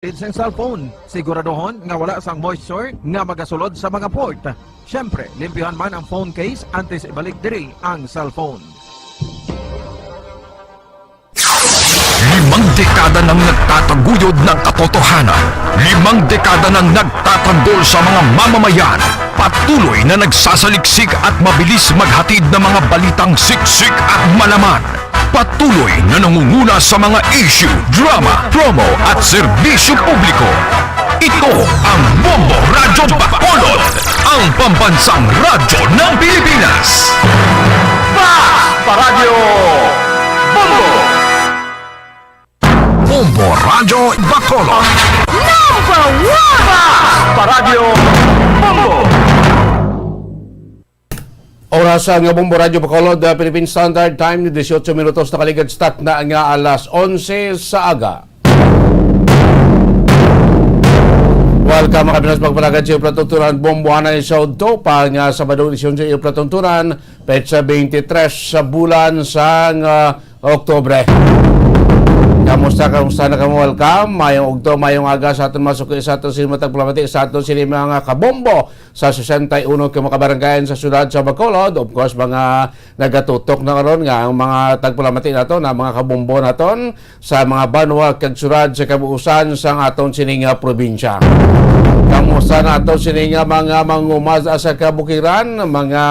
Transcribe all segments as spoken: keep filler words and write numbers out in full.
Sa cellphone, siguraduhon nga wala sang moisture nga magasulod sa mga port. Siyempre, limpyuhan man ang phone case antes ibalik diri ang cellphone. Limang dekada nang nagtataguyod ng katotohanan. Limang dekada nang nagtatanggol sa mga mamamayan. Patuloy na nagsasaliksik at mabilis maghatid ng mga balitang siksik at malaman. Patuloy na nangunguna sa mga issue, drama, promo at serbisyo publiko. Ito ang Bombo Radyo Bacolod, ang pambansang radyo ng Pilipinas. Fast Paradyo Bombo! Bombo Radyo Bacolod. Number one! Fast Paradyo Bombo! Oras nga Bombo Radyo Bacolod, uh, Philippine Standard Time, dieciocho minutos nakaligad sa takna nga alas onse sa aga. Welcome, mga Pinas, pagpalagad sa iyo, Platuntunan, Bombo Anay sa Udto, pa nga Sabado, edisyon sa iyo, Platuntunan, petsa twenty-three sa bulan sang, uh, Oktubre. Kamusta, kamusta na kamo? Welcome. Mayong udto, mayong aga sa aton mga suki, sa aton sini matag palamati, sa aton sini mga kabombo sa sesenta y uno ka mga kabarangayan sa siyudad sa Bacolod. Of course, mga nagatutok na karon nga ang mga tagpalamati naton, na mga kabombo naton sa mga banwa kag siyudad sa kabuusan sang aton sini nga probinsya. Kamusta na aton sini nga mga manguma sa kabukiran, mga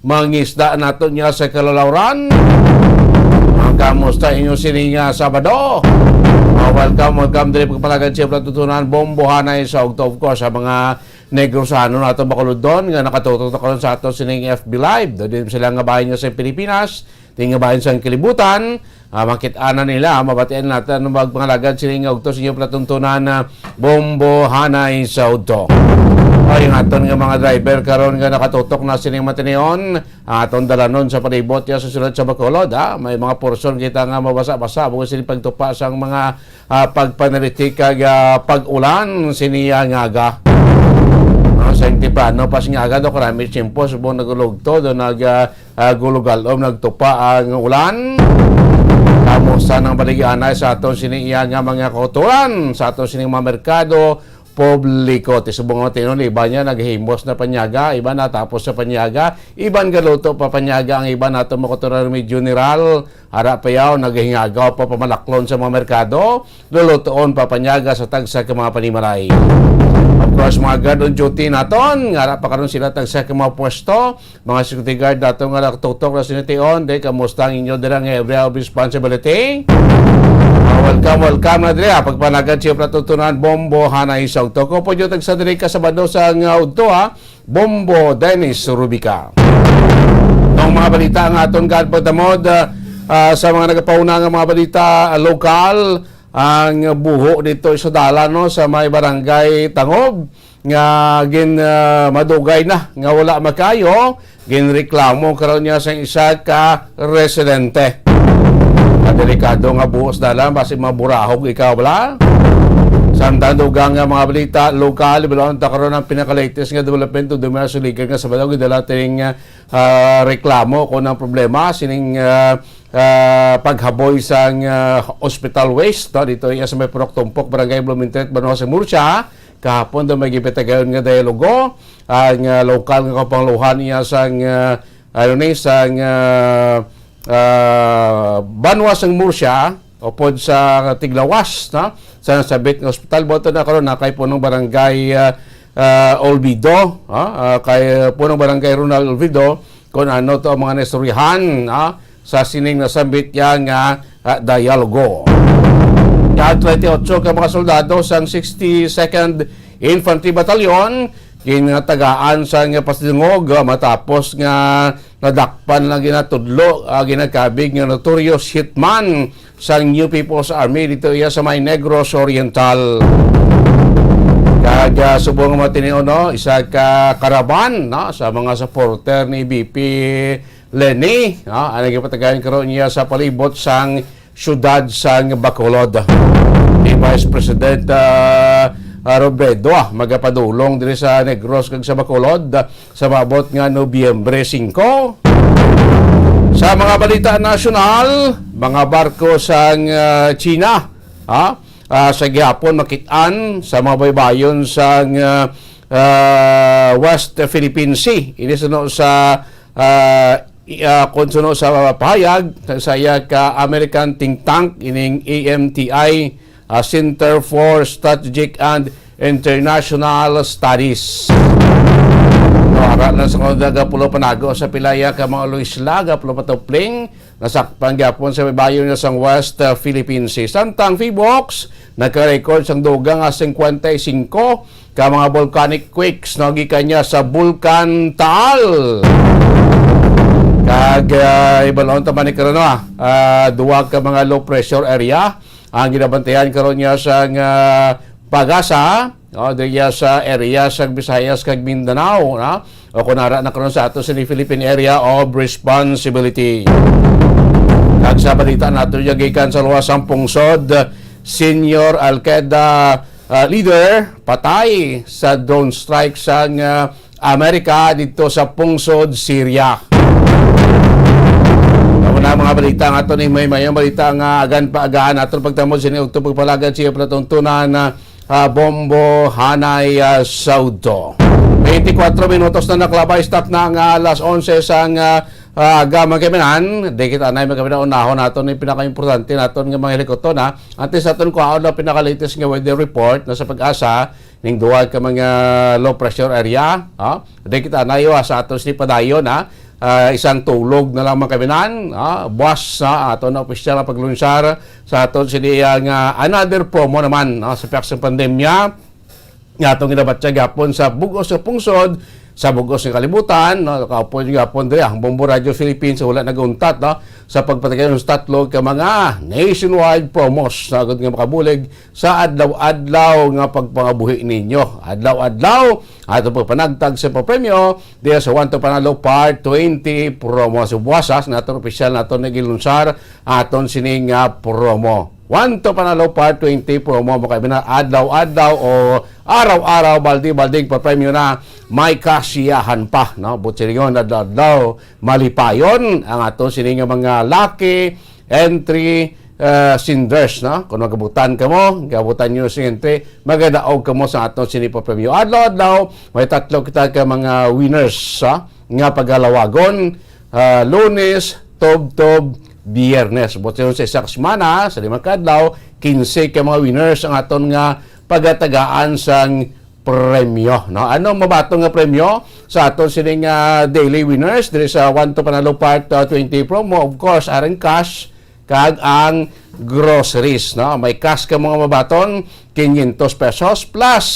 mangisda naton niya sa kalalawran? Ah, kamusta inyo sini nga Sabado? Ah, welcome, welcome diri pagpalagad sa Platuntunan, Bombo Anay sa Udto, of course, sa mga Negrosano nato, Bacolodon, nga nakatutok na karon sa ato sining F B Live. Do din sila nga bahin nga sa Pilipinas, di nga bahin sa kalibutan. Ah, makit-ana nila, mabatian natin ang magpangalagad sini nga udto sa inyo Platuntunan, ah, Bombo Anay sa Udto. Ay, ang aton nga mga driver karon nga nakatutok na sining matinion, aton dalanon sa palibot ya sa siyudad sa Bacolod, ah. May mga porsyon kita nga mabasa-basa, bukod sini pagtupa sang mga, ah, pagpanalitik kag, ah, pag-ulan sini, ah, nga aga. Ah, sa temprano pa sa nga aga, do karami tiyempo, subong nagulugto, do nag, ah, ah, gulugalom, nagtupa ang ulan. Kamusta nang baligya anay sa aton sini iya nga mga kauturan, sa aton sining mga merkado publiko? Ti subong nga tinuon, iban niya naghimos na panyaga, iban natapos sa panyaga, iban galuto pa panyaga ang iban nato mga kauturan, may general, ara pa yaw, naghingagaw pa pamalaklon sa mga merkado, lulutoon pa panyaga sa tagsa ka mga panimalay. Of course, mga guard on duty naton, nga ara pa karon sila tagsa ka mga pwesto, mga security guard nato nga nakatutok na sinitiyon, di, kamusta ang inyo dira nga area of responsibility? Ah, welcome, welcome na diri, ah, pagpanagad sa Platuntunan, Bombo Anay sa Udto. Ko po yung tagsa diri ka Sabado sa nga udto, ha? Bombo Dennis Rubica. Ang mga balita nga aton gaan pagdamod, ah, ah, sa mga nagapauna nga mga balita, ah, lokal, ang buho dito sa dalan, no, sa may barangay Tangob, nga gin, ah, madugay na nga wala makayo, ginreklamo karon niya sa isa ka residente. Kadelikado nga buhos dalan, basi maburahog ikaw, bala. Samtang dugang nga mga balita lokal, ibalon ta karon ang pinaka-latest nga development, dugang sa suligan nga Sabado, gidala tining, ah, reklamo kung ang problema sining, ah, ah, paghaboy sang, ah, hospital waste, no? Dito iya sa may Purok Tumpok, Barangay Blumentritt, Banwa sa Murcia. Kahapon daw may gipatagayon nga dialogo ang, ah, lokal nga kapanguluhan niya sang, ah, ano ni, sang, ah, ah, Banwa sang Murcia, upod sa tiglawas, no? Sa nasambit nga ospital, buto na karon na kay punong barangay, ah, ah, Olvido, ah, ah, kay punong barangay Ronald Olvido, kung ano to ang mga naistoryahan, ah, sa sining nasambit niya nga, ah, dialogo. Kag twenty-eight ka mga soldado sang sixty-second Infantry Battalion, ginatagaan sang pasidungog, ah, matapos nga nadakpan lang ginatudlo, ah, ginakabig nga notorious hitman sang New People's Army dito iya sa may Negros Oriental. Kag, ah, subong nga matinion, no, isa ka karaban, no, sa mga supporter ni V P Leni, no, ang nagipatagayan karon niya sa palibot sang siyudad sang Bacolod. Ni Vice President, ah, ah, Robredo, ah, magapadulong diri sa Negros kag sa Bacolod, ah, sa maabot nga Nobyembre singko. Sa mga balita nasyonal, mga barko sang, ah, China, ha? ah, sa gihapon makit-an sa mga baybayon sang, ah, ah, West Philippine Sea. Ini suno sa, ah, i-, ah, kun suno sa pahayag sa iya ka American think tank ining A M T I, ah, Center for Strategic and International Studies. No, ara lang sa mga nagapulo panago sa pilaya ka mga isla, gapulo patupling, nasakpan gyapon sa baybayon na sang West, ah, Philippine Sea. Samtang PHIVOLCS nagka-record sang dugang nga singkwenta y singko ka mga volcanic quakes, no, gikan niya sa Bulkan Taal. Kag, ah, ibalon ta man ni karon, ah, ah, duha ka mga low pressure area ang ginabantayan karon niya sang, ah, PAGASA, no, diri sa area sa Visayas kag Mindanao, no? O kung ara na karon sa ato sini Philippine Area of Responsibility. Kag sa balita nato, gikan sa luwas sang pungsod, senior Al-Qaeda, ah, leader patay sa drone strike sang, ah, Amerika didto sa pungsod Syria. Amo na mga balita nga ato ni may mayong balita nga agan pa agahan aton pagtamod sini ugto pagpalagad siya palatuntunan na, ah, Bombo Hanay, ah, Saudo. Twenty-four minutos na nakalabay, stop na nga alas onse sang, ah, ah, aga, mga kaibigan. Di kita na, mga kaibigan, unahon naton ni pinakaimportante naton nga mga helikopter na. Antes naton kuhaon na pinaka-latest nga weather report na sa PAGASA, ning duha ka mga low pressure area, ha? Di kita na iwas sa aton sini padayon, ha? Ah, isang tulog na lang, mga kaibigan, ha? Buwas sa aton na opisyal na paglunsar sa aton sini, ah, nga another promo naman, ha? Sa pihak sa pandemya, nga atong ginabatya gapon sa bug-os nga pungsod, sa bug-os nga kalibutan, no? Kaupod gapon diri ang Bombo Radio Philippines, wala nag-untat, no? Sa pagpatagay sa tatlo ka mga nationwide promos, sa agod nga makabulig sa adlaw-adlaw nga pagpangabuhi ninyo. Adlaw-adlaw, ato pagpanagtag sa papremyo diya sa One to Panalo Part twenty promo. Sa buwasas naton opisyal naton nagilunsar aton sini nga promo. One to Panalo Part twenty promo, mga kaibigan, adlaw-adlaw o araw-araw, baldi-balding papremyo na may kasiyahan pa, no? Buot silingon, adlaw-adlaw malipayon ang aton sini nga mga lucky entry, uh, senders, no? Kung magabutan kamo, gabutan nyo sing entry, magadaog kamo sa aton sini papremyo. Adlaw-adlaw, may tatlo kita ka mga winners, ha? Nga pagalawagon, ah, Lunes, Tubtob, Biyernes. Buot sa isa ka semana, sa lima ka adlaw, kinse ka mga winners ang aton nga pagatagaan sang premyo, no? Ano mabaton nga premyo sa aton sining, ah, daily winners diri sa One to Panalo Part, ah, twenty promo? Of course, arang cash kag ang groceries, no? May cash ka mga mabaton, quinientos pesos plus,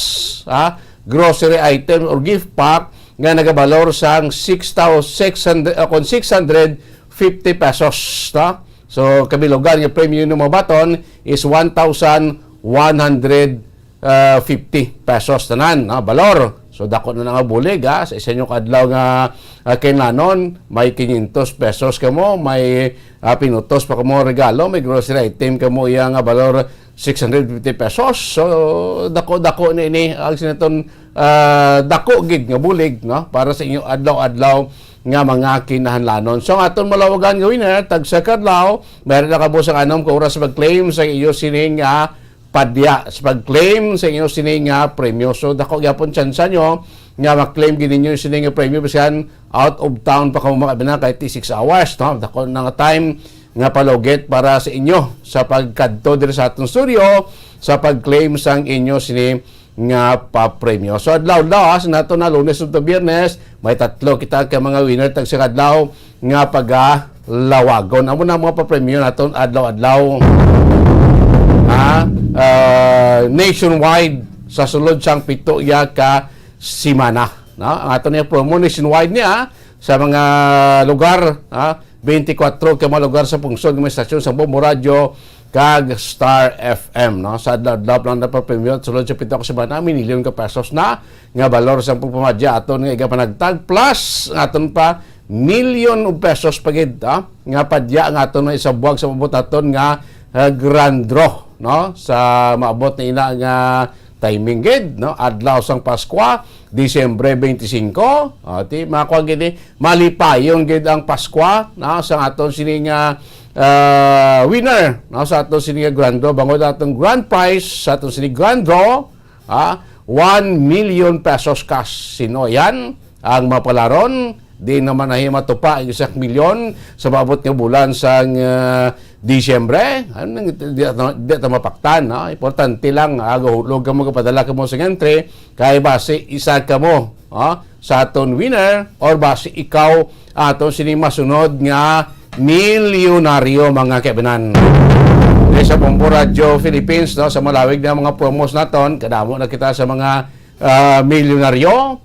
ah, grocery item or gift pack nga nagabalor sang six thousand six hundred, ah, kon six hundred fifty pesos, no? So, kabilugan nga premyo nga mabaton is one thousand one hundred ah, fifty pesos tanan, no, balor. So, dako na nga bulig, ha. Sa isa nyo ka adlaw nga, ah, kinlanon, may quinientos pesos kamo, may, ah, pinutos pa kamo regalo, may grocery item kamo iya nga balor six hundred fifty pesos. So, dako-dako na ini ang sinaton, ah, dako gid nga bulig, no, para sa inyo adlaw-adlaw nga mga kinahanglanon. So, ang aton malawagan nga winner, tagsa ka adlaw, meron na kamo sa anom ka oras mag-claim sa iyo sining, ah, padya sa pag-claim sa inyo sini nga premyo. So, dako gyapon tsansa nyo nga ma-claim gid ninyo sini nga premyo bisan out of town pa kamo, mga kabina, kahit six hours, no? Dako na nga time nga palugit para sa inyo sa pagkadto diri sa atong studio sa pag-claim sang inyo sini nga papremyo. So, adlaw-adlaw, ha, sa nato na Lunes ug Biyernes, may tatlo kita ka mga winner tag sa adlaw nga pagalawagon. Amo na ang mga papremyo naton adlaw-adlaw. Ha? Ah, nationwide sa sulod sang pito ya ka semana. No? Ang ato niya promo nationwide niya sa mga lugar, ha? Twenty-four ka mga lugar sa pungsod nga may estasyon sa Bombo Radio kag Star F M, no? Sa adlaw-adlaw lang na papremyo at sulod sa pito ka semana, minilyon ka pesos na nga balor sa pagpamadya aton nga igapanagtag, plus ang aton pa milyon of pesos pa gid, ah, nga padya nga aton nga isabuag sa maabot aton nga, ah, grand draw, no? Sa maabot na ina nga timing gid, no? Adlaw sang Paskwa, Disyembre twenty-five, ah, ti, makuha gid ni, malipayon gid ang Paskwa, no? Sa aton sini nga, ah, winner, no, sa ato sini nga grand draw. Bangod atong grand prize sa ato sini grand draw, ah, one million pesos cash. Sino yan? Ang mapalaron, di naman na matupa ang isang milyon sa maabot nga bulan sang, ah, Disyembre. Ano nang di, di, di ta mapaktan, no? Importante lang, ah, gahulog kamo, gapadala kamo sa entry, kay basi isa kamo, ah, sa aton winner, or basi ikaw aton sini masunod nga milyonaryo, mga kaibanan. Kay sa Bombo Radio Philippines, no, sa malawig na mga promos naton, kadamo na kita sa mga, ah, milyonaryo.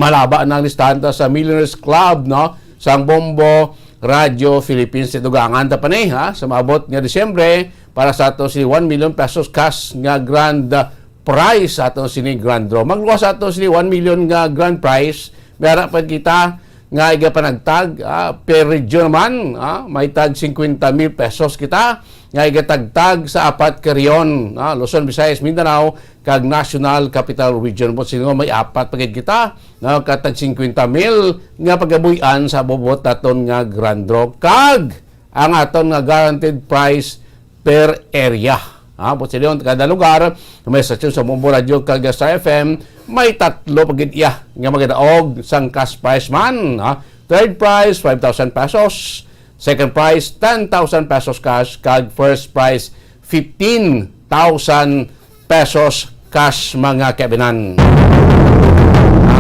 Malaba na ang listahan ta sa Millionaires Club, no, sang Bombo Radio Philippines. Dugangan ta pa ni, ha, sa maabot nga Disyembre para sa ato si one million pesos cash nga grand prize sa ato sini grand draw. Magluwas sa ato sini one million nga grand prize, may ara pa kita nga igapanagtag, ah, per region man, ah, may tag fifty mil pesos kita nga igatagtag sa apat ka rehiyon, ah, Luzon, Visayas, Mindanao, kag National Capital Region. Buot silingon, may apat pa gid kita, no, ka tag fifty mil nga pagabuy-an sa buot naton nga grand draw, kag ang aton nga guaranteed prize per area. Ha, buot silingon, kada lugar, may estasyon sa Bombo Radio kag Star F M, may tatlo pa gid iya nga magadaog sang cash prize man. Ha? Third prize, five thousand pesos. Second prize, ten thousand pesos cash. Kag first prize, fifteen thousand pesos cash, mga kaibanan.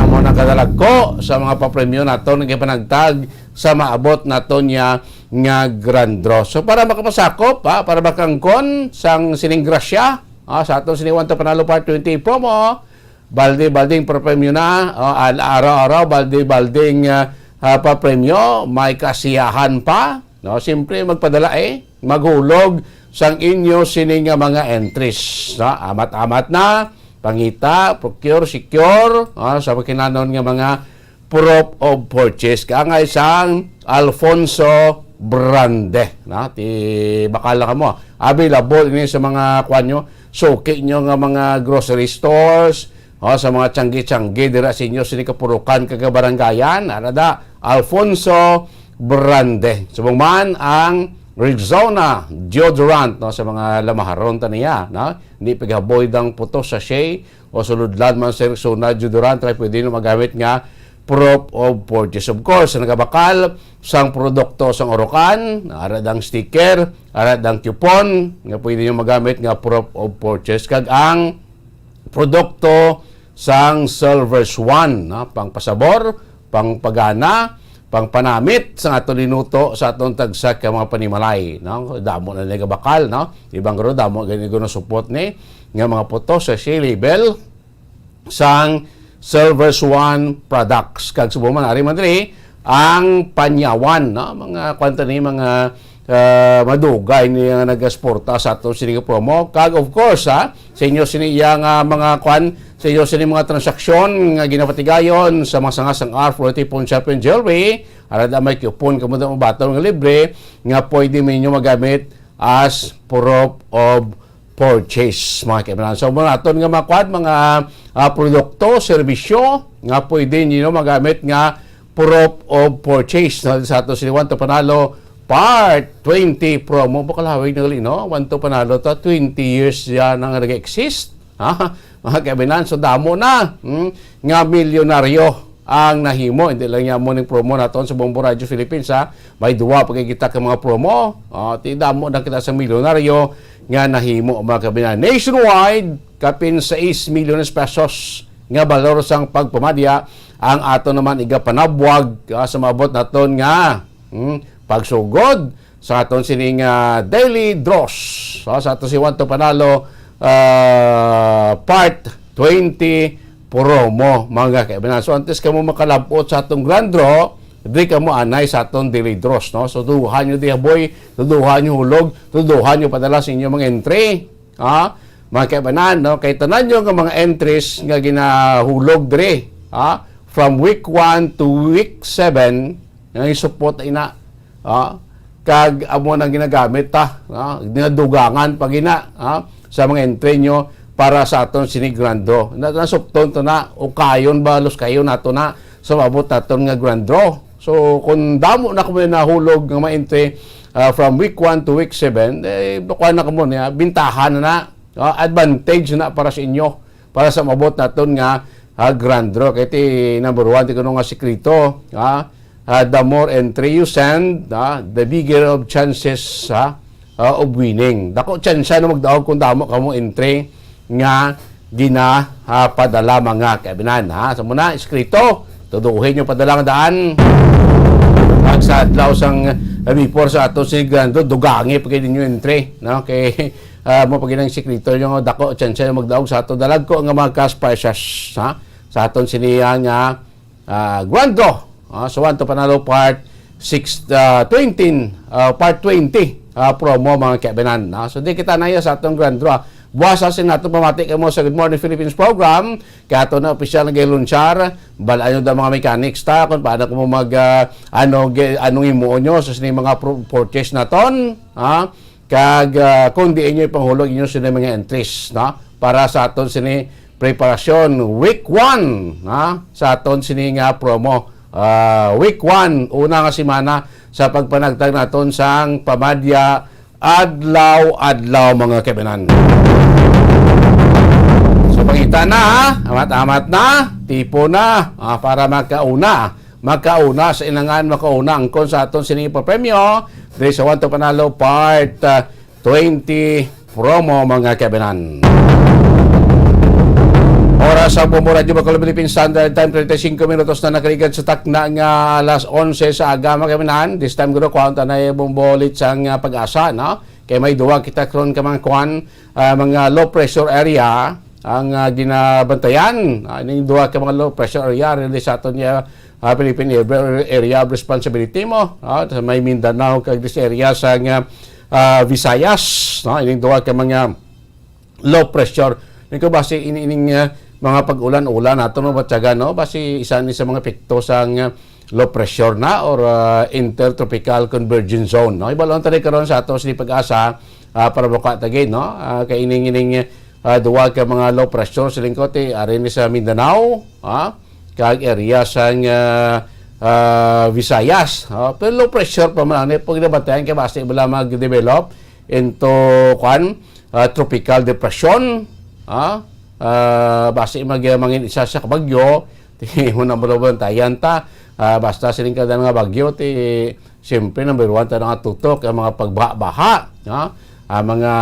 Amo na kadalagko sa mga papremyo naton nga ipanagtag sa maabot naton niya nga grand draw. So, para makapasakop, ha, para makangkon sang sining grasya, ha, sa aton sining One to Panalo Part twenty promo, balde-balding papremyo na, o, al-, araw-araw, balde-balding, ah, ah, papremyo, may kasiyahan pa, no? Siyempre, magpadala, eh, maghulog sang inyo sini nga mga entries, no? Amat-amat na, pangita, procure, secure, ah, sa makinanon nga mga proof of purchase. Kaangay sang Alfonso Brande, no? Ti bakal na kamo. Available ini sa mga, kuwan nyo, suki nyo nga mga grocery stores, o, sa mga tiyanggi-tiyanggi dira sa inyo sini kapurukan kag kabarangayan, ara da, Alfonso Brande. Subong man ang Rexona deodorant, no, sa mga lamaharon ta niya, no? Hindi paghaboy dang putos sachet o sulodlan man sa Rexona deodorant, kay pwede nyo magamit nga proof of purchase. Of course, sa nagabakal sang produkto sang Orocan, ara dang sticker, ara dang coupon nga pwede nyo magamit nga proof of purchase. Kag ang produkto sang Silver Swan, no? Pangpasabor, pangpagana, pangpanamit sa aton linuto sa aton tagsa ka mga panimalay, no? Damo na nagabakal, no? Ibang garo, damo gani guro supot ni nga mga putos sa sachet label sang Silver Swan products. Kag subong man, ari man diri ang panyawan, no? Mga kwanta ni mga, ah, madugay ni nga nagasporta sa aton sini nga promo. Kag of course, ha, sa inyo sini iya nga mga kwan, sa inyo sini mga transaksyon nga ginapatigayon sa mga sanga sang R four Tipon Shop and Jewelry, ara da may coupon kamo da mabaton nga libre nga pwede mo inyo magamit as proof of purchase, mga kaibanan. So, mga aton nga mga kwan, mga, ah, produkto, serbisyo nga pwede ninyo magamit nga proof of purchase, no? Sa ato si One to Panalo Part twenty promo. Bakalawig na gali, no? One to Panalo to, twenty years yan ang nag-exist. Ha? Mga kaibanan, so damo na, hmm, nga milyonaryo ang nahimo. Hindi lang niya mo ning promo naton sa Bombo Radio Philippines, ha? May duwa pa kita ka mga promo. Ah, ti damo na kita sa milyonaryo nga nahimo, mga kaibanan. Nationwide, kapin sais milyones pesos nga balor sang pagpamadya ang ato naman igapanabwag, ah, sa maabot naton nga, hmm, pagsugod sa aton sining, ah, daily draws. So, sa ato si One to Panalo, ah, Part twenty promo, mga kaibanan. So, antes kamo makalabot sa atong grand draw, di kamo anay sa atong daily draws, no? So, duduhan nyo di, aboy, duduhan nyo hulog, duduhan nyo padala sa inyong mga entry. Ha? Mga kaibanan, no? Kay tanan nyo nga mga entries nga ginahulog diri, ha? From week one to week seven, nga isupot ina, ha? Kag amo nang ginagamit ta, ha? Ginadugangan pa gina, ha? Sa mga entry nyo para sa aton sini grand draw. Na, nasupton to na, ukayon ba, luskayon nato na sa maabot naton nga grand draw. So, kung damo na kamo nahulog nga mga entry, ah, from week one to week seven, eh, kuha na kamo niya, bintahan na na, ah, advantage na para sa inyo, para sa maabot naton nga, ah, grand draw. Kay ti number one, ti kuno nga sikreto, ah, ah, the more entry you send, ah, the bigger of chances, ah, ah, of winning. Dako tsansa na magdaog kung damo kamo entry nga gina, ah, padala, mga kaibinan, ha. Sa muna, eskrito, tuduhin nyo padala nga daan. Pag sa adlaw sang, ah, before sa ato si Grando, dugangi pa kayo ninyo entry, no? Kay, ah, mo pag inang sikreto nyo, dako, tsansa yung magdaog sa ato. Dalagko nga mga cash prizes, ha? Sa aton siniya nga, ah, Grand Draw, ah, sa One to Panalo Part six, ah, twenty, ah, Part twenty, ah, promo, mga kaibinan, no? So, di kita naya sa atong Grand Draw. Buwasa sin nato pamati kamo sa Good Morning Philippines program. Kaya ato na opisyal nga ilunsyar. Balayo da mga mechanics ta kung paano kamo mag, ah, ano, ge-, anong imuon nyo sa sining mga pro-, purchase naton, ha? Kag, ah, kung diin nyo ipanghulo inyo sini mga entries, no? Para sa aton sini preparasyon, week one, ha? Sa aton sini nga promo. Ah, week one, una nga semana sa pagpanagtag naton sang pamadya adlaw-adlaw, mga kaibinan. So, pangita na, ha? Amat-amat na, tipo na, ah, para makauna makauna sa inangan, makauna angkon sa aton sini papremyo diri sa One to Panalo Part, ah, twenty promo, mga kaibinan. Oras sa Bombo Radyo Bacolod Philippine Standard Time, treinta y cinco minutos na nakaligad sa takna nga alas onse sa aga, mga kaibinan. This time, guro, kuhaon ta na yung Bombo ulit sa, ah, Pag-asa, no? Kay may duwa kita karon ka mga kuan, ah, mga low pressure area ang, ah, ginabantayan. Ah, ning duha ka mga low pressure area, really sa aton niya, ah, Philippine Area, Area of Responsibility mo, ah, sa may Mindanao kag this area sa nga, ah, Visayas, no? Ining duha ka mga low pressure. Ning ko basi ini, ining, ah, mga pag-ulan-ulan nato, no, batyagan, no? Basi isa ni sa mga epekto sa nga low pressure na or, ah, intertropical convergence zone, no? Ibalon ta rin karon sa ato sa Pag-asa, ah, para buka ta gid, no? Ah, kay ining, ining, ah, duwa ka mga low pressure, siling ko, ti, ari ni sa Mindanao, ha? Kag area sang, ah, ah, Visayas, ha? Pero low pressure pa man, ano, pag nabatayan ka, basta bala mag-develop into, kwan, ah, tropical depression, ha? Ah, basta mag-, mangin isa sa kabagyo, di mo na malabantayan ta. Ah, basta siling ka nga bagyo, ti, siyempre, number one, ta nga tutok ang mga pagbaha-baha, ha? Ang mga,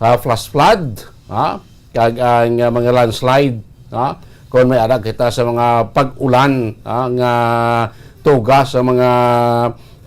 ah, flash flood, ha? Kag ang, ah, mga landslide, ha? Kung may ara kita sa mga pag-ulan, ha, nga tuga sa mga,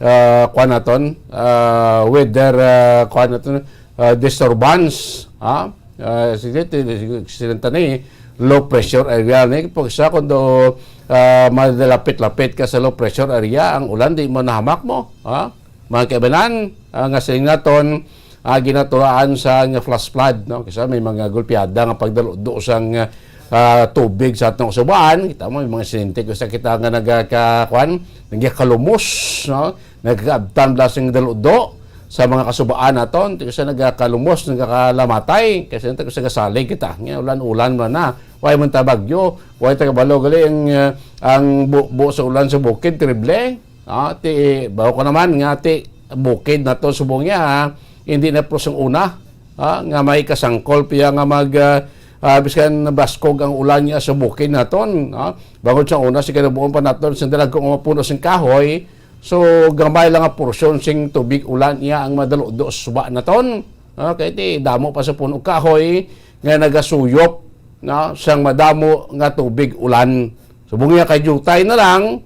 ah, kuwan naton, ah, weather, ah, kuwan naton, ah, disturbance, ha? Ah, sige, ti-, sige, sila tani, low pressure area ni. Pag sa kundo, ah, madalapit-lapit ka sa low pressure area, ang ulan di mo nahamak mo, ha? Mga kaibanan, ah, nga siling naton, ah, ginaturaan sa nga flash flood, no? Kasi may mga gulpiada nga pagdaludo sang, ah, tubig sa atong subaan. Kita mo, may mga sininte ko sa kita nga nagaka-, kuwan, nagkakalumos, no? Nagkaabtan bala sing daludo sa mga kasubaan naton. Ti sa nagkakalumos, nagkakalamatay. Kasi nito sa gasalig kita. Nga ulan-ulan man na. Way man ta bagyo. Way ta kabalo gali ang, ah, ang bu-, bu-, sa ulan sa bukid, terrible. Ah, ti, bawo ko naman nga ti bukid na to subong niya, ha? Hindi na pusong una, ha? Nga may kasangkol piya nga mag, ah, ah, biskan baskog ang ulan niya sa bukid naton, ha? Bangod sa una, si kinabuon pa naton, sa dalag kung mapuno sing kahoy, so gamay lang ang porsyon sing tubig ulan niya ang madaludo sa suba naton. Okay, ti damo pa sa puno kahoy nga nagasuyop, no, sang madamo nga tubig ulan. Subong niya kay jutay na lang,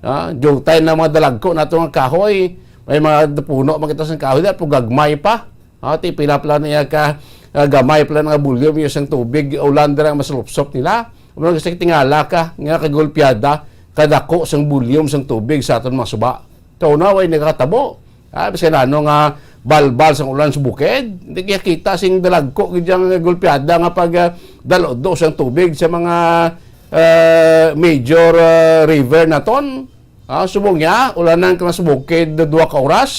ah, jutay na mga dalagko nato nga kahoy. May mga puno man kita sang kahoy, dapat gagmay pa. Ah, ti pila pala niya ka, ah, gamay pala nga volume yung sang tubig, ulan dira ang masulupsop nila. Umano kasi tingala ka, nga kagulpiada, kadako sang volume sang tubig sa aton mga suba. Sa una, way nakatabo. Ah, bisan ano nga balbal sang ulan sa bukid, hindi kaya kita sing dalagko gid yang gulpiada nga pag, ah, daludo sang tubig sa mga, ah, major, ah, river naton. Ah, subong niya, ulanan ka lang sa bukid, duha ka oras,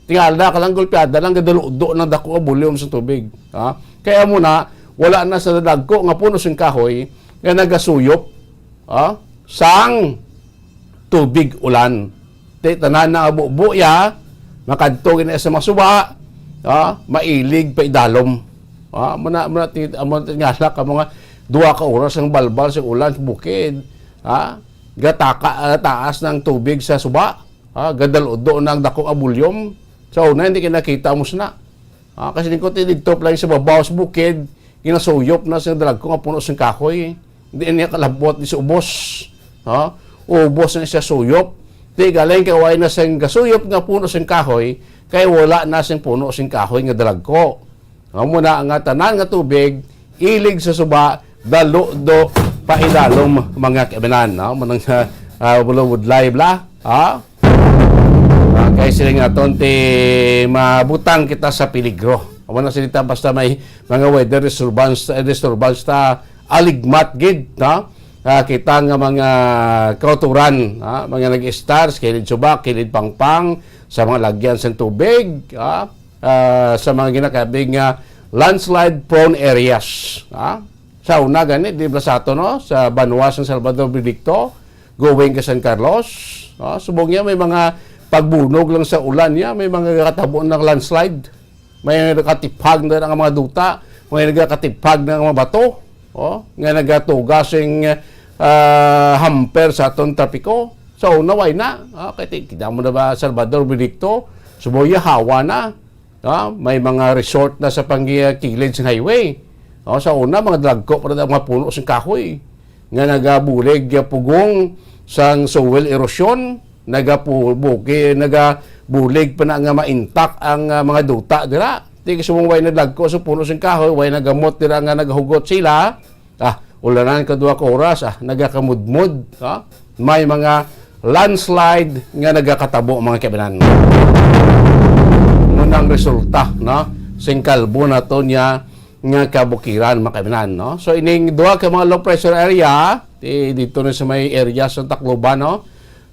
tingala ka lang, gulpiada lang, gadaludo ng dako nga volume sa tubig. Ah, kaya mo na, wala na sa dalagko nga puno sing kahoy nga nagasuyop, ah, sang tubig ulan. Ti tanan na abubo ya, Makadto gani sa mga suba, ah, mailig pa idalom. Ah, muna, muna, ti-, amo na tingala ka mga duha ka oras ang balbal sa ulan sa bukid. Ah, gataka, ah, taas ng tubig sa suba. Ah, gadaludo na ang dakong abulyom. Sa una, hindi ka nakita mo sina. Ah, kasi lingkod, didto pa lang sa babaw sa bukid, ginasuyop na sa dalagko nga puno sing kahoy. Di niya kalabot di sa ubos. Ha? Ubos na siya suyop. Di galing kay way na sing gasuyop nga puno sing kahoy, kay wala na sing puno sing kahoy nga dalagko. Amo na nga tanan nga tubig, ilig sa suba, dalo do paidalom, mga kaibanan, no? Manang sa, ah, bulawod live la, ha? Ah, kay sila nga ton ti mabutang kita sa peligro. Amo na sila ta, basta may mga weather disturbance, eh, disturbance ta aligmat gid, no? Ah, kita nga mga kauturan, ah, mga nag-star, kilid suba, kilid pangpang, sa mga lagyan sa tubig, ah, ah, sa mga ginakabig nga landslide prone areas, ah. Sa una gani, di ba sa ato, no? Sa banwa sang Salvador Benedicto, going ka San Carlos, ah, subong niya may mga pagbunog lang sa ulan niya, may mga katabo ng landslide. May nagakatipag na ang mga duta, may nagakatipag na ang mga bato, oh, nga nagatuga sing, ah, hamper sa aton trapiko. So, naway na. Ah, kay ti-, kita mo na ba, Salvador Benedicto? Suboy hawa na. Ah, may mga resort na sa pangkilid sa highway. Oh, sa una, mga dagko pa rin ang mga puno sa kahoy nga nagabulig, ah, pugong sang soil erosion. Nagapubuki, nagabulig pa na nga maintak ang, ah, mga duta dira. Di kasi mong way nadagko sa puno sing kahoy, way nagamot dira nga nagahugot sila. Ah, ulanan ka duha ka oras, ah, nagakamudmod, ah. May mga landslide nga nagakatabo, mga kaibanan. Muna ang resulta, no? Sing kalbo na to niya nga kabukiran, mga kaibanan, no? So, ining duha ka mga low pressure area, di, dito na sa may area sa Tacloban, no?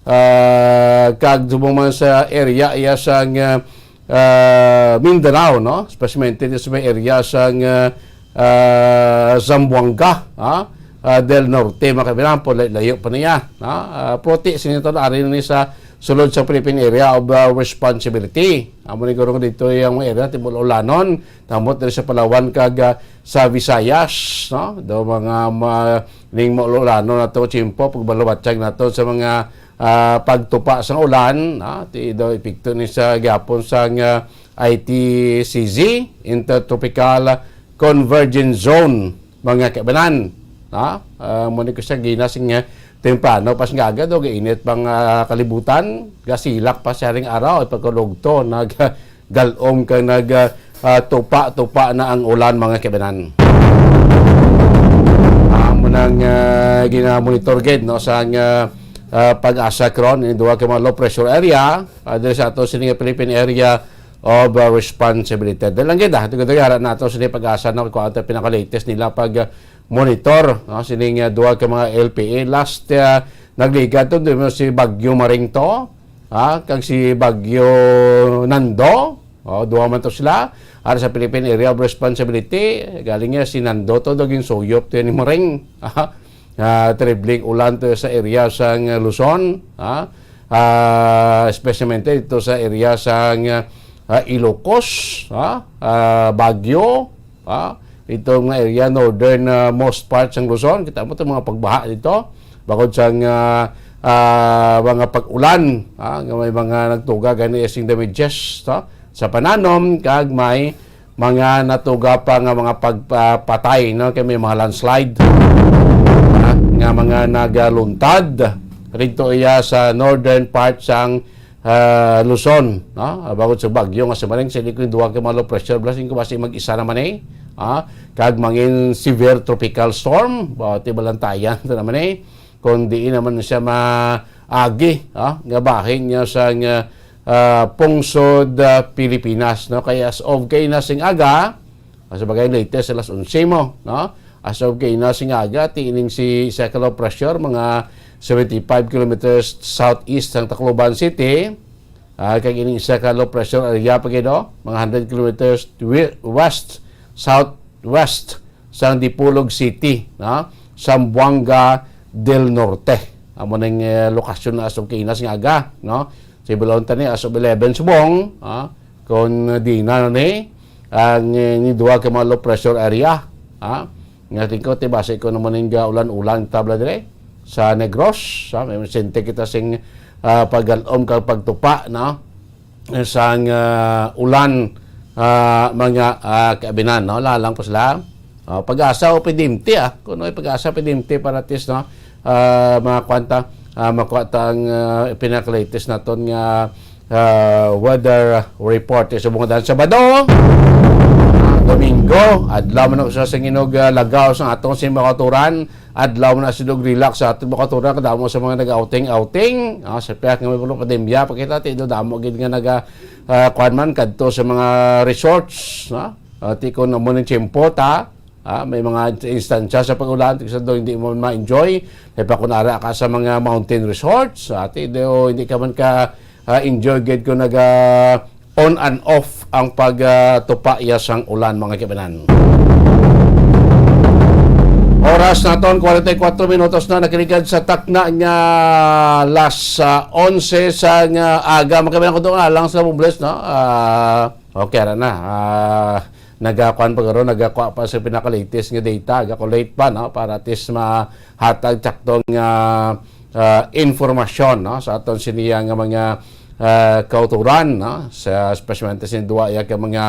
Ah, kag subong man sa area iya sang, ah, ah, Mindanao, no? Especially dito sa may area sang, ah, ah, Zamboanga, ha? Ah, del Norte, mga kaibanan, po, lay-, layo pa niya, ha? Ah, puti, sinito na ari ni sa sulod sa Philippine Area of, ah, Responsibility. Amo ni gurong dito yung mga area, timul-ulanon, tambot diri sa Palawan kag, ah, sa Visayas, no? Do mga ma-, ning maululano na to, tiyempo, pagbalubatyag na to sa mga, ah, pagtupa sa ulan, ah, ti daw epekto ni sa gihapon sang, ah, I T C Z, Intertropical Convergence Zone, mga kaibanan. Ha? Ah, mo ni ko siya ginasing, eh, temprano, pas nga aga, do, gainit pang, ah, kalibutan, gasilak pa siya ring araw, ipagkalugto, nag-, galom kag nag, ah, ah, tupa-tupa na ang ulan, mga kaibanan. Amo nang, ah, ginamonitor gid, no, sang, ah, ah, PAGASA karon, ini duha ka mga low pressure area, ah, diri sa ato sini nga Philippine Area of, ah, Responsibility. Dali lang gid, ah, tugod-tugod, ara nato sini PAGASA, no, kung ano pinaka-latest nila pag, ah, monitor, no, sining, ah, duha ka mga L P A. Last, ah, nagligad to, di mo si Bagyo Maring to, ha, kag si Bagyo Nando, oh, duha man to sila. Ara sa Philippine Area of Responsibility, galing niya si Nando to, daw ginsuyop to ni Maring. Ah, tribling ulan to sa area sang Luzon, ha? Ah, especially dito sa area sang, ah, Ilocos, ha? Ah, Baguio, ha? Itong mga area, northern, ah, most part sang Luzon, kita mo itong mga pagbaha dito. Bakod sang, ah, ah, mga pag-ulan, ha? Nga may mga nagtuga gani sing damages, ha? Sa pananom, kag may mga natuga pa nga mga pagpatay, no? Kay may mga landslide, ha? Nga mga nagaluntad. Dito iya sa northern part sang, ah, Luzon, no? Ah, bangod sa bagyo nga si Maring, sa likod duha ka mga low pressure, blasting ko basi mag-isa naman eh. Ha? Kag mangin severe tropical storm, ba, ti balantayan to naman eh. Kung diin naman siya maagi, ha? Nga bahin niya sa nga, ah, pungsod, ah, Pilipinas, no? Kaya as of kay na sing aga, ah, sa bagay latest alas onse mo, no? As of kay na sing aga, tiining si circle of pressure, mga seventy-five kilometers southeast sang Tacloban City. Ah, kag ining isa ka low pressure area pa gid, oh, mga hundred kilometers wi-, west, southwest sang Dipolog City, no? Zamboanga del Norte. Amo ning, eh, lokasyon na as of kay na sing aga, no? Si Balonta ni as of eleven subong, ha? Kung di na ni ang, eh, ni duha ka mga low pressure area, ha? Nga tingko ti basi ko naman ning ulan-ulan tabla dire sa Negros, ha? May sinti kita sing, ah, pag-alom kag pagtupa, no? Sang, ah, ulan, ah, mga, ah, kaabinan, no? Lalang pa sila. Ah, pag-asa o pedimti, ah. Kuno ay pag-asa pedimti para at least, no? Ah, mga kwanta, ah, makuha ta ang, ah, pinaka-latest naton nga, ah, weather report. Sa mga dan Sabado, ah, Domingo, adlaw man ako sa singinog, ah, lagaw sa atong simbang kauturan. Adlaw na sidog relax sa aton mga kauturan. Kadamo sa mga nag-outing-outing. Ah, sa pihak nga may puno pandemya, pakita ti do damo gid nga naga, ah, kuwan man kadto sa mga resorts, no? Ah, ti kon amo ning tiyempo ta, ah, may mga instansya sa pag-ulan, ti sa do hindi mo ma-enjoy. Kay pa kung ara ka sa mga mountain resorts, ah, ti do hindi ka man ka, ah, enjoy gid kung naga on and off ang pag, ah, tupa iya sang ulan, mga kaibanan. Oras naton, kwarenta y kuwatro minutos na, nakiligad sa takna nga las, ah, onse sa nga aga. Mga kaibanan, kung doon na lang sa Bubles, no? Ah, okay, ara na. Ah, nagakuan pa garo, nagakuha pa sa pinaka-latest nga data, ga-collate pa, no? Para at least mahatag saktong, ah, ah, informasyon, no? Sa aton siniya nga mga, ah, kauturan, no? Sa, especially sa duwa iya ka mga,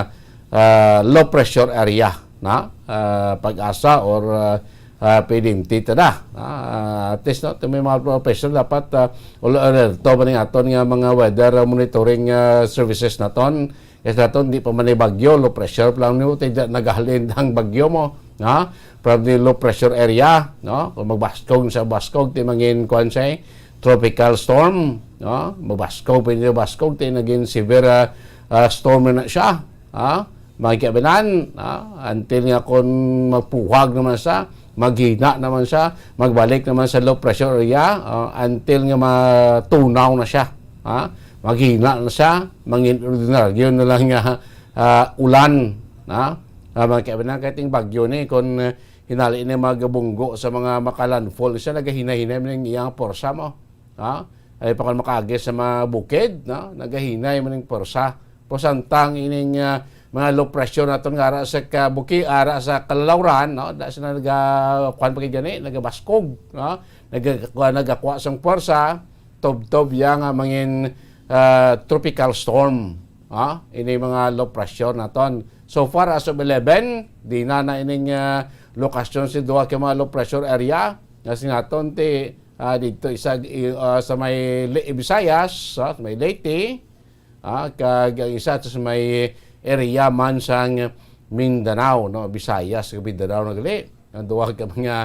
ah, low pressure area, no? Ah, Pag-asa or, ah, ah, P D M T ta na. Ah, at least, no, may mga low pressure dapat, ah, ul-, alerto ba ning aton nga mga weather, ah, monitoring, ah, services naton? Kay sa aton, di pa man ni bagyo, low pressure pa lang nimo, ti dya nagahalin ang bagyo mo, ha? From the low pressure area, no? Kung magbaskog sa baskog, ti mangin, kuwan siya, eh, tropical storm, no? Magbaskog, pwede baskog, ti naging severe, ah, ah, storm na siya, ha? Mga kaibanan, ha? Until nga kung magpuhag naman siya, maghina naman siya, magbalik naman sa low pressure area, ah, until nga matunaw na siya, ha? Maghina na siya, mangin ordinaryo na lang nga, ah, ulan, ha? Ah, mga kaibanan, kahit yung bagyo ni, kung, eh, hinali ni magabunggo sa mga makalandfall siya, nagahinay-hinay man ang iyang porsa mo, ha? Ay pa kung makaagi sa mga bukid, no? Nagahinay man ang porsa. Samtang ining, ah, mga low pressure naton nga ara sa kabuki, ara sa kalalawran, no? Da sila naga-, kuwan pa gid gani, nagabaskog, no? Naga-, kuwan, nagakuha sang puwersa, tubtob iya nga mangin, ah, tropical storm, ha? Ini mga low pressure naton. So far as of eleven, di na na ining, ah, lokasyon si duha ka mga low pressure area nga sinaton ti, ah, dito isa, i-, ah, sa may Le-, Visayas, ah, sa may Leyte, ah, kag ang isa to sa may area man sang Mindanao, no, Visayas, kag Mindanao na gali. Ang duha ka mga,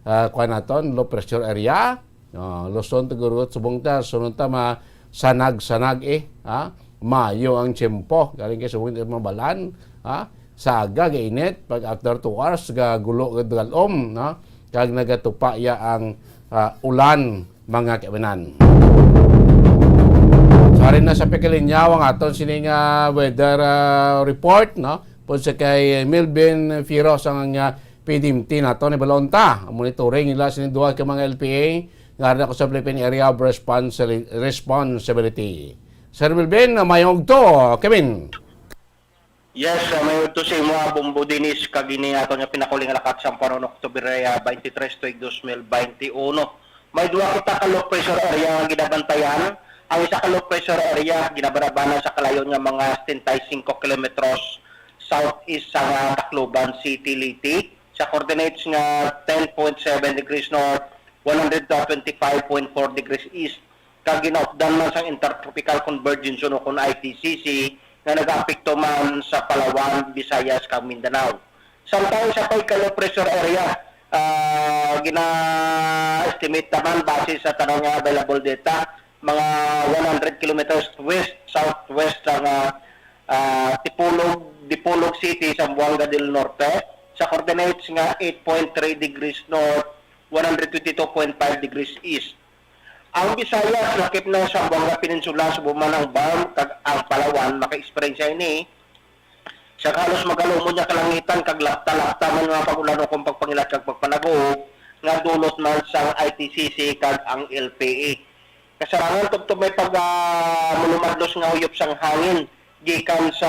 ah, kuwan naton, low pressure area, ah, Luzon, Tagurgot, subong ta, sunod ta, masanag-sanag, eh, ha? Mayo ang tiyempo, galing kay subong ta mabalan, ha? Sa aga, gainit, pag after two hours, gagulo, gagalom, no? Kag nagatupa iya ang, ah, ulan, mga kaibanan. So, ari na sa pagkalinyaw ang aton sini nga weather, ah, report, no? Pud sa kay Melvin Firo sa nga P D M T nato ni Balonta. Ang monitoring nila sini duha ka mga L P A nga ari na ko sa Philippine Area of Responsi-, Responsibility. Sir Melvin, mayong udto, Kevin. Yes, uh, may udto sa imo, ah, Bombo Dinis, kag ini ato nga pinakuli nga lakat sa Amparo, October, ah, twenty-three, tuig dos mil twenty-one. May duha kita ka low pressure area nga ginabantayan. Ang isa ka low pressure area ginabanabanan sa kalayon nga mga setenta y cinco kilometros southeast sa, ah, Tacloban City, Leyte, sa coordinates nga ten point seven degrees north, one hundred twenty-five point four degrees east, kag ginaupdan man sang Intertropical Convergence o kon I T C C nga nagaapekto man sa Palawan, Visayas, kag Mindanao. Samtang isa pa ka low pressure area, ah, gina-estimate naman base sa tanan nga available data, mga one hundred kilometers west, southwest sang, ah, ah, Tipolog, Dipolog City, Zamboanga del Norte, sa coordinates nga eight point three degrees north, one hundred twenty-two point five degrees east. Ang Visayas, lakip na sa Zamboanga Peninsula, subong man ang Bam kag ang Palawan, maka-eksperyensya ini sa halos magalumon nga kalangitan kag lapta-lapta man nga pag-ulan o kung pagpangilat kag pagpanaguog nga dulot man sang I T C C kag ang L P A. Kasarangan tubtob may pag, ah, mulumadlos nga uyop sang hangin gikan sa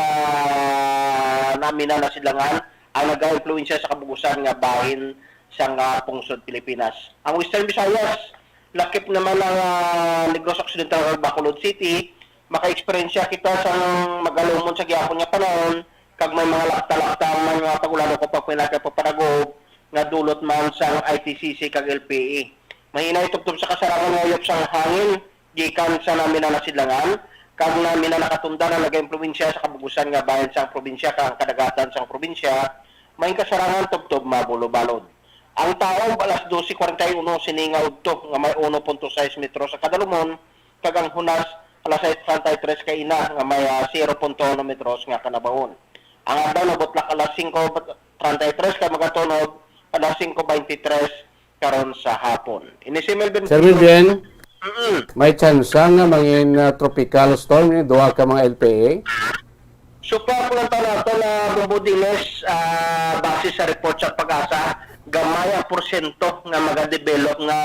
Namina, Nasidlangan ang nagaimpluwensya sa kabug-usan nga bahin sang, ah, pungsod Pilipinas. Ang Western Visayas, lakip naman ang, ah, Negros Occidental kag Bacolod City, makaeksperyensya kita sang magalumon sa gihapon nga panahon kag may mga lakta-lakta man nga pag-ulan o kapagpinakay pagpanagob nga dulot man sang I T C C kag L P A. Mahinay tubtob sa kasarangan nga uyop sang hangin gikan sa Namina, Nasidlangan kag Namina, Nakatundan ang nagaimpluwensya sa kabug-usan nga bahin sang probinsya kag ang kadagatan sang probinsya may kasarangan tubtob mabulobalod. Ang taob alas dose kwarenta y uno sini nga udto nga may uno punto sais metros sa kadalumon, kag ang hunas alas sais treinta y tres kaina nga may, ah, zero punto uno metros nga kanabahon. Ang adlaw nabutlak alas singko treinta y tres kag magatunob alas singko baynte tres karon sa hapon. Ini si Melvin Sir Melvin, Mm. may tsansa nga mangin, ah, tropical storm ni duha ka mga L P A? So, pa, kung ang tawag nato na Bumbo Diles, ah, base sa report sa PAGASA, gamay ang porsyento nga magadevelop nga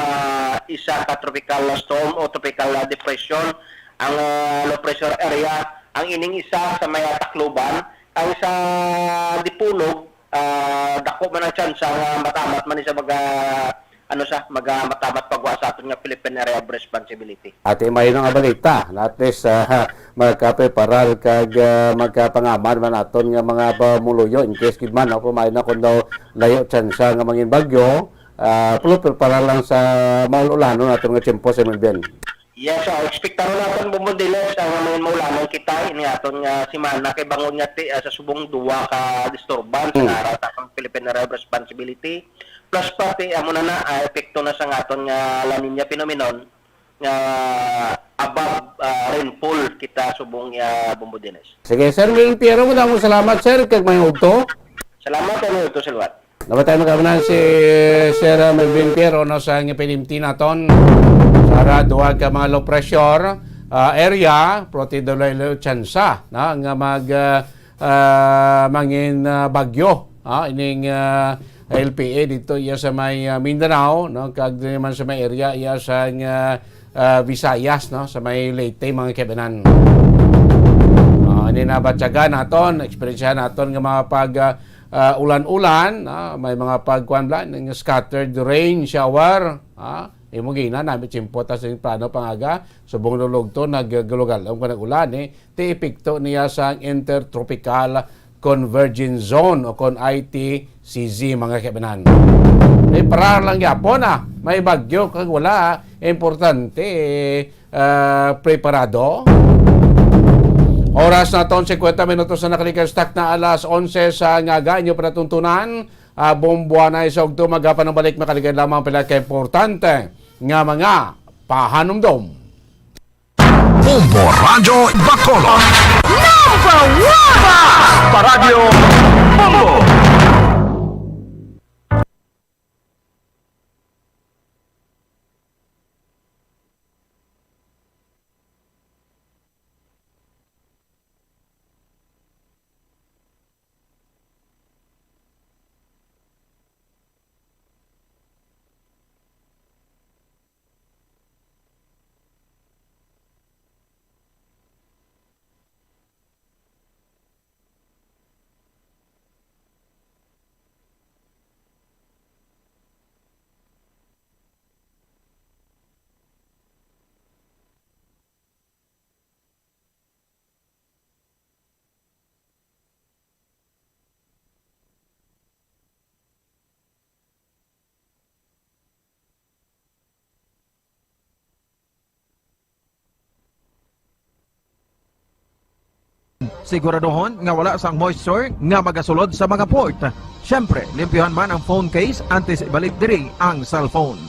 isa ka tropical storm o tropical, ah, depression ang, ah, low pressure area. Ang ining isa sa may Tacloban, ang sa Dipolog, ah, dako man ang tsansa nga matamat man ni sa mga ano sa, maga-, matamat pagwa sa aton nga Philippine Area of Responsibility. Ati, may nga balita na at least, ah, magkapreparar kag, ah, magkapangaman man aton nga mga pamuluyo in case gid man, no, pamayo na kung daw layo tsansa nga mangin bagyo, ah, pero preparar lang sa maul-ulanon naton nga tiyempo sa Melvin. Yes, so, ekspektaron naton, Bumbo Diles, ang mga maulanan kita ini aton nga semana kay bangod nga ti, ah, sa subong duwa ka disturbance Hmm. nga ara sa Philippine Area of Responsibility. Plus pa ti, amo na na, ah, epekto na sa aton nga La Niña phenomenon nga above, ah, rainfall kita subong, ah, Bumbo Diles. Sige, Sir Melvin Piero, madamo salamat, sir, kag may udto. Salamat, ano ito, Silwan. Nabatay mo kami si Sir Melvin Piero, no, sa nga pinimti naton. Sara, duha ka mga low pressure, ah, area, prote dulay tsansa, no, nga mag, ah, ah, mangin, ah, bagyo, ah, ining, ah, L P A dito iya sa may, ah, Mindanao, no, kag diri man sa may area iya sa nga, ah, Visayas, no, sa may Leyte, mga kaibanan. Ah, ini na batyagan naton, eksperyensya naton nga mga pag, ah, ah, ulan-ulan, ah, may mga pagkuan bala, nga scattered rain shower, ah, imo gina, nami tsimpo ta sa plano pangaga, subong lulugto, naglugal-, ang nag-ulan, eh, ti epekto niya sa Intertropical Convergence Zone o kon I T C Z, mga kaibanan. Eh, parar lang gyapon, ah, may bagyo kag wala, ah, importante, eh, ah, preparado. Oras naton, singkwenta minutos na nakalikas, takna alas onse sa ngaga. Inyo panatuntunan, ah, Bombo Anay sa Ugto, magapanubalik, makaligad lamang pila ka importante nga mga pahanumdom. Bombo Radyo Bacolod. Number one! Paradyo Bombo! Siguraduhon nga wala sang moisture nga magasulod sa mga port. Siyempre, limpyuhan man ang phone case antes ibalik diri ang cellphone.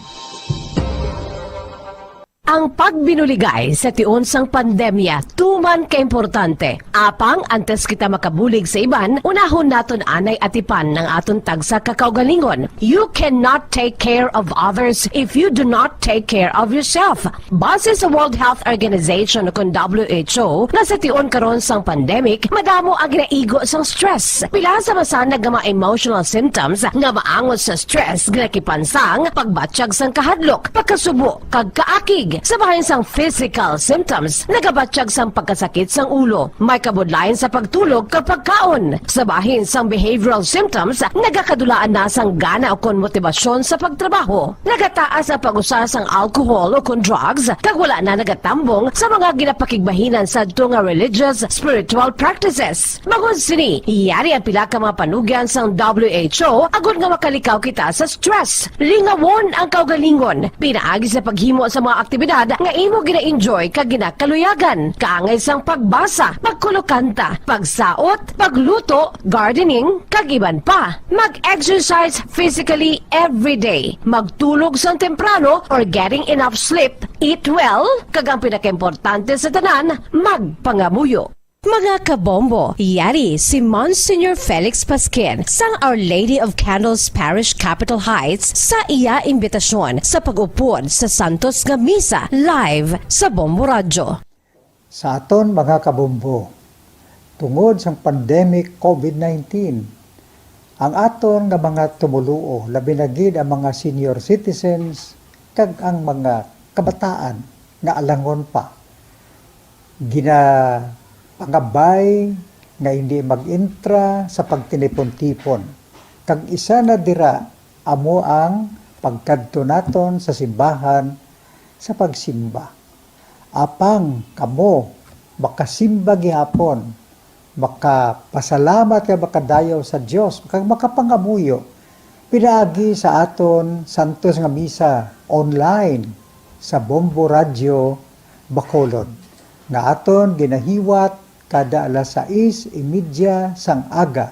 Ang pagbinuligay sa tion sang pandemya tuman ka importante. Apang antes kita makabulig sa iban, unahon naton anay atipan ang aton tagsa ka kaugalingon. You cannot take care of others if you do not take care of yourself. Base sa World Health Organization o kon W H O, nga sa tion karon sang pandemic, madamo ang ginaigo sang stress. Pila sa masanag nga mga emotional symptoms nga maangot sa stress, ginakipan sang pagbatyag sang kahadlok, pagkasubo, kag kaakig. Sa bahin sang physical symptoms, nagabatyag sang pagkasakit sang ulo, may kabudlayan sa pagtulog kag pagkaon. Sa bahin sang behavioral symptoms, nagakadulaan na sang gana ukon motibasyon sa pagtrabaho. Nagataas ang pag-usa sang alcohol ukon drugs, kag wala na nagatambong sa mga ginapakigbahinan sadto nga religious, spiritual practices. Bangod sini, yari ang pila ka mga panugyan sang W H O agod nga makalikaw kita sa stress. Lingawon ang kaugalingon pinaagi sa paghimo sa mga aktibidad nga imo gina-enjoy kag ginakaluyagan, kaangay sang pagbasa, pagkulokanta, pagsaot, pagluto, gardening, kag iban pa. Mag-exercise physically every day. Magtulog sang temprano or getting enough sleep. Eat well, kag ang pinakaimportante sa tanan, magpangamuyo. Mga kabombo, yari si Monsignor Felix Pasquin sang Our Lady of Candles Parish, Capitol Heights, sa iya imbitasyon sa pag-upod sa santos nga misa live sa Bombo Radyo. Sa aton mga kabombo, tungod sang pandemic COVID nineteen, ang aton nga mga tumoluo, labi na gid ang mga senior citizens kag ang mga kabataan nga alangon pa, ginapangabay nga hindi mag-intra sa pagtinipon-tipon. Kag isa na dira amo ang pagkadto naton sa simbahan sa pagsimba. Apang kamo makasimba gihapon, makapasalamat kag makadayaw sa Dios, kag makapangamuyo pinaagi sa aton santos nga misa online sa Bombo Radyo Bacolod, nga aton ginahiwat kada alas sais y media sang aga.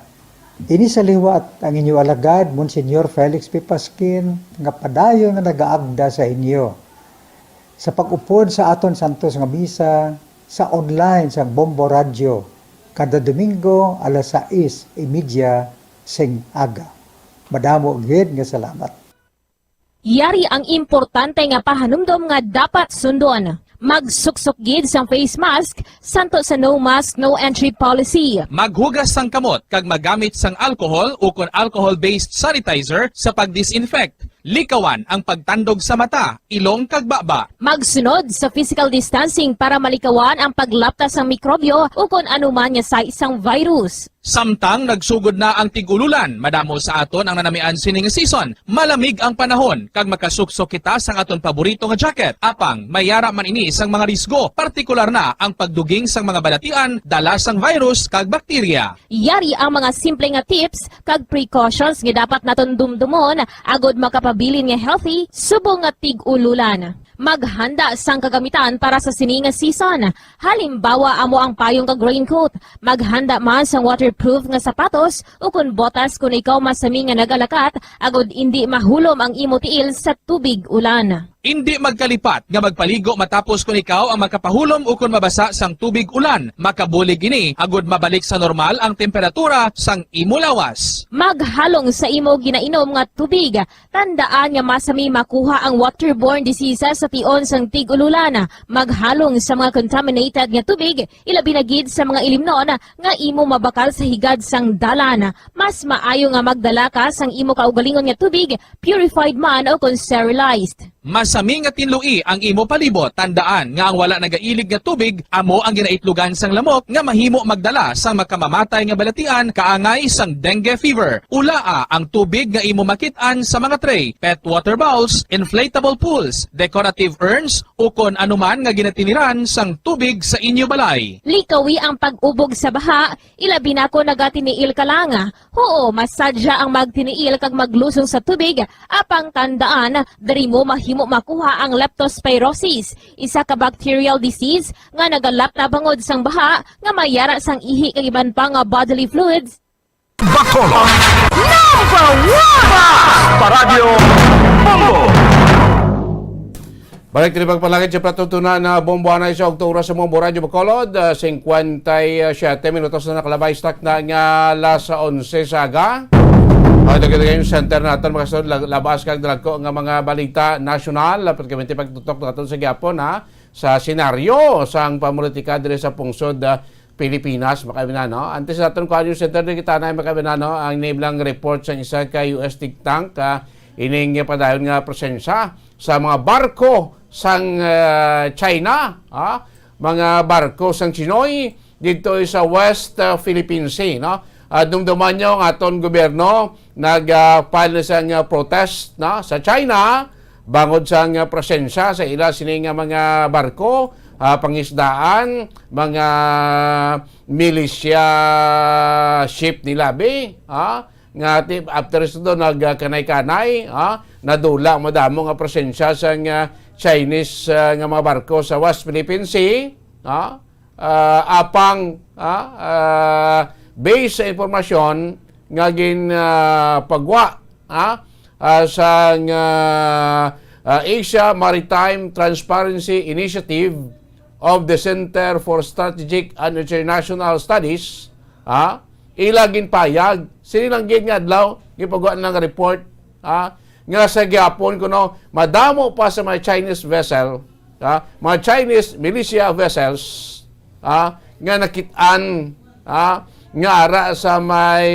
Ini sa liwat ang inyo alagad, Monsignor Felix P. Pasquin, nga padayon nga nagaagda sa inyo sa pag-upod sa aton santos nga misa sa online sang Bombo Radyo kada Domingo alas sais y media sing aga. Madamo gid nga salamat. Yari ang importante nga pahanumdom nga dapat sundon. Magsuksok gid sang face mask santo sa no mask, no entry policy. Maghugas sang kamot kag magamit sang alcohol ukon alcohol-based sanitizer sa pag-disinfect. Likawan ang pagtandog sa mata, ilong kag baba. Magsunod sa physical distancing para malikawan ang paglapta sang mikrobyo ukon anuman nga sais sang virus. Samtang nagsugod na ang tig-ululan, madamo sa aton ang nanamian sining season. Malamig ang panahon kag makasuksok kita sang aton paborito nga jacket. Apang may yara man ini sang mga risgo, partikular na ang pagduging sang mga balatian dala sang virus kag bakterya. Yari ang mga simple nga tips kag precautions nga dapat naton dumdumon agod makapabilin nga healthy subong nga tig-ululan. Maghanda sang kagamitan para sa sini nga season. Halimbawa, amo ang payong kag raincoat. Maghanda man sang waterproof nga sapatos ukon botas kon ikaw masami nga nagalakat agod indi mahulom ang imo tiil sa tubig ulan. Indi magkalipat nga magpaligo matapos kon ikaw ang makapahulom ukon mabasa sang tubig ulan. Makabulig ini agod mabalik sa normal ang temperatura sang imo lawas. Maghalong sa imo ginainom nga tubig. Tandaan nga masami makuha ang waterborne diseases sa tion sang tig-ululan. Maghalong sa mga contaminated nga tubig, ilabi na gid sa mga ilimnon nga imo mabakal sa higad sang dalan. Mas maayo nga magdala ka sang imo kaugalingon nga tubig, purified man o kon sterilized. Masami nga tinloi ang imo palibot. Tandaan nga ang wala nagailig nga tubig amo ang ginaitlogan sang lamok nga mahimo magdala sang makamamatay nga balatian kaangay sang dengue fever. Ulaa ang tubig nga imo makit-an sa mga tray, pet water bowls, inflatable pools, decorative urns, ukon anuman nga ginatiniran sang tubig sa inyo balay. Likawi ang pag-ubog sa baha, ilabi na kon nagatiniil ka lang. Huo, masadya ang magtiniil kag maglusong sa tubig, apang tandaan, diri mo mahimo makuha ang leptospirosis, isa ka bacterial disease nga nagalapta bangod sang baha nga may yara sang ihi kag iban pa nga bodily fluids. Bacolod. Number one! Paradyo Bombo. Balik tini pagpalangit sa platutuna na bombo anay sa Oktubre sa Bombo Radyo Bacolod, ah, singkwenta y siyete minutos na nakalabay, stock na nga alas onse sa aga. Ang dagdagan yung center natin, mga sunod, lag-, labas kag dalagko nga mga balita nasyonal, ah, pagkabinti pagtutok natin sa gyapon, ha, sa senaryo sang pamulitika diri sa pungsod, ah, Pilipinas, mga kabinano. Antes naton kuha yung center, di kita na, mga kabinano, ang niblang report sa isa ka U S think tank, ah, ining padayon nga presensya sa mga barko sang, ah, China, ah, mga barko sang Chinoy didto sa West, ah, Philippine Sea, no? Ah, dumduman nyo ang aton gobyerno nag, ah, file na sang, ah, protest, no, sa China bangod sang, ah, presensya sa ila sini nga mga barko, ah, pangisdaan, mga militia ship nila, be, ah, nga ti-, after sa to nagkanay-kanay, ah, nadula madamo nga presensya sang, ah, Chinese, ah, nga mga barko sa West Philippine Sea, ah, ah, apang, ah, ah, based sa impormasyon nga gin, ah, pagwa, ah, ah, sang, ah, ah, Asia Maritime Transparency Initiative of the Center for Strategic and International Studies, ah, ila ginpayag, sini lang gid nga adlaw, gipagwa na nga report, ah, nga sa gihapon kuno, madamo pa sa mga Chinese vessel, ah, mga Chinese militia vessels, ah, nga nakit-an, ah, nga ara sa may,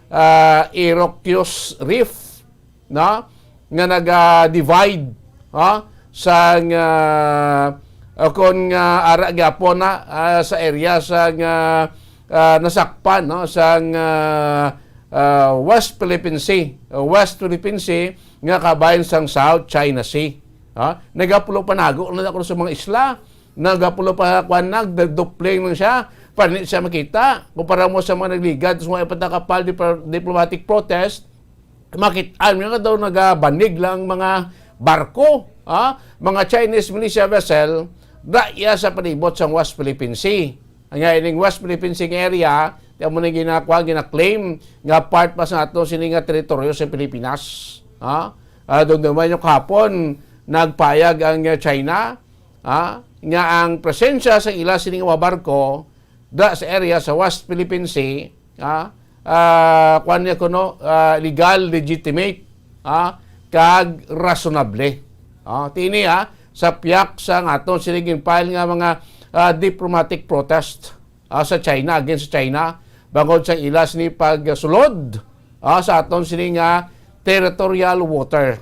ah, Iroquois Reef, no? Nga naga-divide, ha? Sang, ah, ah, kon nga ara gyapon na, ah, sa area sang, ah, ah, nasakpan, no? Sang, ah, ah, West Philippine Sea, ah, West Philippine Sea nga kabahin sang South China Sea. Ha? Nagapulo panago lang ako sa mga isla. Nagapulo pa, kwan, nagdupling lang siya. Panit siya makita. Kumpara mo sa mga nagligad, sa mga ipatakapal diplo-, diplomatic protest, makit-an nga daw nagabanig lang mga barko, ha? Mga Chinese militia vessel, daya sa palibot sang West Philippine Sea. Nga ining West Philippine Sea nga area, di mo na ginakuha, gina-claim nga part pa sa ato sini nga teritoryo sa Pilipinas. Ha? Ah, doon naman yung kahapon, nagpayag ang, ah, China, ha? Nga ang presensya sa ila sini nga mga barko da sa area sa West Philippine Sea, ha? Ah, kuwan niya kuno, ah, legal, legitimate, ha? Kag rasonable. Ah, tini, ha? Sa piyak sa nga aton sini ginfile nga mga, ah, diplomatic protest, ah, sa China, against sa China, bangod sa ila sini pagsulod, ah, sa aton sini nga territorial water.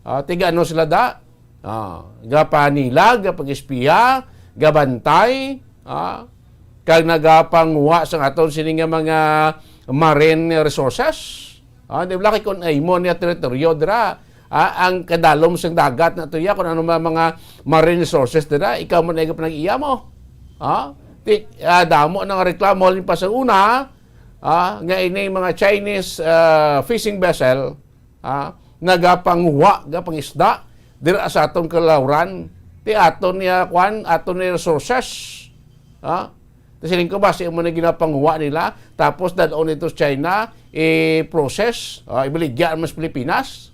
Ah, tiga ano sila da? Ah, gapanilag, gapag-espiya, gabantay, ah, kag nagapanguha sa aton sini nga mga marine resources. Ah, di ba, kay kung imo niya teritoryo dira, ah, ang kadalom sang dagat na to ya, kung ano man mga marine resources dira, ikaw mo na iga panag-iya mo. Ah, ti, ah, damo na nga reklamo halin pa sa una, ah, nga ini mga Chinese, ah, fishing vessel, ah, nagapanguha, gapangisda dira sa aton kalawran, ti aton niya, kwan, aton niya resources. Ha? Ti siling ko ba, si imo na ginapanguha nila, tapos dad-on ito sa China, i-process, ah, ibaligya naman sa Pilipinas,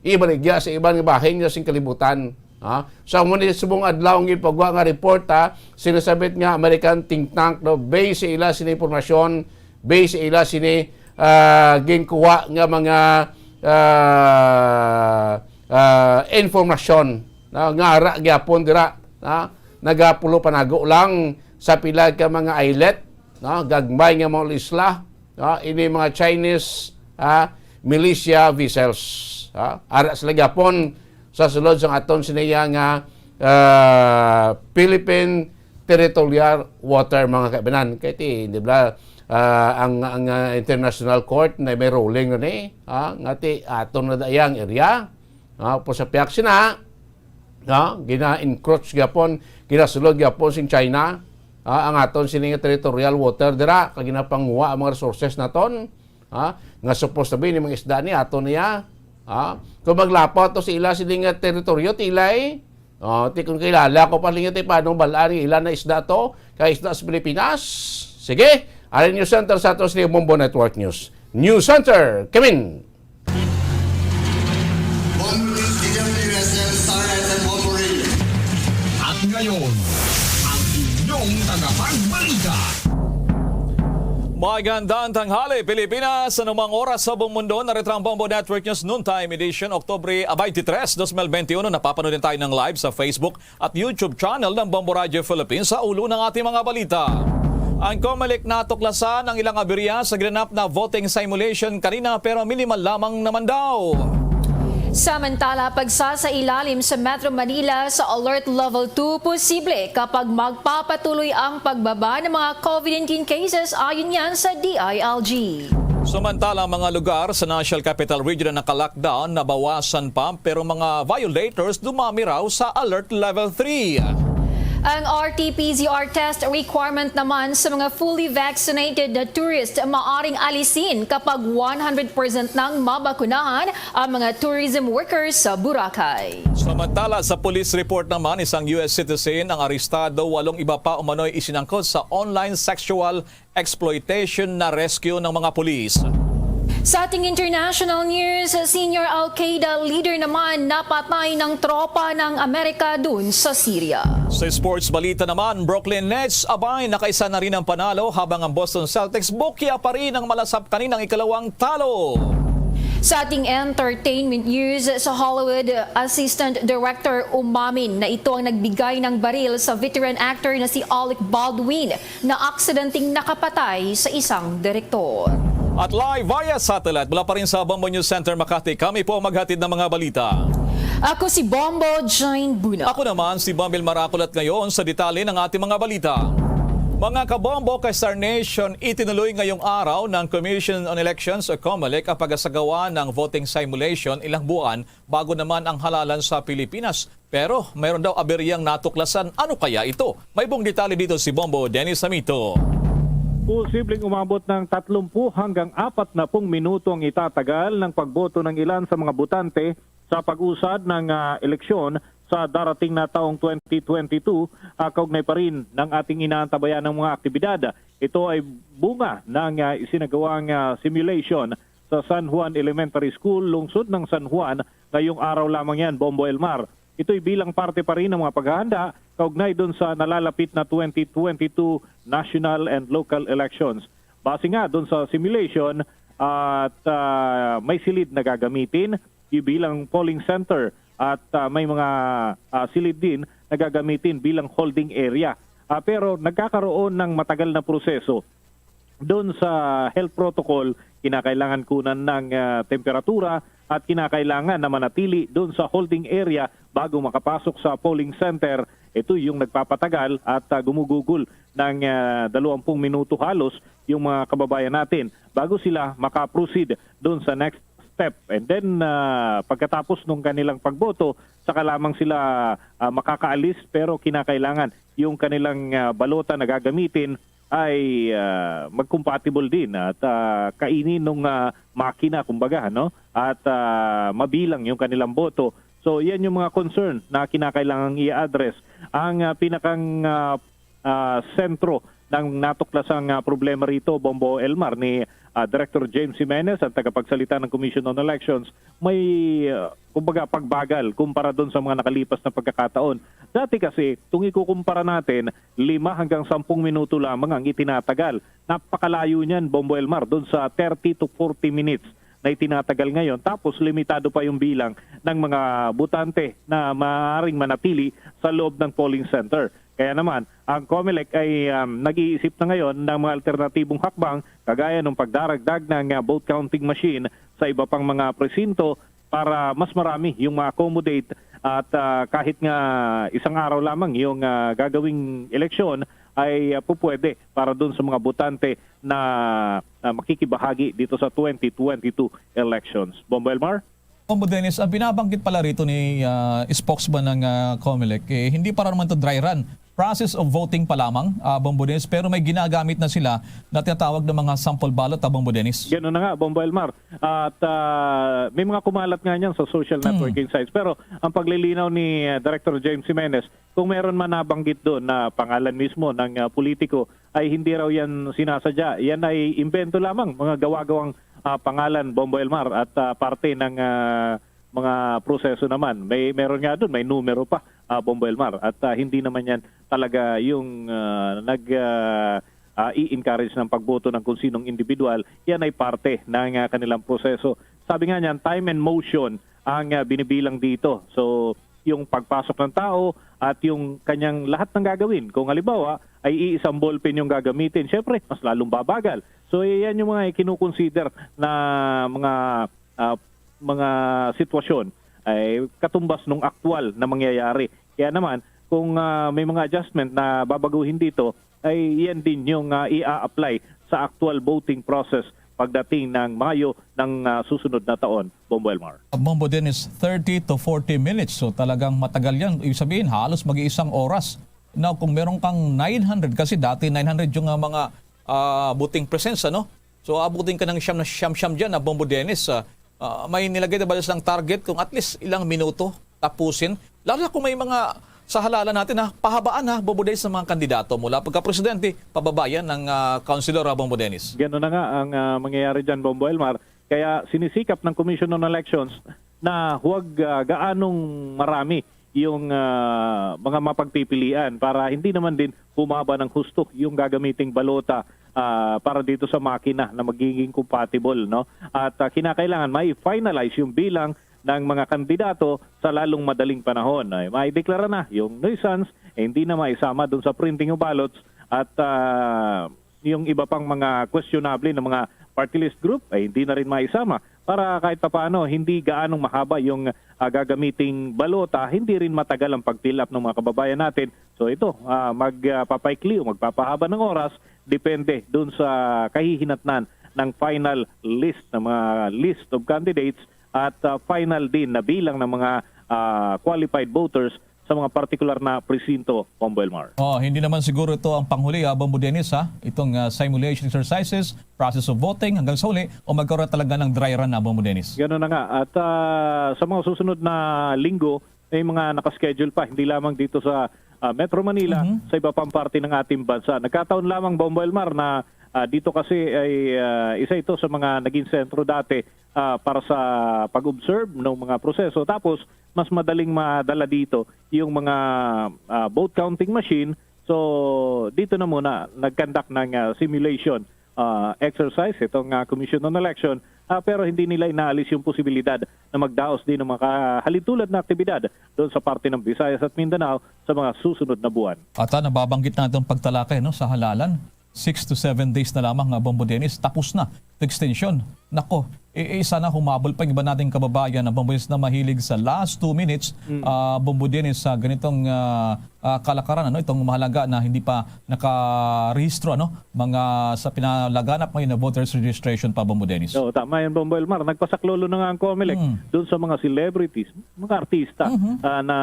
ibaligya sa iban nga bahin nga sing kalibutan. Ha? So, amo ni subong adlaw ang ginpagwa nga report, ha, sinasabit nga American think tank, no, based sa ila sini impormasyon, based sa ila sini, ah, ginkuha nga mga, ah, ah, informasyon, no, nga ara gyapon dira, no, nagapulo panago lang sa pila ka mga islet, no, gagmay nga mga isla, no, ini mga Chinese, ah, militia vessels, ah, ara sila gyapon sa sulod sang aton siniya nga, ah, Philippine territorial water, mga kaibanan. Kay ti, di ba, ah, ang, ang, ah, International Court na may ruling na ni, ah, nga ti aton na dayang area. Ah, po sa piyak sina, ah, gina-encroach gyapon, ginasulod gyapon sing China, ah, ang aton sini nga territorial water dira, kag ginapanguha ang mga resources naton, ah, nga supposed to be ni mga isda ni aton niya. Ah, kung maglapaw to sa ila sini nga teritoryo, tilay, oh, ti kung kilala ko pa lingi ti paano bal-an nga ila na isda to, kay isda sa Pilipinas. Sige, ari News Center sa ato sa Bombo Network News. News Center, Kevin. Bombo News, D W S L, Star F M Bombo Radio. At ngayon, ang inyong tagapagbalita. Magandang tanghali, Pilipinas. Anumang oras sa buong mundo, narito ang Bombo Network News Noontime Edition, Oktubre, ah, twenty-three, twenty twenty-one. Napapanood din tayo ng live sa Facebook at YouTube channel ng Bombo Radio Philippines. Sa ulo ng ating mga balita, ang Comelec natuklasan ang ilang aberya sa ginanap na voting simulation kanina, pero minimal lamang naman daw. Samantala, pagsasailalim sa Metro Manila sa Alert Level two posible kapag magpapatuloy ang pagbaba ng mga COVID nineteen cases, ayon yan sa D I L G. Samantala, ang mga lugar sa National Capital Region na naka-lockdown, nabawasan pa, pero mga violators dumami raw sa Alert Level three. Ang R T P C R test requirement naman sa mga fully vaccinated na tourist maaring alisin kapag one hundred percent nang mabakunahan ang mga tourism workers sa Boracay. Samantala, sa police report naman, isang U S citizen ang arestado, walong iba pa umano'y isinangkot sa online sexual exploitation na rescue ng mga pulis. Sa ating international news, senior Al-Qaeda leader naman napatay ng tropa ng Amerika dun sa Syria. Sa sports balita naman, Brooklyn Nets, abay, nakaisa na rin ang panalo, habang ang Boston Celtics bukya pa rin ang malasap kaninang ikalawang talo. Sa ating entertainment news, sa Hollywood, Assistant Director umamin na ito ang nagbigay ng baril sa veteran actor na si Alec Baldwin na aksidenteng nakapatay sa isang direktor. At live via satellite mula pa rin sa Bombo News Center Makati, kami po maghatid ng mga balita. Ako si Bombo Jane Buna. Ako naman si Bombil Marakulat ngayon sa detalye ng ating mga balita. Mga kabombo, ka-Star Nation, itinuloy ngayong araw ng Commission on Elections o COMELEC ang pag-asagawa ng voting simulation ilang buwan bago naman ang halalan sa Pilipinas. Pero mayroon daw aberyang natuklasan. Ano kaya ito? May buong detalye dito si Bombo Dennis Samito. Posibleng umabot ng tatlumpu hanggang apat na pung minuto ang itatagal ng pagboto ng ilan sa mga botante sa pag-usad ng, ah, eleksyon sa darating na taong twenty twenty-two, ah, kaugnay pa rin ng ating inaantabayan ng mga aktibidad. Ito ay bunga ng, ah, isinagawang, ah, simulation sa San Juan Elementary School, lungsod ng San Juan, ngayong araw lamang yan, Bombo Elmar. Ito'y bilang parte pa rin ng mga paghahanda kaugnay dun sa nalalapit na twenty twenty-two national and local elections. Base nga dun sa simulation, at, ah, may silid na gagamitin bilang polling center at, ah, may mga, ah, silid din na gagamitin bilang holding area. Ah, pero nagkakaroon ng matagal na proseso. Doon sa health protocol, kinakailangan kunan ng, ah, temperatura at kinakailangan na manatili doon sa holding area bago makapasok sa polling center. Ito yung nagpapatagal at, ah, gumugugol ng, ah, dalawampung minuto halos yung mga kababayan natin bago sila maka-proceed doon sa next step. And then, ah, pagkatapos nung kanilang pagboto, saka lamang sila, ah, makakaalis, pero kinakailangan yung kanilang, ah, balota na gagamitin ay, ah, mag-compatible din at, ah, kainin nung, ah, makina, kumbaga, no? At, ah, mabilang yung kanilang boto. So, yan yung mga concern na kinakailangang i-address. Ang, ah, pinakang, ah, ah, sentro ng natuklasang, ah, problema rito, Bombo Elmar, ni, ah, Director James Jimenez, ang tagapagsalita ng Commission on Elections, may, ah, kumbaga, pagbagal kumpara doon sa mga nakalipas na pagkakataon. Dati kasi, kung ikukumpara natin, lima hanggang sampung minuto lamang ang itinatagal. Napakalayo niyan, Bombo Elmar, doon sa thirty to forty minutes na itinatagal ngayon. Tapos, limitado pa yung bilang ng mga botante na maaaring manatili sa loob ng polling center. Kaya naman, ang COMELEC ay, um, nag-iisip na ngayon ng mga alternatibong hakbang, kagaya ng pagdaragdag ng, uh, vote counting machine sa iba pang mga presinto para mas marami yung ma-accommodate at, ah, kahit nga isang araw lamang yung, ah, gagawing eleksyon ay, ah, pupwede para dun sa mga botante na, ah, makikibahagi dito sa twenty twenty-two elections. Bombo Elmar? Bombo Dennis, ang binabanggit pala rito ni, ah, spokesman ng, ah, COMELEC, eh, hindi para naman to dry run. Process of voting pa lamang, ah, Bombo Dennis, pero may ginagamit na sila na tinatawag ng mga sample ballot, ah, Bombo Dennis. Ganun na nga, Bombo Elmar. At, ah, may mga kumalat nga niyan sa social Hmm. networking sites. Pero ang paglilinaw ni, ah, Director James Jimenez, kung meron man nabanggit doon na pangalan mismo ng, ah, politiko, ay hindi raw yan sinasadya. Yan ay imbento lamang, mga gawa-gawang, ah, pangalan, Bombo Elmar, at, ah, parte ng, ah, mga proseso naman. May, meron nga doon, may numero pa, ah, Bombo Elmar. At, ah, hindi naman yan talaga yung, ah, nag, ah, ah, i-encourage ng pagboto ng kung sinong individual. Yan ay parte ng, ah, kanilang proseso. Sabi nga niyan, time and motion ang, ah, binibilang dito. So, yung pagpasok ng tao at yung kanyang lahat ng gagawin. Kung halimbawa, ay iisang ballpen yung gagamitin, syempre, mas lalong babagal. So, yan yung mga kinukonsider na mga, ah, mga sitwasyon ay katumbas nung aktual na mangyayari. Kaya naman, kung, ah, may mga adjustment na babaguhin dito, ay yan din yung, ah, i-a-apply sa actual voting process pagdating ng Mayo ng, ah, susunod na taon, Bombo Elmar. Bombo Dennis, thirty to forty minutes. So talagang matagal yan. Ibig sabihin, halos mag-iisang oras. Now, kung meron kang nine hundred, kasi dati nine hundred yung, ah, mga, ah, voting presence, ano? So abutin ka ng siyam na siyam-siyam dyan, ah, Bombo Dennis. Ah, ah, may nilagay na ba silang target kung at least ilang minuto tapusin? Lalo na kung may mga, sa halalan natin, ha, pahabaan, ha, Bombo Dennis, ng mga kandidato mula pagka-presidente, pababayan ng, ah, councilor, ha, Bombo Dennis. Gano'n na nga ang, ah, mangyayari dyan, Bombo Elmar. Kaya sinisikap ng Commission on Elections na huwag, ah, gaanong marami yung, ah, mga mapagpipilian para hindi naman din humaba ng husto yung gagamiting balota, ah, para dito sa makina na magiging compatible, no? At, ah, kinakailangan ma-finalize yung bilang ng mga kandidato sa lalong madaling panahon. Ay, maideklara na yung nuisance, eh, hindi na maisama dun sa printing of ballots at, ah, yung iba pang mga questionable na mga party list group ay hindi na rin maisama para kahit papaano hindi gaanong mahaba yung, ah, gagamiting balota, hindi rin matagal ang pag-fill up ng mga kababayan natin. So ito, ah, magpapaikli o magpapahaba ng oras depende dun sa kahihinatnan ng final list, ng mga list of candidates at, ah, final din na bilang ng mga, ah, qualified voters sa mga partikular na presinto, Bombo Elmar. Oh, hindi naman siguro ito ang panghuli, ah, Bombo Dennis, ha? Itong, ah, simulation exercises, process of voting, hanggang sa huli, o magkaroon talaga ng dry run na, Bombo Dennis? Gano'n na nga. At, ah, sa mga susunod na linggo, may mga nakaschedule pa, hindi lamang dito sa, ah, Metro Manila, Mhm. sa iba pang parte ng ating bansa. Nagkataon lamang, Bombo Elmar, na, ah, dito kasi ay, ah, isa ito sa mga naging sentro dati, ah, para sa pag-observe ng mga proseso. Tapos, mas madaling madala dito yung mga, ah, vote counting machine. So, dito na muna nag-conduct ng, ah, simulation, ah, exercise itong, ah, Commission on Election, ah, pero hindi nila inaalis yung posibilidad na magdaos din ng mga kahalintulad na aktibidad doon sa parte ng Visayas at Mindanao sa mga susunod na buwan. At, ah, nababanggit natin ang pagtalakay, no, sa halalan. Six to seven days na lamang, ah, Bombo Dennis. Tapos na. Ito extension. Nako, eh, eh, sana humabol pa yung iba nating kababayan na Bombo Dennis na mahilig sa last two minutes, Mm. ah, Bombo Dennis, sa ganitong, ah, ah, kalakaran, ano, itong mahalaga na hindi pa nakarehistro, ano, mga sa pinalaganap ngayon na voters registration pa, Bombo Dennis. Oo, tama yan, Bombo Elmar. Nagpasaklolo na nga ang Comelec Mm. doon sa mga celebrities, mga artista, Mhm. ah, na,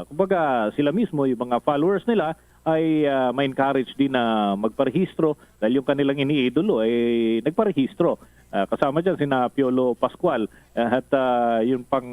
kumbaga, sila mismo, yung mga followers nila, ay, ah, ma-encourage din na magparehistro dahil yung kanilang iniidolo ay nagparehistro. Ah, kasama dyan sina Piolo Pascual, ah, at, ah, yung pang,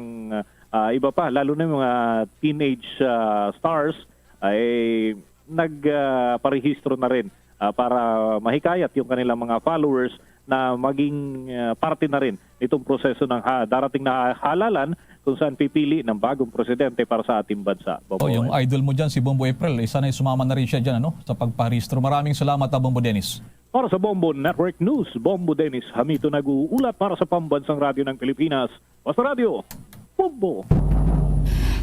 ah, iba pa, lalo na yung mga teenage, ah, stars ay nag, ah, parehistro na rin, ah, para mahikayat yung kanilang mga followers na maging, ah, parte na rin nitong proseso ng ha-, darating na halalan kung saan pipili ng bagong presidente para sa ating bansa. Bombo. Oh, yung idol mo dyan, si Bombo April, eh, sana sumama na rin siya dyan, ano, sa pagparehistro. Maraming salamat, ah, Bombo Dennis. Para sa Bombo Network News, Bombo Dennis Hamito nag-uulat para sa Pambansang Radyo ng Pilipinas. Basta Radyo, Bombo!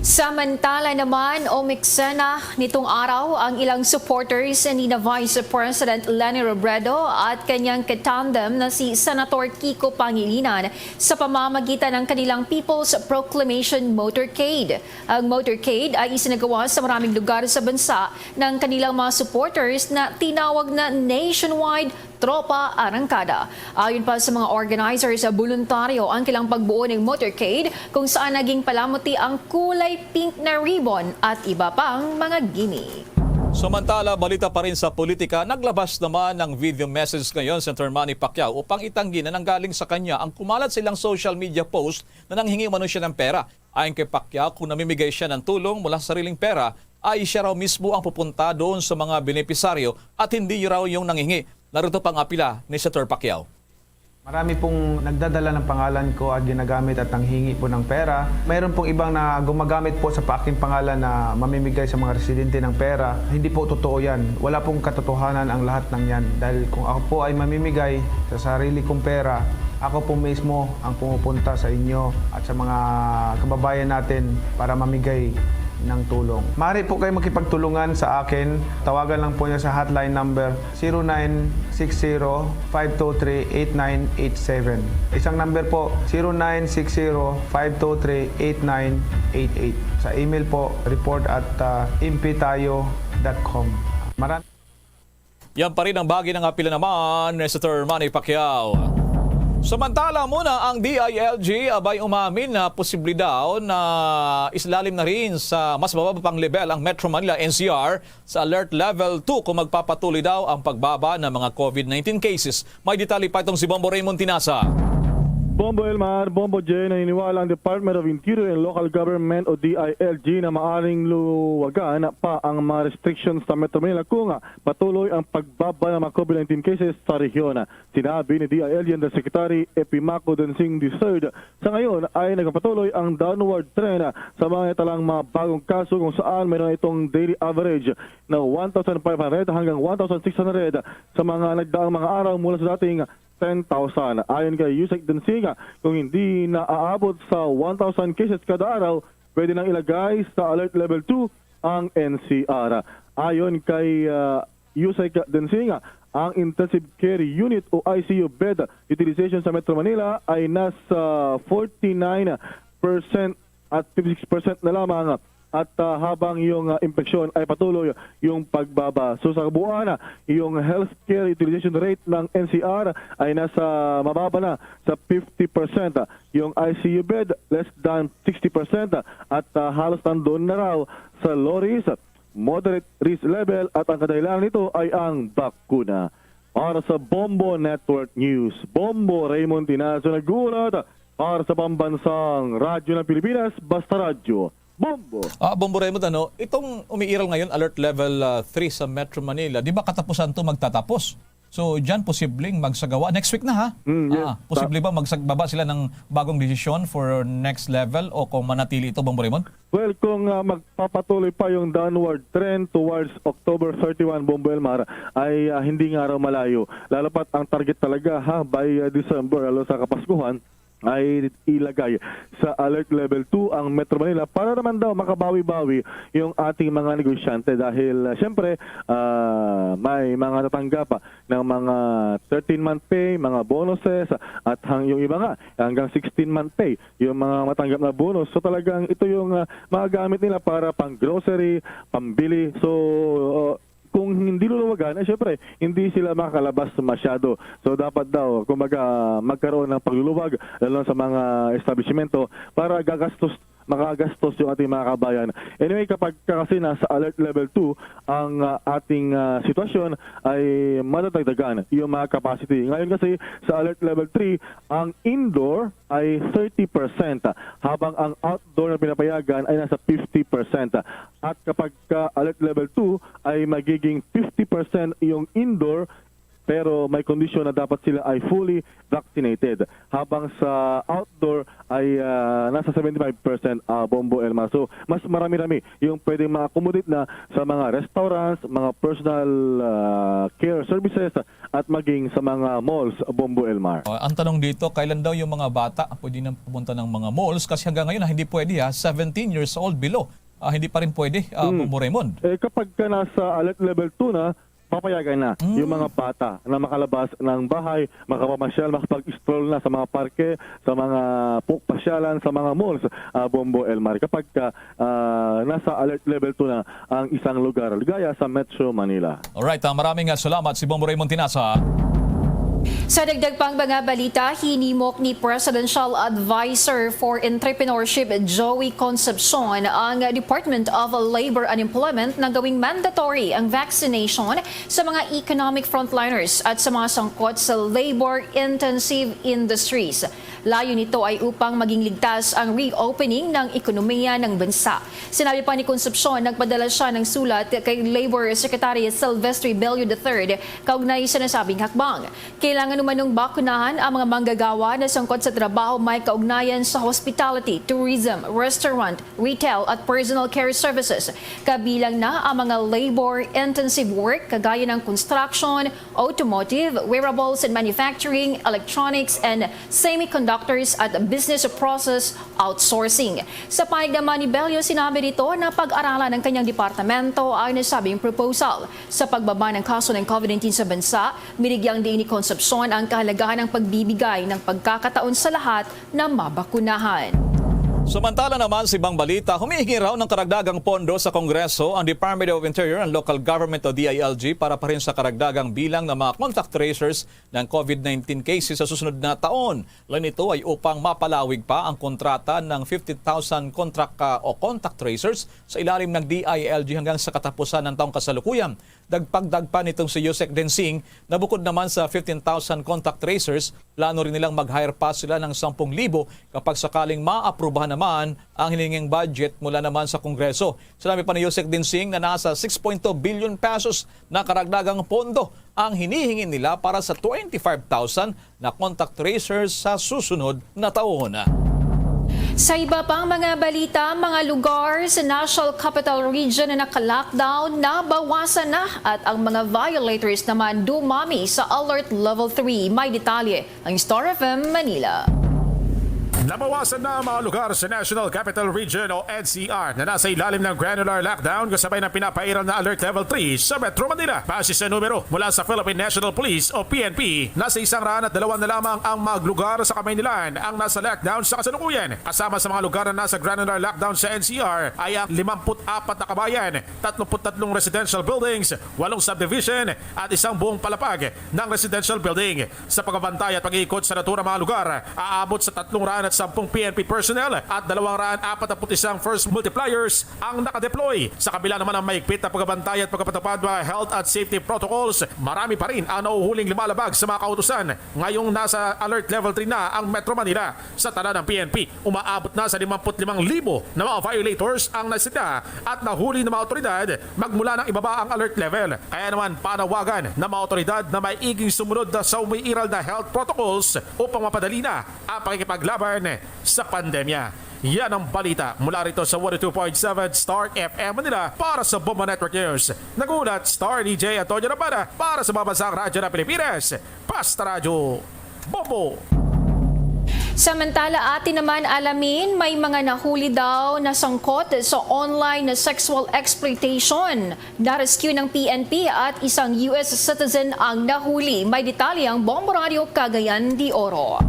Samantala naman, umeksena nitong araw ang ilang supporters ni na Vice President Leni Robredo at kanyang katandem na si Senator Kiko Pangilinan sa pamamagitan ng kanilang People's Proclamation Motorcade. Ang motorcade ay isinagawa sa maraming lugar sa bansa ng kanilang mga supporters na tinawag na nationwide Tropa Arangkada. Ayon pa sa mga organizers, voluntaryo ang kanilang pagbuo ng motorcade kung saan naging palamuti ang kulay pink na ribbon at iba pang mga gimmick. Samantala, balita pa rin sa politika, naglabas naman ng video message ngayon si Senator Manny Pacquiao upang itanggi na nanggaling sa kanya ang kumalat sa ilang social media post na nanghingi umano siya ng pera. Ayon kay Pacquiao, kung namimigay siya ng tulong mula sa sariling pera, ay siya raw mismo ang pupunta doon sa mga benepisaryo at hindi raw yung nanghingi. Narito pang apila ni Senator Pacquiao. Marami pong nagdadala ng pangalan ko at ginagamit at nanghingi po ng pera. Mayroon pong ibang na gumagamit po sa aking pangalan na mamimigay sa mga residente ng pera. Hindi po totoo yan. Wala pong katotohanan ang lahat ng yan. Dahil kung ako po ay mamimigay sa sarili kong pera, ako po mismo ang pumupunta sa inyo at sa mga kababayan natin para mamigay ng tulong. Maaari po kayo makipagtulungan sa akin. Tawagan lang po niyo sa hotline number zero nine six zero, five two three, eight nine eight seven. Isang number po, zero nine six zero, five two three, eight nine eight eight. Sa email po, report at, ah, impitayo dot com. Maraming Yan pa rin ang bahagi ng apila naman ni Senator Manny Pacquiao. Samantala muna, ang D I L G abay umamin na posible daw na isilalim na rin sa mas mababa pang level ang Metro Manila N C R sa Alert Level two kung magpapatuloy daw ang pagbaba ng mga COVID nineteen cases. May detalye pa itong si Bombo Raymond Tinasa. Bombo Elmar, Bombo J, naniniwala ang Department of Interior and Local Government o D I L G na maaring luwagan pa ang mga restrictions sa Metro Manila kung patuloy ang pagbaba ng mga COVID nineteen cases sa rehiyon. Sinabi ni D I L G Undersecretary Epimaco Densing the third, sa ngayon ay nagpapatuloy ang downward trend sa mga natalang mga bagong kaso kung saan mayroon itong daily average na one thousand five hundred hanggang one thousand six hundred sa mga nagdaang mga araw mula sa dating ten thousand. Ayon kay Yusek Densinga, kung hindi na aabot sa one thousand cases kada araw, pwede nang ilagay sa Alert Level two ang N C R. Ayon kay ah, Yusek Densinga, ang intensive care unit o I C U bed utilization sa Metro Manila ay nasa forty-nine percent at fifty-six percent na lamang at ah, habang yung ah, impeksyon ay patuloy yung pagbaba. So sa kabuuan, ah, yung healthcare utilization rate ng N C R ay nasa mababa na sa fifty percent. Yung I C U bed less than sixty percent at ah, halos nandun na raw sa low risk, moderate risk level at ang kadahilanan nito ay ang bakuna. Para sa Bombo Network News, Bombo Raymond Tinazo nag-uulat para sa Pambansang Radyo ng Pilipinas, Basta Radyo, Bombo. Ah, Bombo Raymond, ano, itong umiiral ngayon, alert level ah, three sa Metro Manila, di ba katapusan to magtatapos? So, dyan posibleng magsagawa. Next week na ha? Mm, yes. Ah, posible ba magsababa sila ng bagong desisyon for next level o kung manatili ito, Bombo Raymond? Well, kung ah, magpapatuloy pa yung downward trend towards October thirty-one, Bombo Elmar, ay ah, hindi nga raw malayo. Lalo pat ang target talaga ha, by ah, December, lalo sa Kapaskuhan, ay ilagay sa Alert Level two ang Metro Manila para naman daw makabawi-bawi yung ating mga negosyante dahil ah, siyempre ah, may mga tatanggap ah, ng mga thirteen-month pay, mga bonuses at hang, yung iba nga hanggang sixteen-month pay yung mga matanggap na bonus. So talagang ito yung ah, magamit nila para pang grocery, pambili. So uh, kung hindi luluwagan, eh, syempre, hindi sila makakalabas masyado. So dapat daw, kumbaga, magkaroon ng pagluluwag, lalo na sa mga establishmento, para gagastos makagastos yung ating mga kabayan. Anyway, kapag ka kasi nasa alert level two ang ah, ating ah, sitwasyon, ay madadagdagan yung mga capacity. Ngayon kasi sa alert level three, ang indoor ay thirty percent, habang ang outdoor na pinapayagan ay nasa fifty percent. At kapag ka alert level two ay magiging fifty percent yung indoor, pero may kondisyon na dapat sila ay fully vaccinated, habang sa outdoor ay ah, nasa seventy-five percent, ah, Bombo Elmar. So, mas marami-rami yung pwedeng ma-accommodate na sa mga restaurants, mga personal ah, care services, at maging sa mga malls, Bombo Elmar. Oh, ang tanong dito, kailan daw yung mga bata pwede na pumunta ng mga malls? Kasi hanggang ngayon, ah, hindi pwede ha, seventeen years old below. Ah, hindi pa rin pwede, ah, Bombo Raymond. Eh, kapag ka nasa alert level two na, papayagan na yung mga bata na makalabas ng bahay, makapamasyal, makapag-stroll na sa mga parke, sa mga pu- pasyalan, sa mga malls, ah, Bombo Elmar. Kapag ka ah, nasa alert level two na ang isang lugar, gaya sa Metro Manila. Alright, ah, maraming ah, salamat si Bombo Raymond Tinasa. Sa dagdag pang mga balita, hinimok ni Presidential Advisor for Entrepreneurship Joey Concepcion ang Department of Labor and Employment na gawing mandatory ang vaccination sa mga economic frontliners at sa mga sangkot sa labor-intensive industries. Layo nito ay upang maging ligtas ang reopening ng ekonomiya ng bansa. Sinabi pa ni Concepcion, nagpadala siya ng sulat kay Labor Secretary Silvestre Bello the third kaugnay sa nasabing hakbang. Kailangan umanong bakunahan ang mga manggagawa na sangkot sa trabaho may kaugnayan sa hospitality, tourism, restaurant, retail at personal care services, kabilang na ang mga labor-intensive work kagaya ng construction, automotive, wearables and manufacturing, electronics and semiconductor contractors at business process outsourcing. Sa pahayag naman ni Bello, sinabi nito na pag-aralan ng kanyang departamento ang nasabing proposal. Sa pagbaba ng kaso ng COVID nineteen sa bansa, binigyang diin ni Concepcion ang kahalagahan ng pagbibigay ng pagkakataon sa lahat na mabakunahan. Samantala naman sa ibang balita, humihingi raw ng karagdagang pondo sa Kongreso ang Department of Interior and Local Government o D I L G para pa rin sa karagdagang bilang ng mga contact tracers ng COVID nineteen cases sa susunod na taon. Lain nito ay upang mapalawig pa ang kontrata ng fifty thousand contract, ah, o contact tracers sa ilalim ng D I L G hanggang sa katapusan ng taong kasalukuyan. Dagpag-dagpa nitong si Yusek Densing na bukod naman sa fifteen thousand contact tracers, plano rin nilang mag-hire pa sila ng sampung libo kapag sakaling maaprubahan naman ang hininging budget mula naman sa Kongreso. Sinabi pa ni Yusek Densing na nasa six point two billion pesos na karagdagang pondo ang hinihingi nila para sa twenty-five thousand na contact tracers sa susunod na taon. Sa iba pang mga balita, mga lugar sa National Capital Region na naka-lockdown nabawasan na at ang mga violators naman dumami sa Alert Level three. May detalye ang Star F M Manila. Nabawasan na ang mga lugar sa National Capital Region o N C R na nasa ilalim ng granular lockdown kasabay ng pinapairal na Alert Level three sa Metro Manila. Base sa numero mula sa Philippine National Police o P N P, nasa isang raan at dalawa na lamang ang mga lugar sa Kamaynilan ang nasa lockdown sa kasalukuyan. Kasama sa mga lugar na nasa granular lockdown sa N C R ay ang limamput apat na kabayan, tatlumpu't tatlong residential buildings, walong subdivision at isang buong palapag ng residential building. Sa pagbantay at pag-iikot sa naturang mga lugar, aabot sa tatlong raan at sampung P N P personnel at dalawang raan apat na put isang first multipliers ang nakadeploy. Sa kabila naman ng mahigpit na pagbantay at pagpatupad mga health at safety protocols, marami pa rin ang nahuhuling lumalabag sa mga kautusan. Ngayong nasa alert level three na ang Metro Manila, sa tanan ng P N P, umaabot na sa limampu't limang libo na mga violators ang nasita at nahuli ng mga awtoridad magmula nang ibaba ang alert level. Kaya naman panawagan ng mga awtoridad na maiging sumunod na sa umiiral na health protocols upang mapadali na ang pakikipaglaban sa pandemya. Yan ang balita mula rito sa one oh two point seven Star F M Manila. Para sa Bombo Network News, nag-uulat Star D J Antonio Rabada. Para sa Mabasang Radyo ng Pilipinas, Basta Radyo, Bombo. Samantala, atin naman alamin, may mga nahuli daw na sangkot sa online na sexual exploitation. Na-rescue ng P N P at isang U S citizen ang nahuli. May detalye ang Bombo Radio Cagayan de Oro.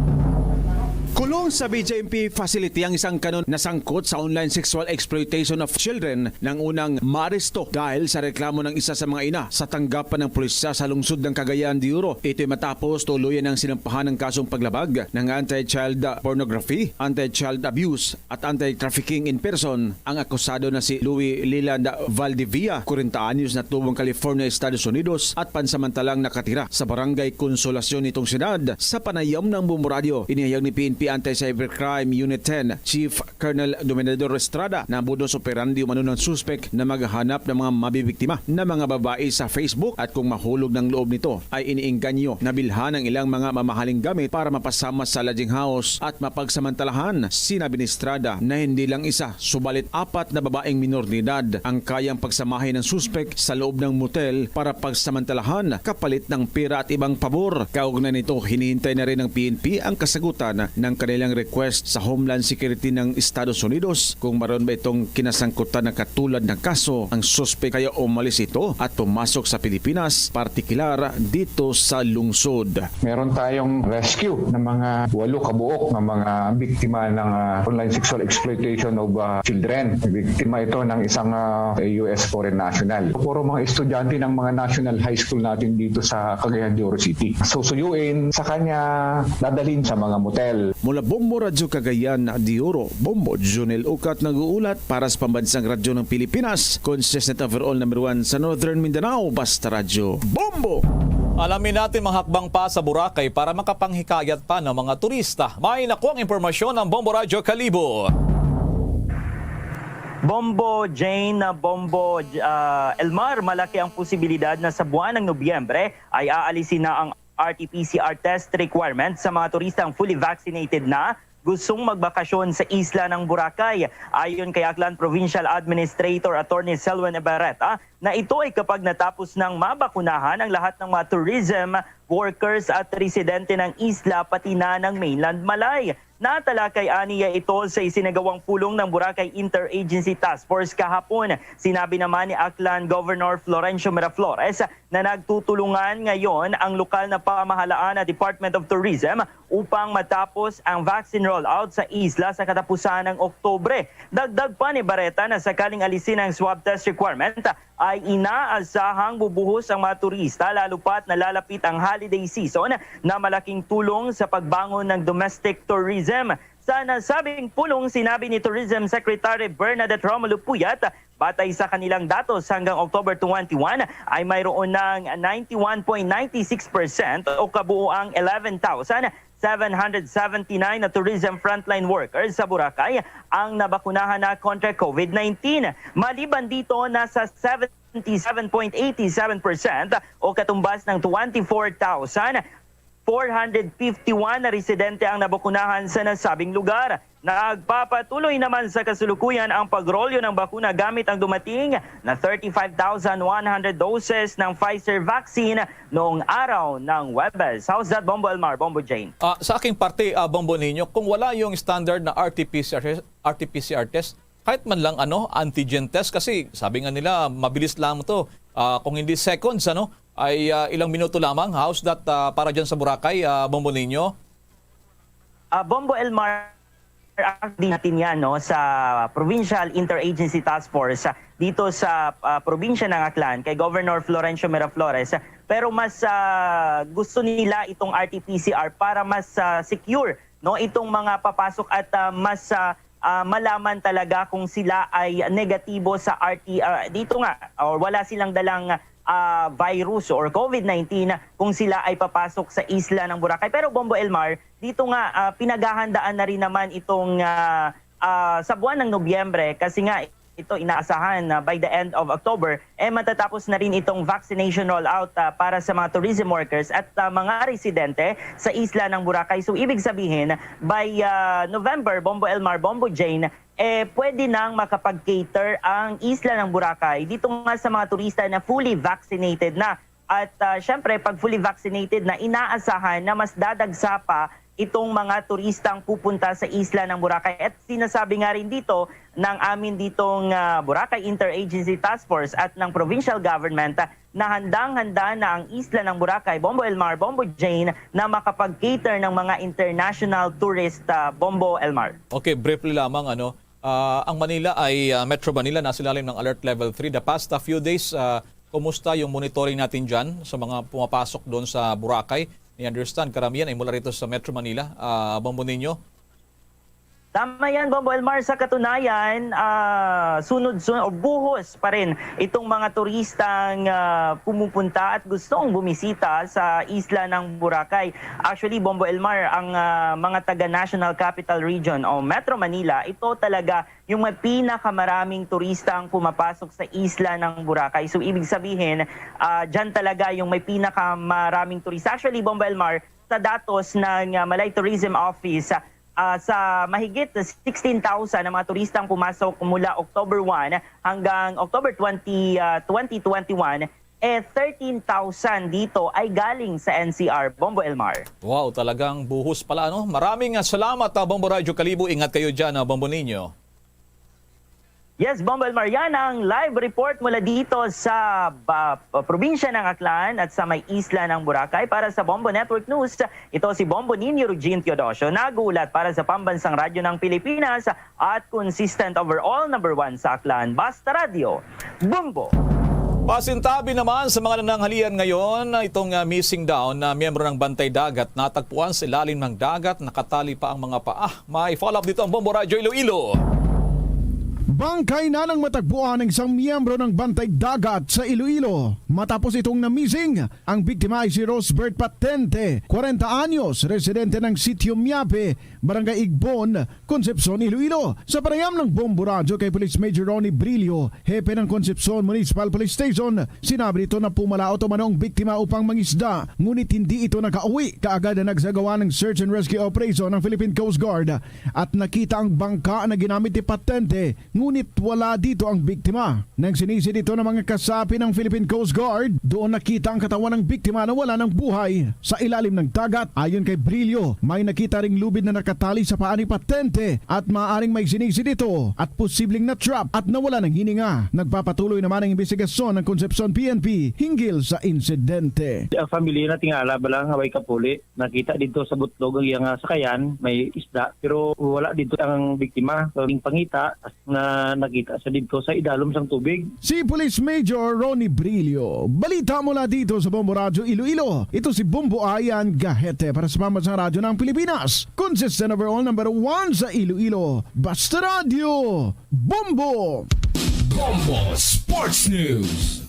Kulong sa B J M P facility ang isang kanon na sangkot sa online sexual exploitation of children nang unang maaresto dahil sa reklamo ng isa sa mga ina sa tanggapan ng pulisya sa lungsod ng Cagayan de Oro. Ito'y matapos tuluyan ng sinampahan ng kasong paglabag ng anti-child pornography, anti-child abuse at anti-trafficking in person ang akusado na si Louis Leland Valdivia, kwarenta anyos, natubong California, Estados Unidos, at pansamantalang nakatira sa Barangay Consolacion nitong siyudad. Sa panayam ng Bombo Radio, inihayag ni P N P Anti-Cybercrime Unit ten Chief Colonel Dominador Estrada na modus operandi umano ng suspek na maghanap ng mga mabibiktima na mga babae sa Facebook at kung mahulog ng loob nito ay iniengganyo na bilhan ang ilang mga mamahaling gamit para mapasama sa lodging house at mapagsamantalahan. Sinabi ni Estrada na hindi lang isa, subalit apat na babaeng minor de edad ang kayang pagsamahin ng suspek sa loob ng motel para pagsamantalahan kapalit ng pera at ibang pabor. Kaugnay nito, hinihintay na rin ng P N P ang kasagutan ng kanilang request sa Homeland Security ng Estados Unidos kung maroon ba itong kinasangkutan na katulad ng kaso ang suspek, kaya umalis ito at pumasok sa Pilipinas, partikular dito sa lungsod. Meron tayong rescue ng mga walo kabuok na mga biktima ng ah, online sexual exploitation of ah, children. Biktima ito ng isang ah, U S foreign national. Puro mga estudyante ng mga national high school natin dito sa Cagayan de Oro City. Susuyuin sa kanya, dadalhin sa mga motel. Mula Bombo Radyo Cagayan de Oro, Bombo Junel Ukat nag-uulat para sa Pambansang Radyo ng Pilipinas, consistent overall number one sa Northern Mindanao, Basta Radyo, Bombo! Alamin natin mga hakbang pa sa Boracay para makapanghikayat pa ng mga turista. May nakuha ang impormasyon ng Bombo Radyo Kalibo. Bombo Jane, Bombo ah, Elmar, malaki ang posibilidad na sa buwan ng Nobyembre ay aalisin na ang R T P C R test requirement sa mga turistang fully vaccinated na gustong magbakasyon sa isla ng Boracay. Ayon kay Aklan Provincial Administrator Attorney Selwyn Ebereta, na ito ay kapag natapos nang mabakunahan ang lahat ng mga tourism workers at residente ng isla, pati na ng mainland Malay. Natalakay aniya ito sa isinagawang pulong ng Boracay Interagency Task Force kahapon. Sinabi naman ni Aklan Governor Florencio Miraflores na nagtutulungan ngayon ang lokal na pamahalaan at Department of Tourism upang matapos ang vaccine rollout sa isla sa katapusan ng Oktubre. Dagdag pa ni Bareta na sakaling alisin ang swab test requirement, ay inaasahang bubuhos ang mga turista, lalo pa't nalalapit ang holiday season na malaking tulong sa pagbangon ng domestic tourism. Sa nasabing pulong, sinabi ni Tourism Secretary Bernadette Romulo Puyat, batay sa kanilang datos, hanggang October twenty-one ay mayroon ng ninety-one point nine six percent o kabuoang eleven thousand seven hundred seventy-nine na tourism frontline workers sa Boracay ang nabakunahan na kontra COVID nineteen. Maliban dito, nasa seventy-seven point eighty-seven percent o katumbas ng twenty-four thousand four hundred fifty-one na residente ang nabakunahan sa nasabing lugar. Nagpapatuloy naman sa kasalukuyan ang pagrolyo ng bakuna gamit ang dumating na thirty-five thousand one hundred doses ng Pfizer vaccine noong araw ng Huwebes. How's that, Bombo Elmar, Bombo Jane? Ah, sa aking parte, ah, Bombo Nino, kung wala yung standard na R T P C R, R T P C R test, kahit man lang, ano, antigen test, kasi sabi nga nila, mabilis lang to. Ah, kung hindi seconds, ano, ay, ah, ilang minuto lamang. How's that, ah, para dyan sa Boracay, ah, Bombo Nino? Ah, Bombo Elmar, update natin yan, no, sa Provincial Interagency Task Force, ah, dito sa, ah, probinsya ng Aklan, kay Governor Florencio Miraflores. Pero mas, ah, gusto nila itong R T P C R para mas, ah, secure, no, itong mga papasok at, ah, mas, ah, ah, malaman talaga kung sila ay negatibo sa R T, ah, dito nga, or wala silang dalang, ah, virus or COVID nineteen, kung sila ay papasok sa isla ng Boracay. Pero, Bombo Elmar, dito nga, ah, pinaghahandaan na rin naman itong, ah, ah, sa buwan ng Nobyembre, kasi nga ito inaasahan na by the end of October, eh, matatapos na rin itong vaccination rollout, ah, para sa mga tourism workers at, ah, mga residente sa isla ng Boracay. So, ibig sabihin, by, ah, November, Bombo Elmar, Bombo Jane, eh, pwede nang makapag-cater ang isla ng Boracay dito nga sa mga turista na fully vaccinated na. At, ah, syempre, pag fully vaccinated na, inaasahan na mas dadagsa pa itong mga turistang pupunta sa isla ng Boracay. At sinasabi nga rin dito ng amin ditong, ah, Boracay Interagency Task Force at ng provincial government, ah, na handang-handa na ang isla ng Boracay, Bombo Elmar, Bombo Jane, na makapag-cater ng mga international tourist, ah, Bombo Elmar. Okay, briefly lamang, ano, ah, ang Manila ay, ah, Metro Manila, nasa ilalim ng Alert Level three. The past, ah, few days, ah, kumusta yung monitoring natin dyan sa mga pumapasok doon sa Boracay? I understand, karamihan ay mula rito sa Metro Manila. Ah, Bombo Nino? Tama yan, Bombo Elmar. Sa katunayan, ah, sunod-sunod o buhos pa rin itong mga turistang, ah, pumupunta at gustong bumisita sa isla ng Boracay. Actually, Bombo Elmar, ang, ah, mga taga National Capital Region o Metro Manila, ito talaga yung may pinakamaraming turistang pumapasok sa isla ng Boracay. So, ibig sabihin, ah, dyan talaga yung may pinakamaraming turista. Actually, Bombo Elmar, sa datos ng, ah, Malay Tourism Office, ah, sa mahigit sixteen thousand ang mga turistang pumasok mula October one hanggang October twenty, ah, twenty twenty-one, eh, thirteen thousand dito ay galing sa N C R, Bombo Elmar. Wow, talagang buhos pala, ano? Maraming, ah, salamat, ah, Bombo Radyo Kalibo. Ingat kayo dyan, ah, Bombo Nino. Yes, Bombo Elmar, yan ang live report mula dito sa, ah, probinsya ng Aklan at sa may isla ng Boracay. Para sa Bombo Network News, ito si Bombo Nino Rugin Teodosio, nag-uulat para sa Pambansang Radyo ng Pilipinas at consistent overall number one sa Aklan. Basta Radyo, Bombo! Pasintabi naman sa mga nananghalian ngayon, itong, ah, missing daw na miyembro ng Bantay Dagat, natagpuan sa ilalim ng dagat, nakatali pa ang mga paa. May follow-up dito ang Bombo Radyo Iloilo. Bangkay na nang matagpuan ng isang miyembro ng Bantay Dagat sa Iloilo. Matapos itong namising, ang biktima ay si Rosbert Patente, kwarenta anyos, residente ng Sitio Miape, Barangay Igbon, Concepcion, Iloilo. Sa panayam ng Bombo Radyo kay Police Major Ronnie Brillo, hepe ng Concepcion Municipal Police Station, sinabi nito na pumalaot umano ang biktima upang mangisda, ngunit hindi ito nakauwi. Kaagad na nagsagawa ng search and rescue operation ng Philippine Coast Guard at nakita ang bangka na ginamit ni Patente, ngunit wala dito ang biktima. Nang sinisid ito ng mga kasapi ng Philippine Coast Guard, doon nakita ang katawan ng biktima na wala ng buhay sa ilalim ng dagat. Ayon kay Brillo, may nakita ring lubid na nakatali sa paa ni Patente at maaaring may sinisid ito at posibleng na-trap at nawala ng hininga. Nagpapatuloy naman ang imbestigasyon ng Concepcion P N P hinggil sa insidente. Ang pamilya na tingala ba lang, haway kapuli. Nakita dito sa butlog ang iyang, ah, sakayan, may isda, pero wala dito ang biktima. So, ang pangita na nakita sa dito sa idalom sang tubig. Si Police Major Ronnie Brillo. Balita mula dito sa Bombo Radyo Iloilo. Ito si Bombo Ayan Gahete para sa Pambansang Radyo ng Pilipinas. Consistent overall number one sa Iloilo. Basta Radyo, Bombo! Bombo Sports News.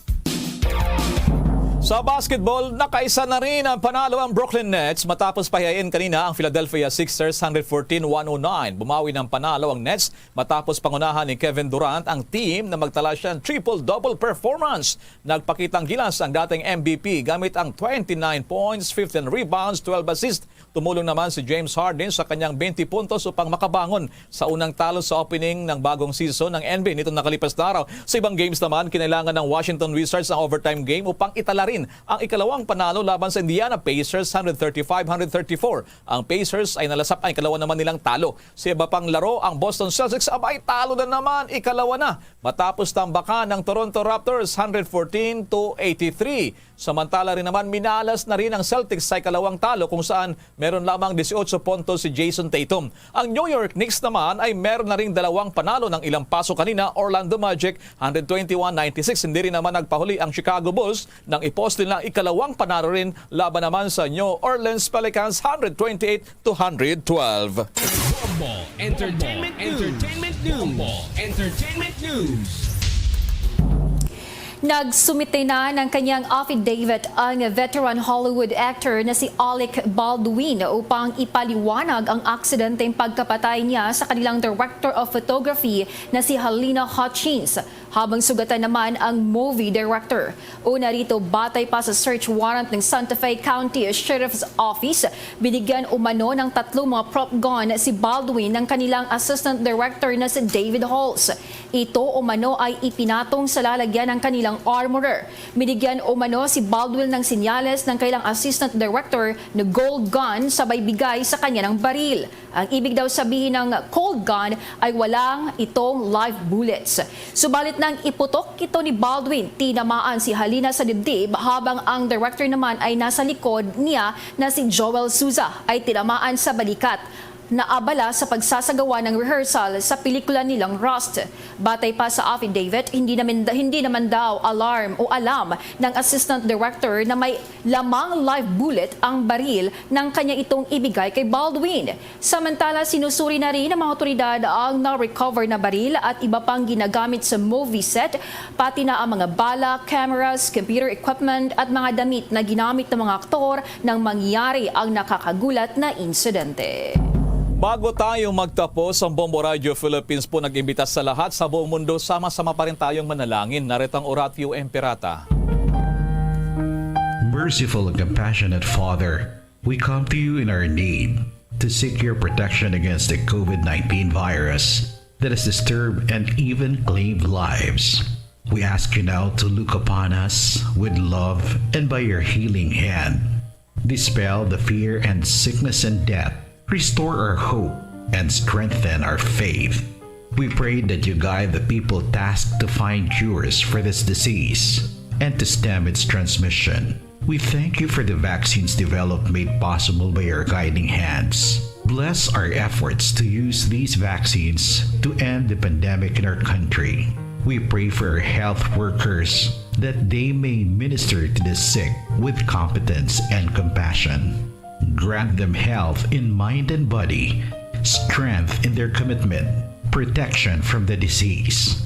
Sa basketball, nakaisa na rin ang panalo ang Brooklyn Nets matapos pahiyain kanina ang Philadelphia Sixers, hundred fourteen one oh nine. Bumawi ng panalo ang Nets matapos pangunahan ni Kevin Durant ang team na magtala siya ng triple-double performance. Nagpakitang gilas ang dating M V P gamit ang twenty-nine points, fifteen rebounds, twelve assists. Tumulong naman si James Harden sa kanyang twenty puntos upang makabangon sa unang talo sa opening ng bagong season ng N B A nitong nakalipas na araw. Sa ibang games naman, kinailangan ng Washington Wizards ang overtime game upang itala rin ang ikalawang panalo laban sa Indiana Pacers, hundred thirty-five hundred thirty-four. Ang Pacers ay nalasap ang ikalawa naman nilang talo. Sa iba pang laro, ang Boston Celtics, abay, talo na naman, ikalawa na. Matapos tambakan ng Toronto Raptors, hundred fourteen to eighty-three. Samantala rin naman, minalas na rin ang Celtics sa ikalawang talo kung saan meron lamang dieciocho puntos si Jason Tatum. Ang New York Knicks naman ay meron na ring dalawang panalo nang ilampaso kanina, Orlando Magic, hundred twenty-one ninety-six. Hindi rin naman nagpahuli ang Chicago Bulls nang i-post nila ang ikalawang panalo rin laban naman sa New Orleans Pelicans, hundred twenty-eight to hundred twelve. Bombo Entertainment News. Entertainment News. Bombo Entertainment News. Nagsumite na ng kanyang affidavit ang veteran Hollywood actor na si Alec Baldwin upang ipaliwanag ang aksidenteng pagkapatay niya sa kanilang director of photography na si Halyna Hutchins, habang sugatan naman ang movie director. Una rito, batay pa sa search warrant ng Santa Fe County Sheriff's Office, binigyan umano ng tatlong mga prop gun si Baldwin ng kanilang assistant director na si David Halls. Ito umano ay ipinatong sa lalagyan ng kanilang armorer. Binigyan umano si Baldwin ng senyales ng kailang assistant director na gold gun, sabay bigay sa kanya ng baril. Ang ibig daw sabihin ng cold gun ay walang itong live bullets. Subalit nang iputok ito ni Baldwin, tinamaan si Halyna sa dibdib, habang ang director naman ay nasa likod niya na si Joel Souza ay tinamaan sa balikat. Naabala sa pagsasagawa ng rehearsal sa pelikula nilang Rust. Batay pa sa affidavit, hindi naman, hindi naman daw alarm o alam ng assistant director na may lamang live bullet ang baril nang kanya itong ibigay kay Baldwin. Samantala, sinusuri na rin ng mga otoridad ang na-recover na baril at iba pang ginagamit sa movie set, pati na ang mga bala, cameras, computer equipment at mga damit na ginamit ng mga aktor nang mangyari ang nakakagulat na insidente. Bago tayo magtapos, ang Bombo Radio Philippines po nag-imbita sa lahat sa buong mundo, sama-sama pa rin tayong manalangin. Narito ang Oratio Imperata. Merciful and compassionate Father, we come to you in our need to seek your protection against the COVID nineteen virus that has disturbed and even claimed lives. We ask you now to look upon us with love and by your healing hand, dispel the fear and sickness and death. Restore our hope and strengthen our faith. We pray that you guide the people tasked to find cures for this disease and to stem its transmission. We thank you for the vaccines developed made possible by your guiding hands. Bless our efforts to use these vaccines to end the pandemic in our country. We pray for our health workers that they may minister to the sick with competence and compassion. Grant them health in mind and body, strength in their commitment, protection from the disease.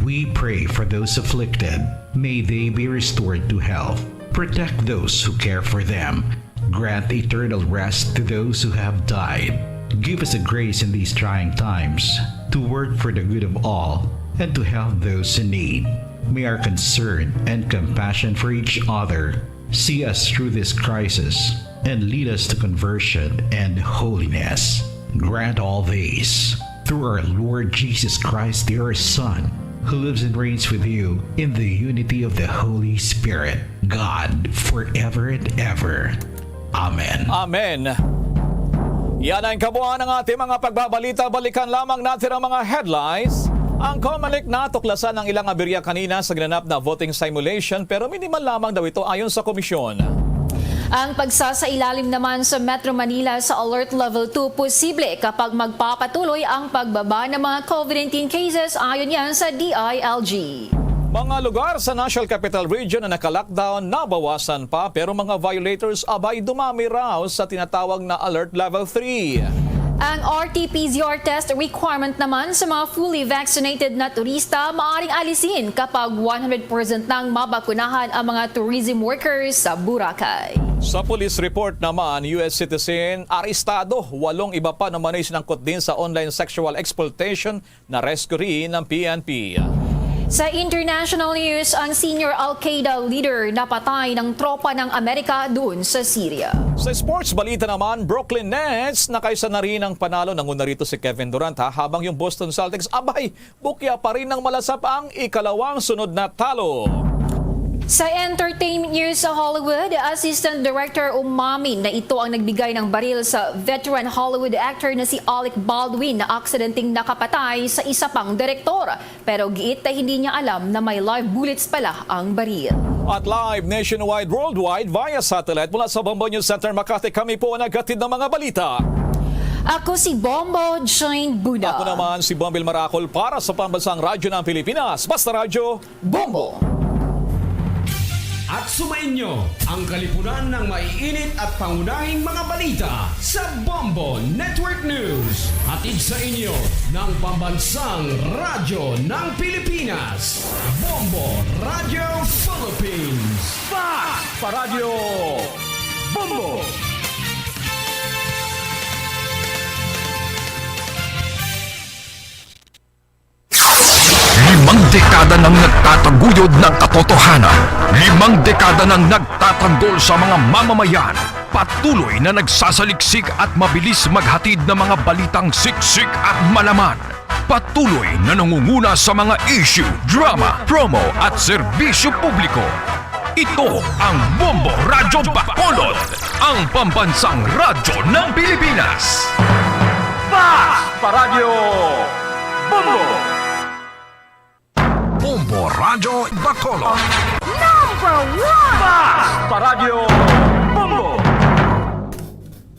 We pray for those afflicted. May they be restored to health. Protect those who care for them. Grant eternal rest to those who have died. Give us a grace in these trying times to work for the good of all and to help those in need. May our concern and compassion for each other see us through this crisis and lead us to conversion and holiness. Grant all this through our Lord Jesus Christ, your Son, who lives and reigns with you in the unity of the Holy Spirit, God, forever and ever. Amen. Amen. Yan ang kabuuan ng ating mga pagbabalita. Balikan lamang natin ang mga headlines. Ang Comelec natuklasan ang ilang aberya kanina sa ginanap na voting simulation, pero minimal lamang daw ito ayon sa komisyon. Ang pagsasailalim naman sa Metro Manila sa Alert Level two posible kapag magpapatuloy ang pagbaba ng mga COVID nineteen cases, ayon yan sa D I L G. Mga lugar sa National Capital Region na naka-lockdown, nabawasan pa, pero mga violators abay dumami raw sa tinatawag na Alert Level three. Ang R T P C R test requirement naman sa mga fully vaccinated na turista maaring alisin kapag one hundred percent nang mabakunahan ang mga tourism workers sa Boracay. Sa police report naman, U S citizen arestado, walong iba pa naman ay sinangkot din sa online sexual exploitation na rescue ng P N P. Sa international news, ang senior Al-Qaeda leader napatay ng tropa ng Amerika doon sa Syria. Sa sports balita naman, Brooklyn Nets nakaisa na rin ang panalo. Nanguna rito si Kevin Durant, ha, habang yung Boston Celtics, abay, bukya pa rin ng malasap ang ikalawang sunod na talo. Sa entertainment news sa Hollywood, Assistant Director umamin na ito ang nagbigay ng baril sa veteran Hollywood actor na si Alec Baldwin na aksidenteng nakapatay sa isa pang direktor. Pero giit na hindi niya alam na may live bullets pala ang baril. At live nationwide, worldwide, via satellite mula sa Bombo News Center Makati, kami po ang naghatid ng mga balita. Ako si Bombo Jane Buna. Ako naman si Bombil Maracol para sa Pambansang Radyo ng Pilipinas, Basta Radyo, Bombo. At sumainyo ang kalipunan ng maiinit at pangunahing mga balita sa Bombo Network News. Hatid sa inyo ng Pambansang Radyo ng Pilipinas, Bombo Radyo Philippines. Fast Paradyo Bombo! Limang dekada nang nagtataguyod ng katotohanan. Limang dekada nang nagtatanggol sa mga mamamayan. Patuloy na nagsasaliksik at mabilis maghatid ng mga balitang siksik at malaman. Patuloy na nangunguna sa mga issue, drama, promo at serbisyo publiko. Ito ang Bombo Radyo Bacolod, ang pambansang radyo ng Pilipinas. Fast Paradyo Bombo! Bombo Radyo Bacolod. Number one! Fast Paradyo Bombo!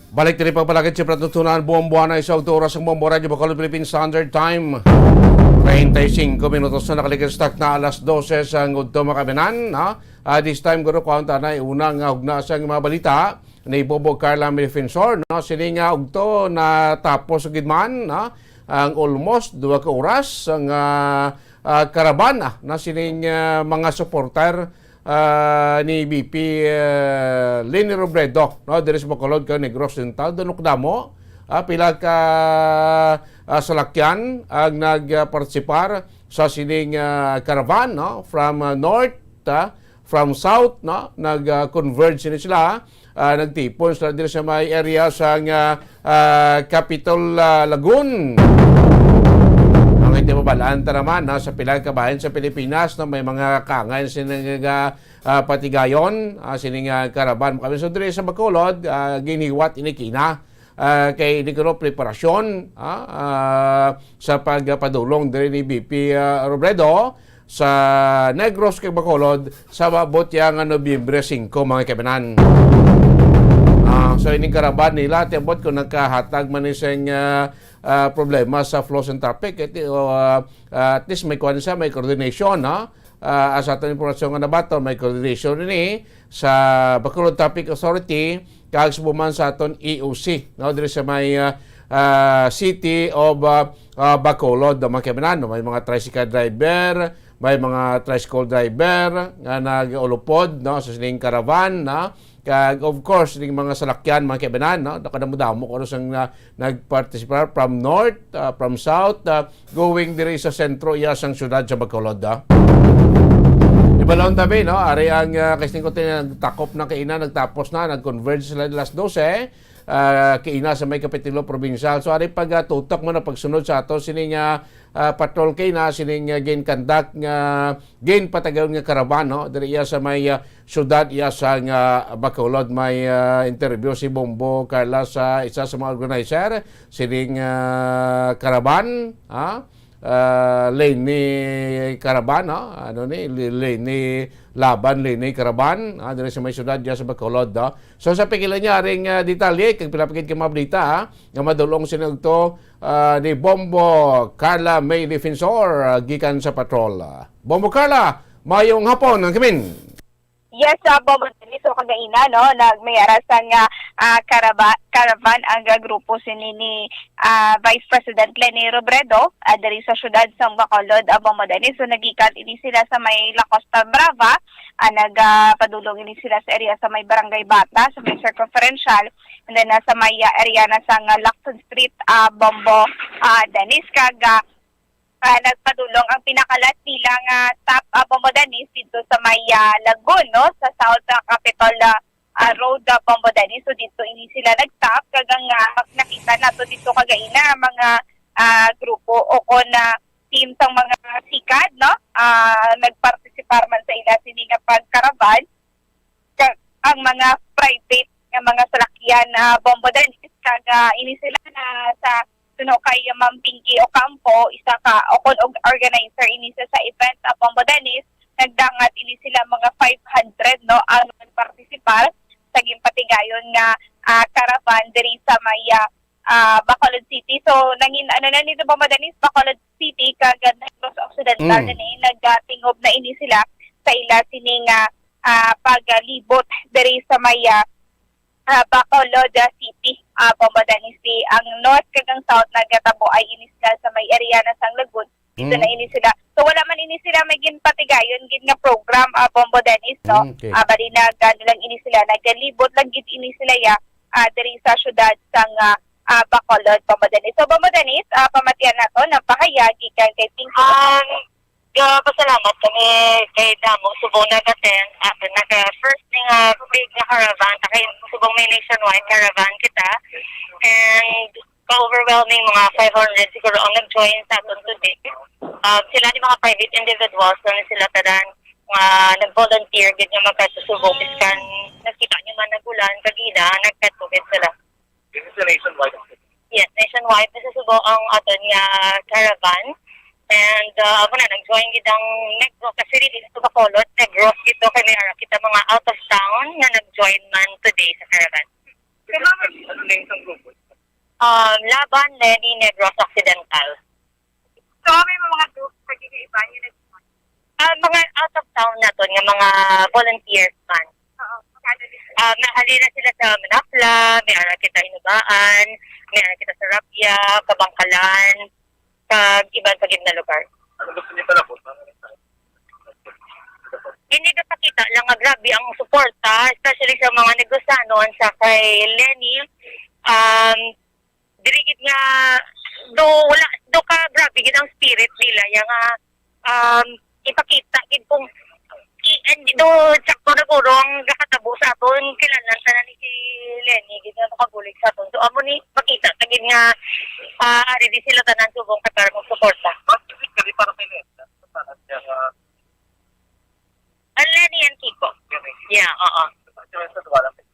Balik diri pagpalagit sa pagtutunan, buwan-buwan na isa og oras ang Bombo Radyo Bacolod Philippine Standard Time. Treinta y cinco minutos na nakalikas na alas doce sa ngudto, mga kaibigan, ha? Ah, this time, guro, kuha ta na una nga hugna sa mga balita ni Bobo Carla Defensor, no? Sini nga ugto natapos gid man, no? Ang almost duha ka oras ang, ah, ah, karavana na sining, ah, mga supporter, ah, ni V P, ah, Leni Robredo, no? Diri sa Bacolod kag Negros Oriental, dunok damo, ah, pila ka, ah, salakyan ang nagpartisipar sa sining, ah, caravan, no? From, ah, north, ah, from south, no? Nag, ah, converge sini sila, ah, nagtipon sila diri sa may area sa nga, ah, Capitol, ah, Lagoon. Ang hindi mabalaan ta naman, no, sa pila ka bahin sa Pilipinas, no, may mga kaangay sini nga, ah, patigayon, ah, sini nga caravan. Kami sa diri sa Bacolod, ah, ginhiwat ini kina, ah, kay ini kuno preparasyon, ah, ah, sa pagpadulong diri ni V P, ah, Robredo sa Negros kag Bacolod sa maabot ya nga Nobyembre singko, mga kaibigan. Ah, so, ining caravan nila, tiabot kung nakahatag man ni sing, ah, ah, problema sa flow sa traffic, eh, ti-, o, ah, ah, at least may kuwan siya, may coordination, no? Ah, sa aton impormasyon nga nabaton, may coordination ini sa Bacolod Traffic Authority kag subo man sa aton E O C, no, diri sa may, ah, ah, city of, ah, ah, Bacolod, no, mga kaibanan, no? May mga tricycle driver, may mga tricycle driver nga nag-ulupod, no, sa sining caravan, no? Kag, of course, ning mga salakyan, mga kaibanan, no? Nakadamo-damo ko sang, ah, nagpartisipar from north, ah, from south, ah, going diri sa sentro iya sang syudad sa Bacolod, ah. Ibalon tabi, no? Ari ang, ah, kay singko nagtakop na kaina, nagtapos na, nag-converge sila alas dose, ah, kaina sa may Kapitulo Provincial. So, ari pag, ah, tutok mo na pagsunod sa ato sining, ah, ah, patrol kaina, sining, ah, gin-conduct nga, ginpatagayon nga caravan, no? Diri iya sa may, ah, syudad iya sa nga Bacolod. May, ah, interview si Bombo Carla sa isa sa mga organizer sining, ah, caravan, ha? Ah, Leni Caravan, no? Ano ni? Li-, Leni Laban, Leni Caravan, ah, diri sa may syudad, diya sa Bacolod, no? So, sa pikilan niya, ring, ah, detalye, kag pila pa gid ka mga balita, ha, nga madulong sini ugto, ah, ni Bombo Carla May Defensor, ah, gikan sa patrol. Ah, Bombo Carla, mayong hapon, ang kamin. Yes, ah, Bombo Dennis. So, kagaina, no, nag-, may ara sang, ah, ah, karaba-, caravan ang, ah, grupo sini ni, ah, Vice President Leni Robredo, ah, diri sa syudad sang Bacolod, ah, Bombo Dennis. So, nagikan ini sila sa may La Costa Brava, ah, nag, ah, padulong ini sila sa area sa may Barangay Bata, sa may Circumferential, and then, ah, sa may, ah, area na sang, ah, Lacson Street, ah, Bombo, ah, Dennis. Kag, ah, ah, nagpadulong ang pinakalas nila nga stop, ah, Bombo Dennis, dito sa may, ah, Lagun, no, sa South, ah, Capitol, ah, ah, Road, ah, Bombo Dennis. So, dito ini sila nag-stop. Kag ang, ah, nakita nato dito kagaina, mga, ah, grupo o kon, ah, team sang mga sikad, no, ah, nagpartisipar man sa ila sini nga pagkaraban. Kag ang mga private nga mga salakyan, ah, Bombo Dennis, kag, ah, ini sila na sa suno kay Ma'am Pinky Ocampo, isa ka o kon og organizer ini sa, sa event, ah, Bombo Dennis, nagdangat ini sila mga five hundred, no, ang nagpartisipar sa ginpatigayon nga, ah, caravan diri sa may, ah, ah, Bacolod City. So, nangin-, ano na nito, Bombo Dennis, Bacolod City kag Negros Occidental Mm. na ni, nagtingob na ini sila sa ila sini nga, ah, paglibot diri sa may, ah, ah, Bacolod, ah, City. Ah, Bombo Dennis, si ang north kag ang south nagatabuay ini sila sa may area na sang Lagun. Dito Mm. na ini sila. So, wala man ini sila may ginpatigayon gid nga program, ah, Bombo Dennis, no? Mm, okay. Ah, bali na gani lang ini sila, nagalibot lang gid ini sila ya, ah, diri sa syudad sang, ah, ah, Bacolod, Bombo Dennis. So, Bombo Dennis, ah, pamatian nato ang pahayag gikan kay Pinky. Um, ga-, pasalamat kami kay damo subong nag-attend, ah, naga first ni nga big nga caravan, ta kay subong may nationwide caravan kita. And ka-overwhelming, mga five hundred siguro ang nag-join sa aton today. Um, sila ni mga private individuals lang sila tanan nga nag-volunteer gid nga magkasusubong, biskan nakita niyo man nag-ulan, kagina, nagkadto gid sila. This is a nationwide activity. Yes, nationwide. Nasusubo ang aton nga caravan. And, uh, amo na, nag-join gid ang Negros. Actually, dito sa Bacolod, Negros ito kay may ara kita mga out of town nga nag-join man today sa caravan. Ano, ano name sang grupo? Um, Laban Leni Negros Occidental. So, may mga groups na ginaiba niyo na? Ah, mga out of town naton nga mga volunteers man. Oo. Magkano din? Ah, may halina sila sa Manapla, may ara kita Hinubaan, may ara kita sa Rabia, Kabangkalan, kag iban pa gid na lugar. Ano gusto niyo palabot? Hindi, gapakita lang nga grabe ang suporta, especially sa mga Negros-ano, sa kay Leni. Um, diri gid nga, do wala, do ka grabe gid ang spirit nila, ya nga, um, ipakita gid kung i-, and do sakto na guro ang nakatabo sa aton, kailangan tanan ni si Leni gid nga makabulig sa aton. So, amo ni makita ta gid nga, ah, ari di sila tanan subong ka para magsuporta. What is it kali para kay Leni? Para siya, ah, Ang Leni and Kiko. Yeah, oo.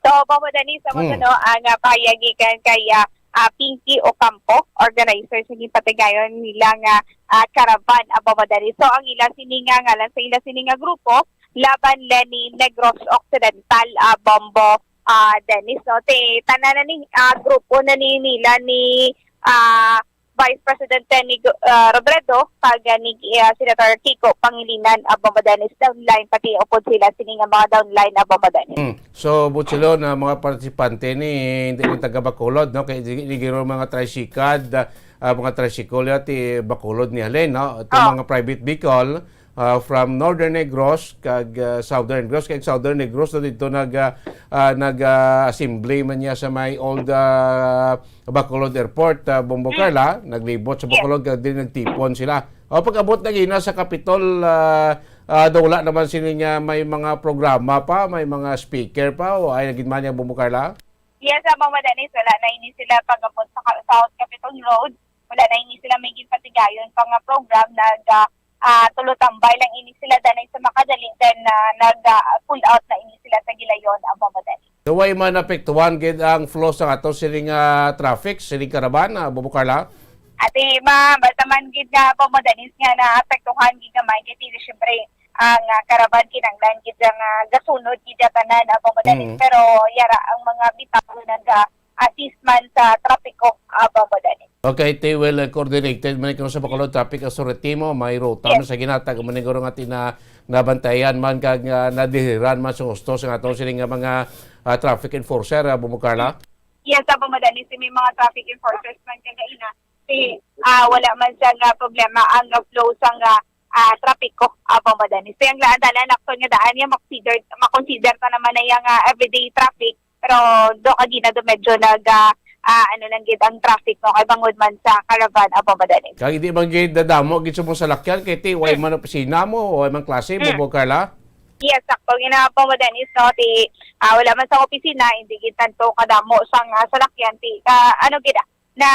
So, Bombo Dennis, sa Mm. mga, no, ang, ah, pahayag gikan kay, ah, ah, Pinky Ocampo, organizer sa ginpatigayon nila nga, ah, caravan, ah, Bombo Dennis. So, ang ila sini nga ngalan sa ila sini nga grupo, Laban Leni Negros Occidental, ah, Bombo, ah, Dennis, no? Ti-, tanan na ni, ah, grupo na ni nila ni, ah, Vice President Leni Go-, ah, Robredo, kag, ah, ni, ah, Senator Kiko Pangilinan, ah, Bombo Dennis, downline, pati upod sila sini nga mga downline, ah, Bombo Dennis. Hmm. So, Butsilon, na mga partisipante ni, hindi ni taga Bacolod, no? Kay di, di giro mga tricycad, ah, ah, mga tricycle, ya, ti Bacolod ni halin, no? Itong Oh. mga private vehicle, ah, from Northern Negros kag, ah, Southern Negros. Kay Southern Negros na dito nag, ah, ah, nag, ah, assembly man niya sa may old, ah, Bacolod Airport, ah, Bombo Mm. Carla, naglibot sa Yes. Bacolod kag din nagtipon sila. O, pag-abot na gina sa Capitol, ah, ah, daw wala naman sini nga may mga programa pa, may mga speaker pa, o ay nagin man niya, Bombo Carla? Yes, ah, Bombo Dennis, wala na ini sila pag-abot sa Ka-, South Capitol Road. Wala na ini sila may ginpatigayon pa nga program. Nag, ah, ah, tulo tambay lang ini sila danay sa makadali. Then, ah, nag, ah, pull out na ini sila sa gilayon, ah, Bombo Dennis. So, way man apektuhan gid ang flow sa ato sining, ah, traffic, sining caravan, ah, Bombo Carla? Ati, ma, basta man gid nga, Bombo Dennis, nga naapektuhan gid nga may gid, siyempre, ang, ah, caravan kinanglan gid nga gasunod gid tanan, ah, Bombo Dennis. Mm. Pero yara ang mga bitaw naga-assist man sa trapiko, ah, Bombo Dennis. Okay, ti well, uh, coordinated man ikaw sa Bacolod Traffic Authority mo, may ruta Yes. man sa ginatag, man siguro nga tina-, nabantayan man kag, uh, nadirihan man sa husto sa ato sini nga mga, uh, traffic enforcer, uh, Bombo Carla? Yes, Bombo Dennis, may mga traffic enforcers man kagaina. Si, ah, wala man siya nga problema ang flow sa nga, ah, trapiko, Bombo Dennis. Kaya ang laan tanan, actual nga daan niya, makonsider, makonsider ta naman na yung, ah, everyday traffic. Pero do kagaina do medyo nag, ah, ah, ano lang gid ang traffic, no, kay bangod man sa caravan, Bombo Dennis. Kag hindi man gid nadamo gid sa mga salakyan kay ti, way Mm. man opisina mo, way man klase mo, Mm. Bombo Carla? Yes, sakto. Gina, Bombo Dennis, no, ti, ah, wala man sa opisina, hindi gid tanto kadamo sang, ah, salakyan, ti, ah, ano gid, ah, na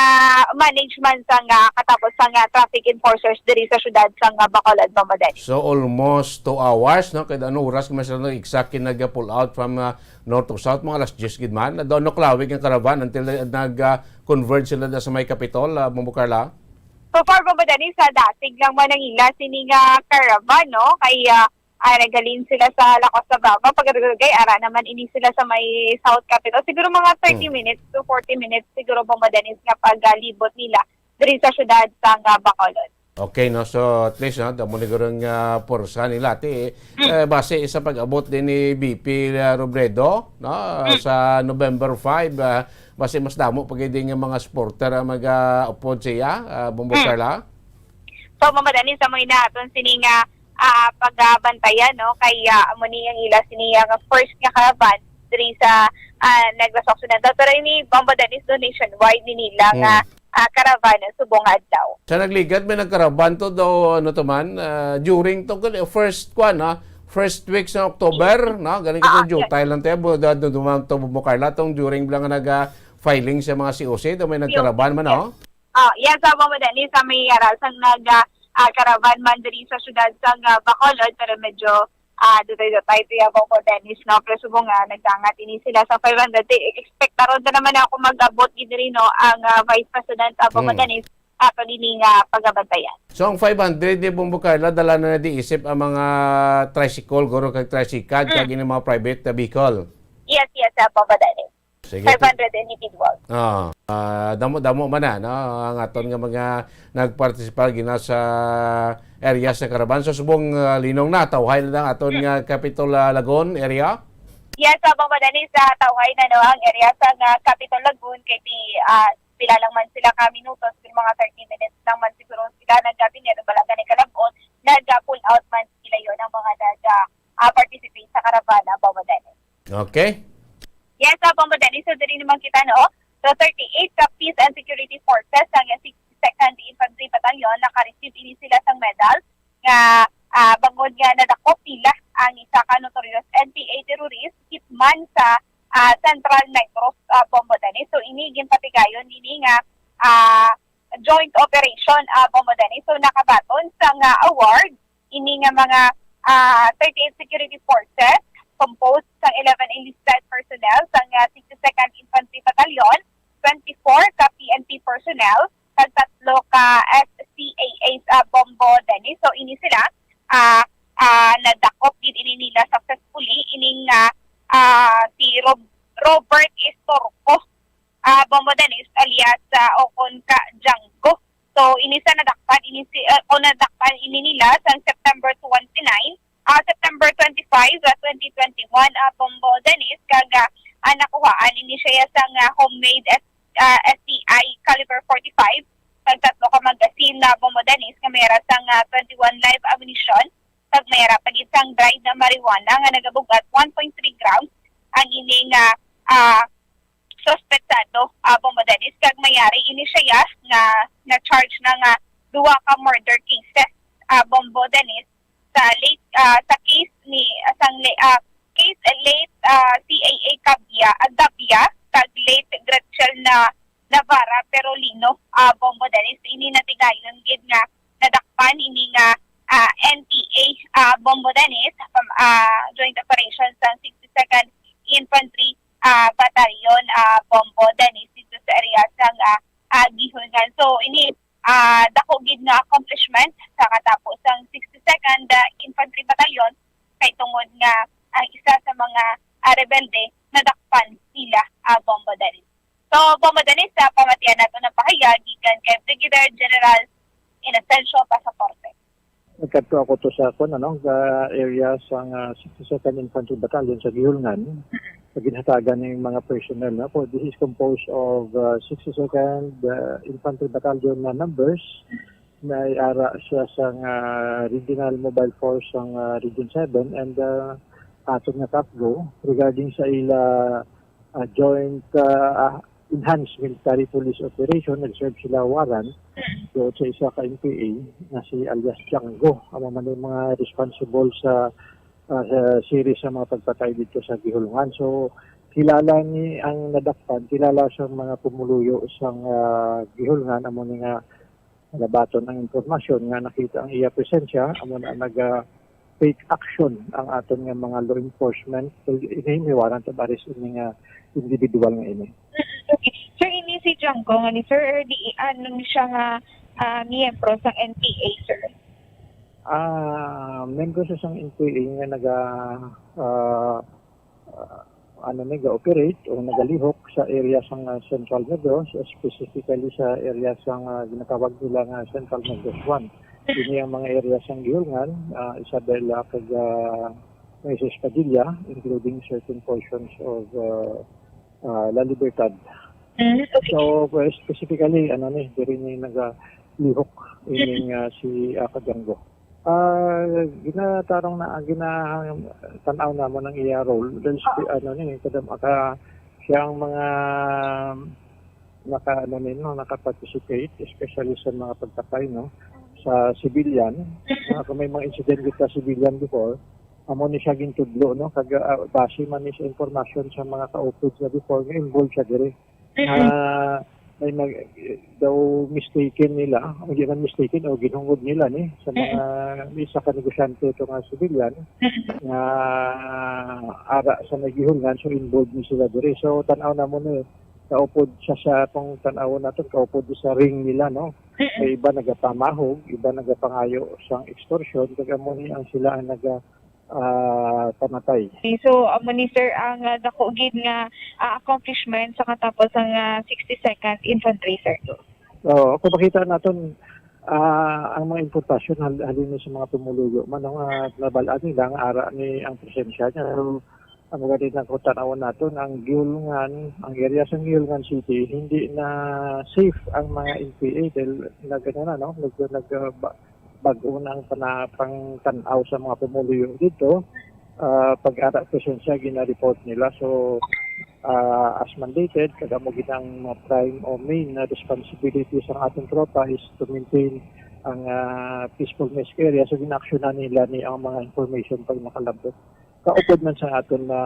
manage man sa nga katapos sa nga traffic enforcers diri sa syudad sa nga Bacolod, Bombo Dennis. So, almost two hours, no? Kay ano oras man sila, no, exactly nag-pull out from, uh, north to south? Mga alas diyes gid man. Doon, no, klawig ang caravan until, uh, nag, uh, converge sila na sa may Capitol, uh, Bombo Carla? So far, Bombo Dennis, sa dasig lang man ang ila sini nga caravan, no? Kay, uh, ah, naghalin sila sa La Costa Brava. Pagkadugay, ara naman ini sila sa may South Capitol. Siguro mga thirty Hmm. minutes to forty minutes siguro, Bombo Dennis, nga paglibot nila diri sa syudad sa nga Bacolod. Okay, no? So, at least, no, damo ni guro nga porsa nila. Ti, Hmm. eh, base sa pag-abot din ni V P, uh, Robredo, no, Hmm. sa November five, uh, base mas damo pa gid nga mga supporter ang mag-, uh, upod siya, uh, Bombo Hmm. Carla? So, Bombo Dennis, sa mo ina aton sini nga, ah, pagabantayan, no? Kay, ah, amo ni ang ila sini nga first nga caravan diri sa, ah, Negros Occidental. Pero ini, Bombo Dennis, do nationwide ni nila nga, Mm. ah, caravan subong nga adlaw. Sa nagligad, may nagkaraban to daw, ano to man, ah, during to, first kwan, ha? First week sa October, no? Galing ka Ah, to, yes. Jutay lang tayo, bu-, da-, du-, dumang to, Bombo Carla, tong during lang nga nag, ah, filing sa mga C O C, daw may C O C, nagkaraban man, yes. Oh? Ah, yes, Bombo Dennis, sa may ara sang nag, ah, ah, caravan man diri sa syudad sang, ah, Bacolod, pero medyo, ah, dutay-dutay to ya, Bombo Dennis, no? Pero subong nga, nagdangat ini sila sa five hundred. Di, expect na ron na naman ako mag-abot gid diri, no, ang, ah, Vice President, ah, Bombo Hmm. Dennis, ato nini nga pagabantayan. So, ang five hundred ni Bombo Carla, dala na na di isip ang mga tricycle, guro kag tricycad, Hmm. kag ining mga private na vehicle? Yes, yes, ah, Bombo Dennis. Sige. Five hundred individuals. Ah, ah, damo-damo man na, no? Ang aton nga mga nagpartisipar gina sa area sa Caravan. So, subong, ah, linong na, tawhay na ang aton nga Capitol, ah, Lagun area? Yes, Bombo Dennis, ah, tawhay na, no, ang area sa nga Capitol Lagun, kay ti, ah, pila lang man sila ka minutos, pero mga thirty minutes lang man siguro sila nagkabinero, wala gani kalabot, nag-pull out man sila yon ang mga nag, ah, ah, participate sa caravan, Bombo Dennis. Okay. Yes, Bombo Dennis. So, diri naman kita, no? So, thirty-eight ka Peace and Security Forces ang sixty-second Infantry Battalion, naka-receive ini sila sang medal nga, ah, bangod nga nadakop nila ang isa ka notorious N P A terrorist, hitman sa, ah, Central Negros, ah, Bombo Dennis. So, ini ginpatigayon nini nga, ah, joint operation, ah, Bombo Dennis. So, nakabaton sa nga award, ini nga mga, ah, thirty-eight security forces, composed sang eleven enlisted personnel, sang, ah, sixty-second Infantry Battalion, twenty-four ka P N P personnel, kag tatlo ka S C A As, ah, Bombo Dennis. So, ini sila, ah, ah, nadakop gid ini nila successfully, ining, ah, ah, si Rob-, Robert Estorco, ah, Bombo Dennis, alias, ah, Okon ka Django. So, ini sa nadakpan, ini si, ah, o nadakpan ini nila sa September twenty-nine, ah, September twenty-five, ah, twenty twenty-one, ah, Bombo Dennis, kag, ah, ah, nakuhaan ini siya sang, ah, homemade S-, ah, S T I caliber forty-five, kag tatlo ka magazine na Bombo Dennis nga may ra sang, ah, twenty-one live ammunition, kag may ra pa gid sang dried na marijuana nga nagabug-at one point three grams ang ini nga, ah, suspetsado, ah, Bombo Dennis, kag may-ari ini siya nga na-charge na nga duha ka murder cases, ah, Bombo Dennis, sa late, ah, sa case ni, ah, sang le-, ah, case late, ah, C A A Cabia, ah, Gabia, kag late Gretchen na Navarra Perolino, ah, Bombo Dennis. Ini natigayon gid nga nadakpan ini nga, ah, N P A, ah, Bombo Dennis, um, ah, joint operation sang sixty-second Infantry, ah, Battalion, ah, Bombo Dennis dito sa area sang, ah, ah, Guihulngan. So, ini, ah, dako gid nga accomplishment sa katapo sang sixty-second, ah, Infantry Battalion, kay tungod nga ang isa sa mga, ah, rebelde nadakpan nila, ah, Bombo Dennis. So, Bombo Dennis, sa pamatian nato ng pahayag gikan kay Brigadier General Inocencio Pasaporte. Nagkadto ako to sa, kwan, ano, sa area sang, ah, sixty-second Infantry Battalion sa Guihulngan, sa ginhatagan ng mga personnel, no? For this is composed of, ah, sixty-second, ah, Infantry Battalion na members, may ara siya sang, ah, Regional Mobile Force sang, ah, Region seven and, ah, aton nga CAFGU regarding sa ila, ah, joint, ah, ah, enhanced military police operation. Nag-serve sila warrant doon sa isa ka N P A na si alias Django. Amo man yung mga responsible sa, ah, sa series sa mga pagpatay dito sa Guihulngan. So, kilala ni ang nadakpan, kilala sa mga pumuluyo sa, ah, Guihulngan, amo ni nga nalabaton ang impormasyon nga nakita ang iya presensya, amo na naga take action ang aton nga mga law enforcement. So, ini may warrant of arrest ini nga individual nga ini. Mm, okay. Sir, ini si Django nga ni sir, or di, ano ni siya nga, ah, miyembro sang N P A, sir? Ah, membro siya sang N P A nga naga, ah, ah, ano ni, ga-operate o nagalihok sa area sang, ah, Central Negros, specifically sa area sang, ah, ginatawag nila nga Central Negros one. Ini ang mga area sang Guihulngan, ah, Isabela kag, ah, Moises Padilla, including certain portions of, ah, ah, La Libertad. Mm, okay. So, well, specifically, ano ni, diri ni nagalihok ining, ah, si, ah, Kadanggo. Ah, ginatarong na, ginatan-aw namon ang iya role. Dahil si, Oo. ano ni, kadam-, aka, siya ang mga naka, ano ni, no, naka-participate, especially sa mga pagpatay, no, sa civilian. Mm. Ah, kung may mga incident kita civilian before, amo ni siya gintudlo, no, kag, ah, base man ni sa impormasyon sa mga kaupod niya before, nga involved siya diri. Mm-mm. Nga may mag-, daw mistaken nila, hindi man mistaken, o ginhungod nila ni sa mga, Mm-mm. isa ka negosyante ito nga civilian, Mm-mm. nga ara sa may Guihulngan, so involved ni sila diri. So, tanaw na mo ni, kaupod siya sa atong tanaw natin, kaupod sa ring nila, no? Mm-mm. May iba nagapamahog, iba nagapangayo sang extortion, kag amo ni ang sila ang naga, ah, pamatay. Okay, so, amo ni, sir, ang, ah, dako gid nga, ah, accomplishment sa katapos ang, ah, sixty-second Infantry, sir. Oo, kung makita naton, ah, ang mga importasyon hal-, halin sa mga pumuluyo man, ang, ah, nabal-an nila nga ara ni ang presensya niya. Pero ang maganda lang kung tanawon naton, ang Guihulngan, ang area sa Guihulngan City, hindi na safe ang mga N P A dahil nag-, ano na, no? Nag-, nag-, ah, ba-, bag-o na ang pana-, pangtan-aw sa mga pumuluyo dito. Ah, pag ara presensya, gina-report nila. So, ah, as mandated, kag amo gid ang mga prime o main na responsibility sa atong tropa is to maintain ang, ah, peacefulness area. So, gina-actionan nila ni ang mga information pag nakalabot. Kaupod man sa aton na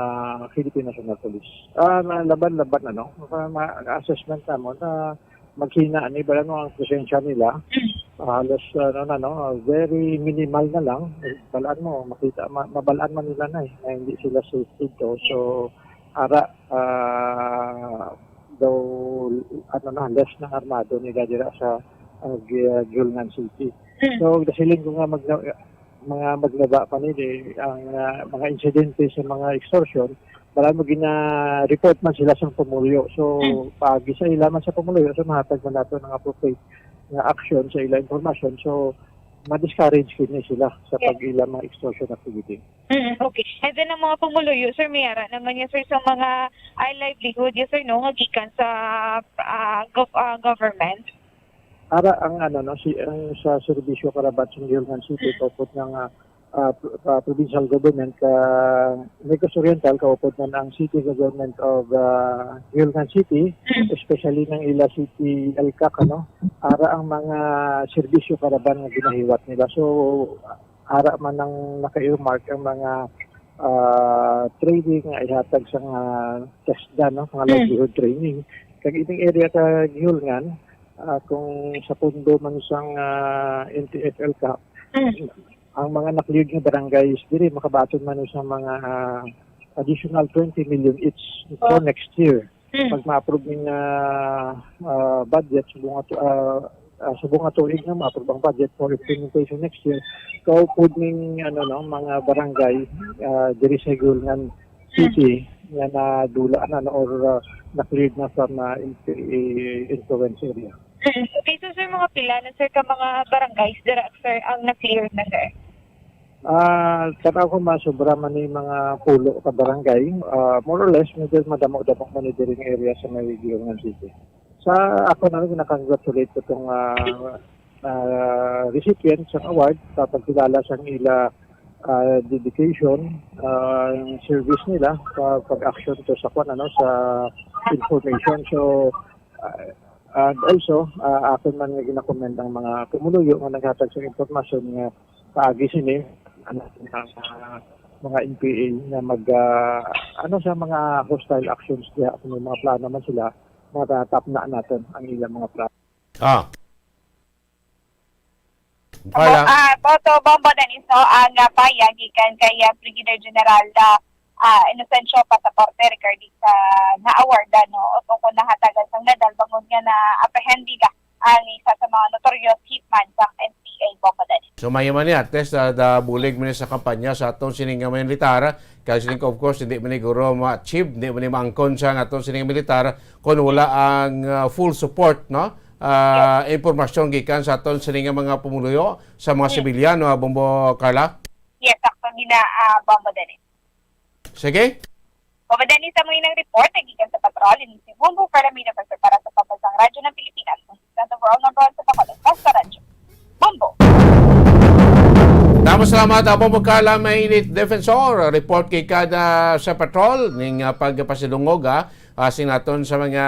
Philippine National Police. Ah, na laban-laban, ano, ma-, ma-, assessment namo na maghina ni, balaan mo ang presensya nila. Mm. Ah, halos, ano na, no, very minimal na lang. Eh, balaan mo, makita, ma-, mabalaan man nila na, eh, na hindi sila safe dito. So, ara, ah, daw, ano na, less na armado nila dira sa, ah, Gi-, Guihulngan City. Mm. So, nasiling ko nga magna-, mga maglaba pa ni, di, ang, ah, mga insidente sa mga extortion, wala mo gina-report man sila sa pumuluyo. So, Mm. pag isa ila man sa pumuluyo, so mahatag man nato ng appropriate, nga action sa ila impormasyon. So, ma-discourage kini sila sa Yes. pag-ila mga extortion activity. Mm, okay. And then ang mga pumuluyo, sir, may ara naman niya, sir, sa mga ah, livelihood, yes or no, nga gikan sa ah, gov- ah, government? Ara ang ano, no, si ang sa serbisyo karaban sa Gihulngan City, Mm. kaupod nga nga ah, pr- ah, provincial government ka Negros Oriental, kaupod man ang city government of ah, Gihulngan City, Mm. especially ng ila city ELCAC, ano, ara ang mga serbisyo karaban nga ginahiwat nila. So, ara man ang naka-earmark ang mga ah, training nga ihatag sang ah, TESDA, no, mga Mm. livelihood training. Kag ining area ka Gihulngan, ah, kung sa pondo man sang ah, N T F ELCAC, Mm. ang mga na-cleared nga barangays diri makabaton man sa mga ah, additional twenty million each for Oh. next year. Mm. Pag ma-approve ning ah, ah, budget, subong ato, ah, ah, subong nga tuig na ma-approve ang budget for implementation next year, kaupod ning ano, no, mga barangay ah, diri sa Gihulngan City nga nadula na, no, or ah, na-cleared na from ah, in- i- influence area. Mm. Okay, so, sir, mga pila na, sir, ka mga barangays dira, sir, ang na-clear na, sir? Ah, tanaw ko, masobra man ni mga pulo ka barangay. Ah, more or less, medyo madamo-damo man ni diri nga area sa may Gihulngan City. Sa ako na, ginakongratulate ko tong ah, ah, recipient sa award sa pagkilala sa ila ah, dedication, ah, service nila sa pag-action to sa kwan, ano, sa information. So, ah, and also, ah, akon man nga ginakomend ang mga pumuluyo nga naghatag sa impormasyon nga paagi sini, ano, ang, ah, mga N P A nga mag, ah, ano, sa mga hostile actions diha, kung may mga plano man sila, matatapna naton ang ilang mga plano. Ah. Bo- Carla. ah, Boto Bombo Daniso ang ah, payag gikan kay ah, Brigadier General ah, ah, Inocencio Pasaporte regarding sa na-award, ano, o kung nahatagan sang medal bangod nga na-apprehend nila ang isa sa mga notorious hitman sang N P A, Bombo Daniso. So, mayo man ni, at least, ah, da bulig man ni sa kampanya sa aton sining nga militar. Kay sining, of course, hindi man ni guro ma-achieve, hindi man ni maangkon sa aton sining militar kung wala ang ah, full support, no? Ah, Yes. Impormasyon gikan sa aton sini nga mga pumuluyo sa mga Yes. sibilyan, no, Bombo Carla? Yes, sakto gina, ah, Bombo Dennis. Sige. Bombo Dennis, amo inang report nga gikan sa patrol, ini si Bombo Carla Mina para sa Pambansang Radyo ng Pilipinas. Consistent overall number one sa Bacolod, Basta Radyo. Bombo. Damo salamat, ah, Bombo Carla, mainit defensor. Report kay kada sa patrol ning ah, pagpasidungog, ah, ah, sinaton sa mga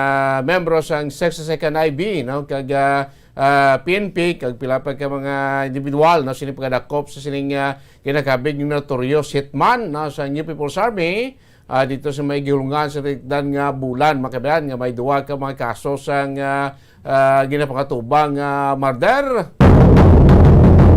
membro sang sixty-second I B, no? Kag, ah, ah, P N P, kag pila pa ka mga individual, no? Sini pagkadakop sa sining ah, kinakabig nga notorious hitman, no? Sa New People's Army, ah, dito sa may Gihulngan sa Tikdan nga Bulan, makabilan nga may duwa ka mga kaso sang ah, ah, ginapangatubang nga murder.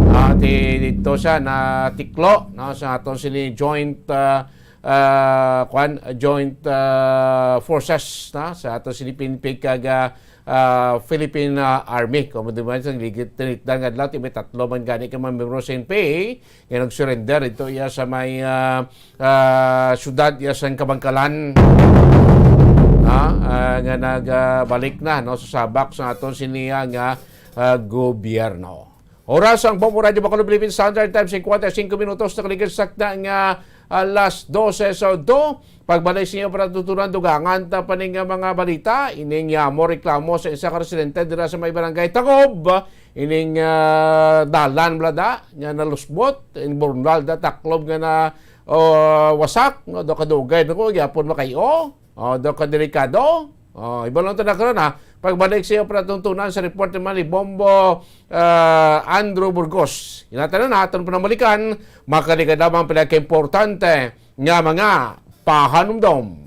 Ah, di, dito siya natiklo, no, sa aton sini joint ah, ah, kwan, joint ah, forces, no, sa aton sini P N P kag ah, ah, Philippine ah, Army. Kung di man sa ligit tinitdan nga adlaw, ti may tatlo man gani ka mga membro sa N P A nga nag-surrender dito iya sa may ah, ah, syudad iya sa Kabangkalan. Ah, ah, nga nagbalik na, no, sa sabak sa aton siniya nga ah, gobyerno. Oras ang Bombo Radyo Bacolod Philippine Standard Time, cincuenta y cinco minutos, nakaligid sakta nga alas doce sa udto. Pagbalik sa inyo para tutunan, dugangan ta pa ning mga balita. Ining yamo reklamo sa isa ka residente dira sa may barangay Tagob. Ining ah, dalan, blada, nga nalusbot, in Burnal da taklob nga na, oh, wasak, no, do kadugay, no, ko gyapon makayo. Oh, do ka delikado. Oh, iba lang to na karon, ha. Pagbalik sa iyo, para tuntunan sa report naman ni Bombo ah, Andrew Burgos. Inatan na natin panamalikan, makaligad lamang pala ka importante nga mga pahanumdom.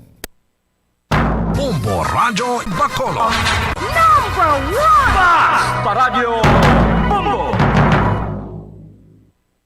Bombo Radyo Bacolod. Number one! Basta Radyo Bombo!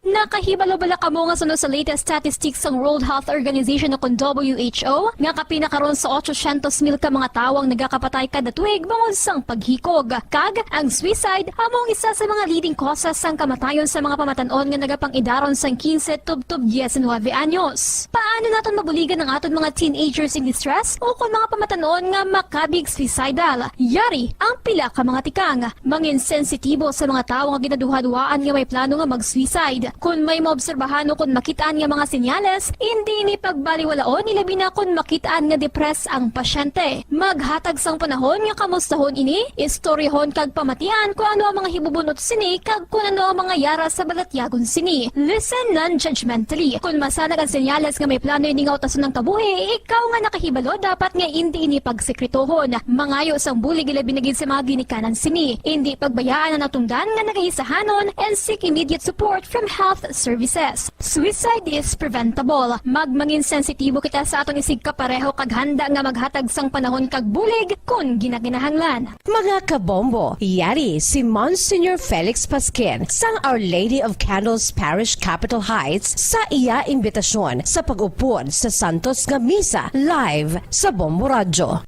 Nakahibalo bala kamo nga suno sa latest statistics sang World Health Organization o kon W H O, nga kapin na karon sa otsosyentos mil ka mga tawo ang nagakapatay kada tuig bangod sang paghikog? Kag ang suicide amo ang isa sa mga leading causes sang kamatayon sa mga pamatan-on nga nagapang-idaron sang quince tubtob diecinuebe anyos. Paano naton mabuligan ang aton mga teenagers in distress o kon mga pamatan-on nga makabig suicidal? Yari ang pila ka mga tikang. Mangin sensitibo sa mga tawo nga ginaduhaduhaan nga may plano nga mag-suicide. Kon may maobserbahan o kon makit-an nga mga senyales, indi ini pagbaliwalaon, ilabi na kon makit-an nga depressed ang pasyente. Maghatag sang panahon nga kamustahon ini, istoryahon kag pamatian kon ano ang mga hibubunot sini kag kon ano ang mga yara sa balatyagon sini. Listen non-judgmentally. Kon masanag ang senyales nga may plano ini nga utason ang kabuhi, ikaw nga nakahibalo dapat nga indi ini pagsekretohon. Mangayo sang bulig, ilabi na gid sa mga ginikanan sini. Indi pagbayaan ang natungdan nga nagaisahanon and seek immediate support from health services. Suicide is preventable. Magmangin sensitibo kita sa aton isigkapareho kag handa nga maghatag sang panahon kag bulig kon ginakinahanglan. Mga kabombo, yari si Monsignor Felix Pasquin sang Our Lady of Candles Parish, Capitol Heights, sa iya imbitasyon sa pag-upod sa santos nga misa live sa Bombo Radyo.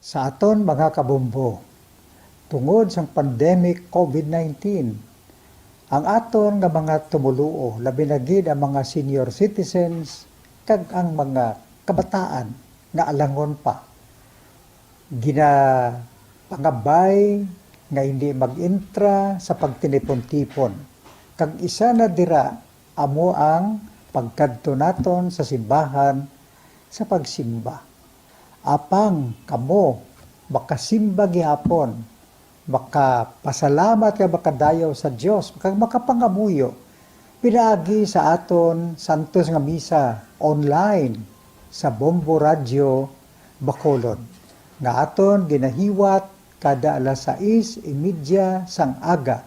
Sa aton mga kabombo, tungod sang pandemic covid nineteen, ang aton nga mga tumoluo, labi na gid ang mga senior citizens kag ang mga kabataan nga alangon pa, ginapangabay nga indi mag-entra sa pagtinipon-tipon, kag isa na dira amo ang pagkadto naton sa simbahan sa pagsimba. Apang kamo makasimba gihapon, makapasalamat kag makadayaw sa Dios, kag makapangamuyo pinaagi sa aton santos nga misa online sa Bombo Radyo Bacolod, nga aton ginahiwat kada alas sais y media sang aga.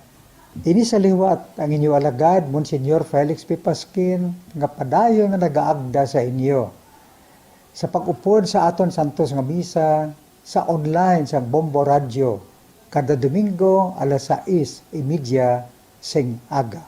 Ini sa liwat ang inyo alagad, Monsignor Felix P. Pasquin, nga padayon nga nagaagda sa inyo sa pag-upod sa aton santos nga misa sa online sang Bombo Radyo kada Domingo alas sais y media sing aga.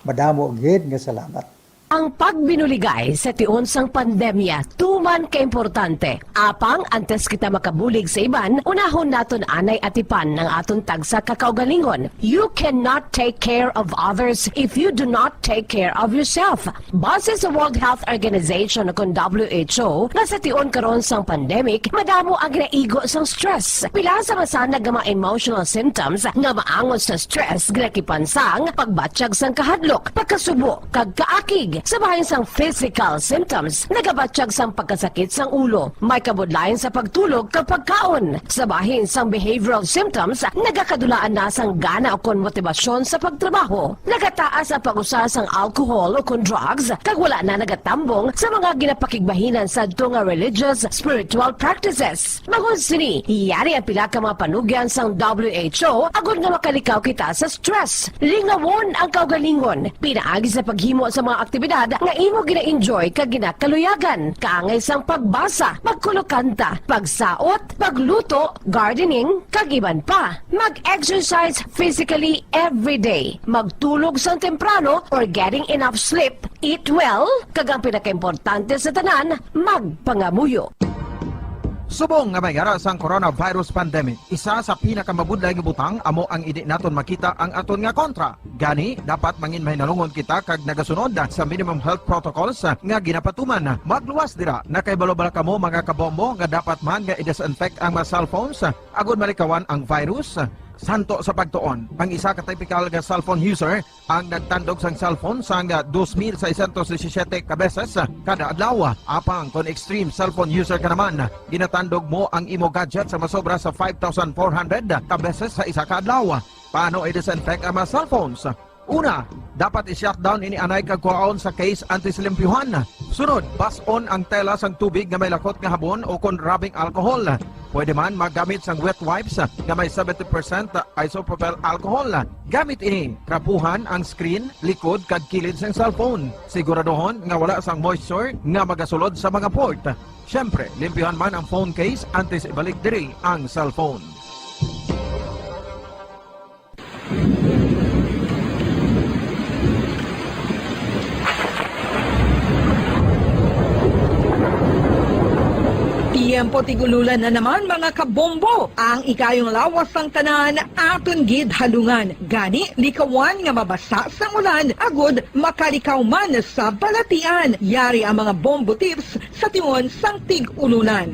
Madamo gid nga salamat. Ang pagbinuligay sa tion sang pandemya tuman ka importante. Apang antes kita makabulig sa iban, unahon naton anay atipan ang aton tagsa ka kaugalingon. You cannot take care of others if you do not take care of yourself. Base sa World Health Organization o kon W H O, nga sa tion karon sang pandemic, madamo ang ginaigo sang stress. Pila sa masanag nga mga emotional symptoms nga maangot sa stress ginakipan sang pagbatyag sang kahadlok, pagkasubo, kag kaakig. Sa bahin sang physical symptoms, nagabatyag sang pagkasakit sang ulo, may kabudlayan sa pagtulog kag pagkaon. Sa bahin sang behavioral symptoms, nagakadulaan na sang gana ukon motibasyon sa pagtrabaho. Nagataas ang pag-usa sang alcohol ukon drugs, kag wala na nagatambong sa mga ginapakigbahinan sadto nga religious, spiritual practices. Bangod sini, yari ang pila ka mga panugyan sang W H O agod nga makalikaw kita sa stress. Lingawon ang kaugalingon pinaagi sa paghimo sa mga aktibidad nga imo gina-enjoy kag ginakaluyagan, kaangay sang pagbasa, pagkulokanta, pagsaot, pagluto, gardening, kag iban pa. Mag-exercise physically every day. Magtulog sang temprano or getting enough sleep. Eat well, kag ang pinakaimportante sa tanan, magpangamuyo. Subong nga may yara sang coronavirus pandemic, isa sa pinakamabudlay nga butang amo ang indi naton makita ang aton nga kontra. Gani, dapat mangin mahinalungon kita kag nagasunod sa minimum health protocols nga ginapatuman. Magluwas dira, nakahibalo bala kamo, mga kabombo, nga dapat man nga i-disinfect ang mga cellphones agod malikawan ang virus? Santo sa pagtuon, ang isa ka typical nga cellphone user ang nagtandog sang cellphone sang dos mil seiscientos disisiete ka beses kada adlaw. Apang kon extreme cellphone user ka naman, ginatandog mo ang imo gadget sa masobra sa five thousand four hundred ka beses sa isa ka adlaw. Paano i-disinfect ang mga cellphones? Una, dapat i-shutdown ini anay kag kuhaon sa case antes limpyuhan. Sunod, bas-on ang tela sang tubig nga may lakot nga habon o kon rubbing alcohol. Pwede man maggamit sang wet wipes nga may seventy percent isopropyl alcohol. Gamit ini, trapuhan ang screen, likod, kag kilid sang cellphone. Siguraduhon nga wala sang moisture nga magasulod sa mga port. Siyempre, limpyuhan man ang phone case antes ibalik diri ang cellphone. Tig-ululan na naman, mga kabombo. Ang ikayong lawas sang tanan aton gid halungan. Gani, likawan nga mabasa sang ulan agud makalikaw man sa balatian. Yari ang mga bombo tips sa tion sang tig-ululan.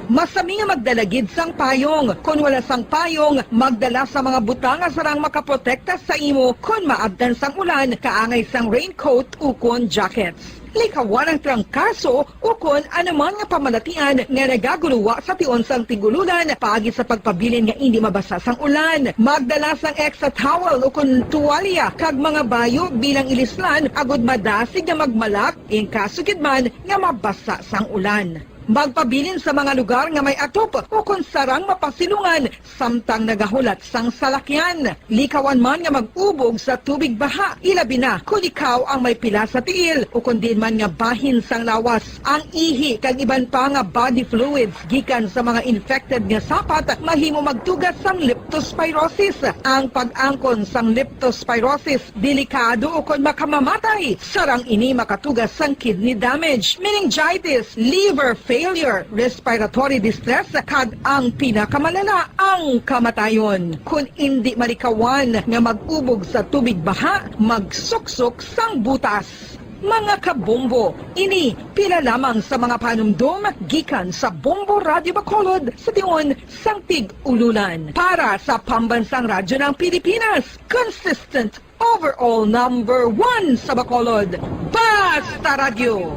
Masami nga magdala gid sang payong. Kon wala sang payong, magdala sa mga butang nga sarang makaprotekta sa imo kon maabtan sang ulan, kaangay sang raincoat ukon jackets. Likawan ang trangkaso ukon anuman nga pamalatian nga nagaguluwa sa tion sang tig-ululan paagi sa pagpabilin nga indi mabasa sang ulan. Magdala sang extra towel ukon tuwalya kag mga bayo bilang ilislan agud madasig nga magmalak in kaso gid man nga mabasa sang ulan. Magpabilin sa mga lugar nga may atop ukon sarang mapasilungan samtang nagahulat sang salakyan. Likawan man nga mag-ubog sa tubig baha, ilabi na kon ikaw ang may pila sa tiil ukon diin man nga bahin sang lawas. Ang ihi kag iban pa nga body fluids gikan sa mga infected nga sapat mahimo magtuga sang leptospirosis. Ang pag-angkon sang leptospirosis delikado ukon makamamatay. Sarang ini makatuga sang kidney damage, meningitis, liver failure, respiratory distress, kag ang pinakamalala, ang kamatayon. Kon indi malikawan nga mag-ubog sa tubig baha, magsuksok sang butas. Mga kabombo, ini pila lamang sa mga panumdom gikan sa Bombo Radyo Bacolod sa tion sang tig-ululan. Para sa Pambansang Radyo ng Pilipinas, consistent overall number one sa Bacolod. Basta Radyo,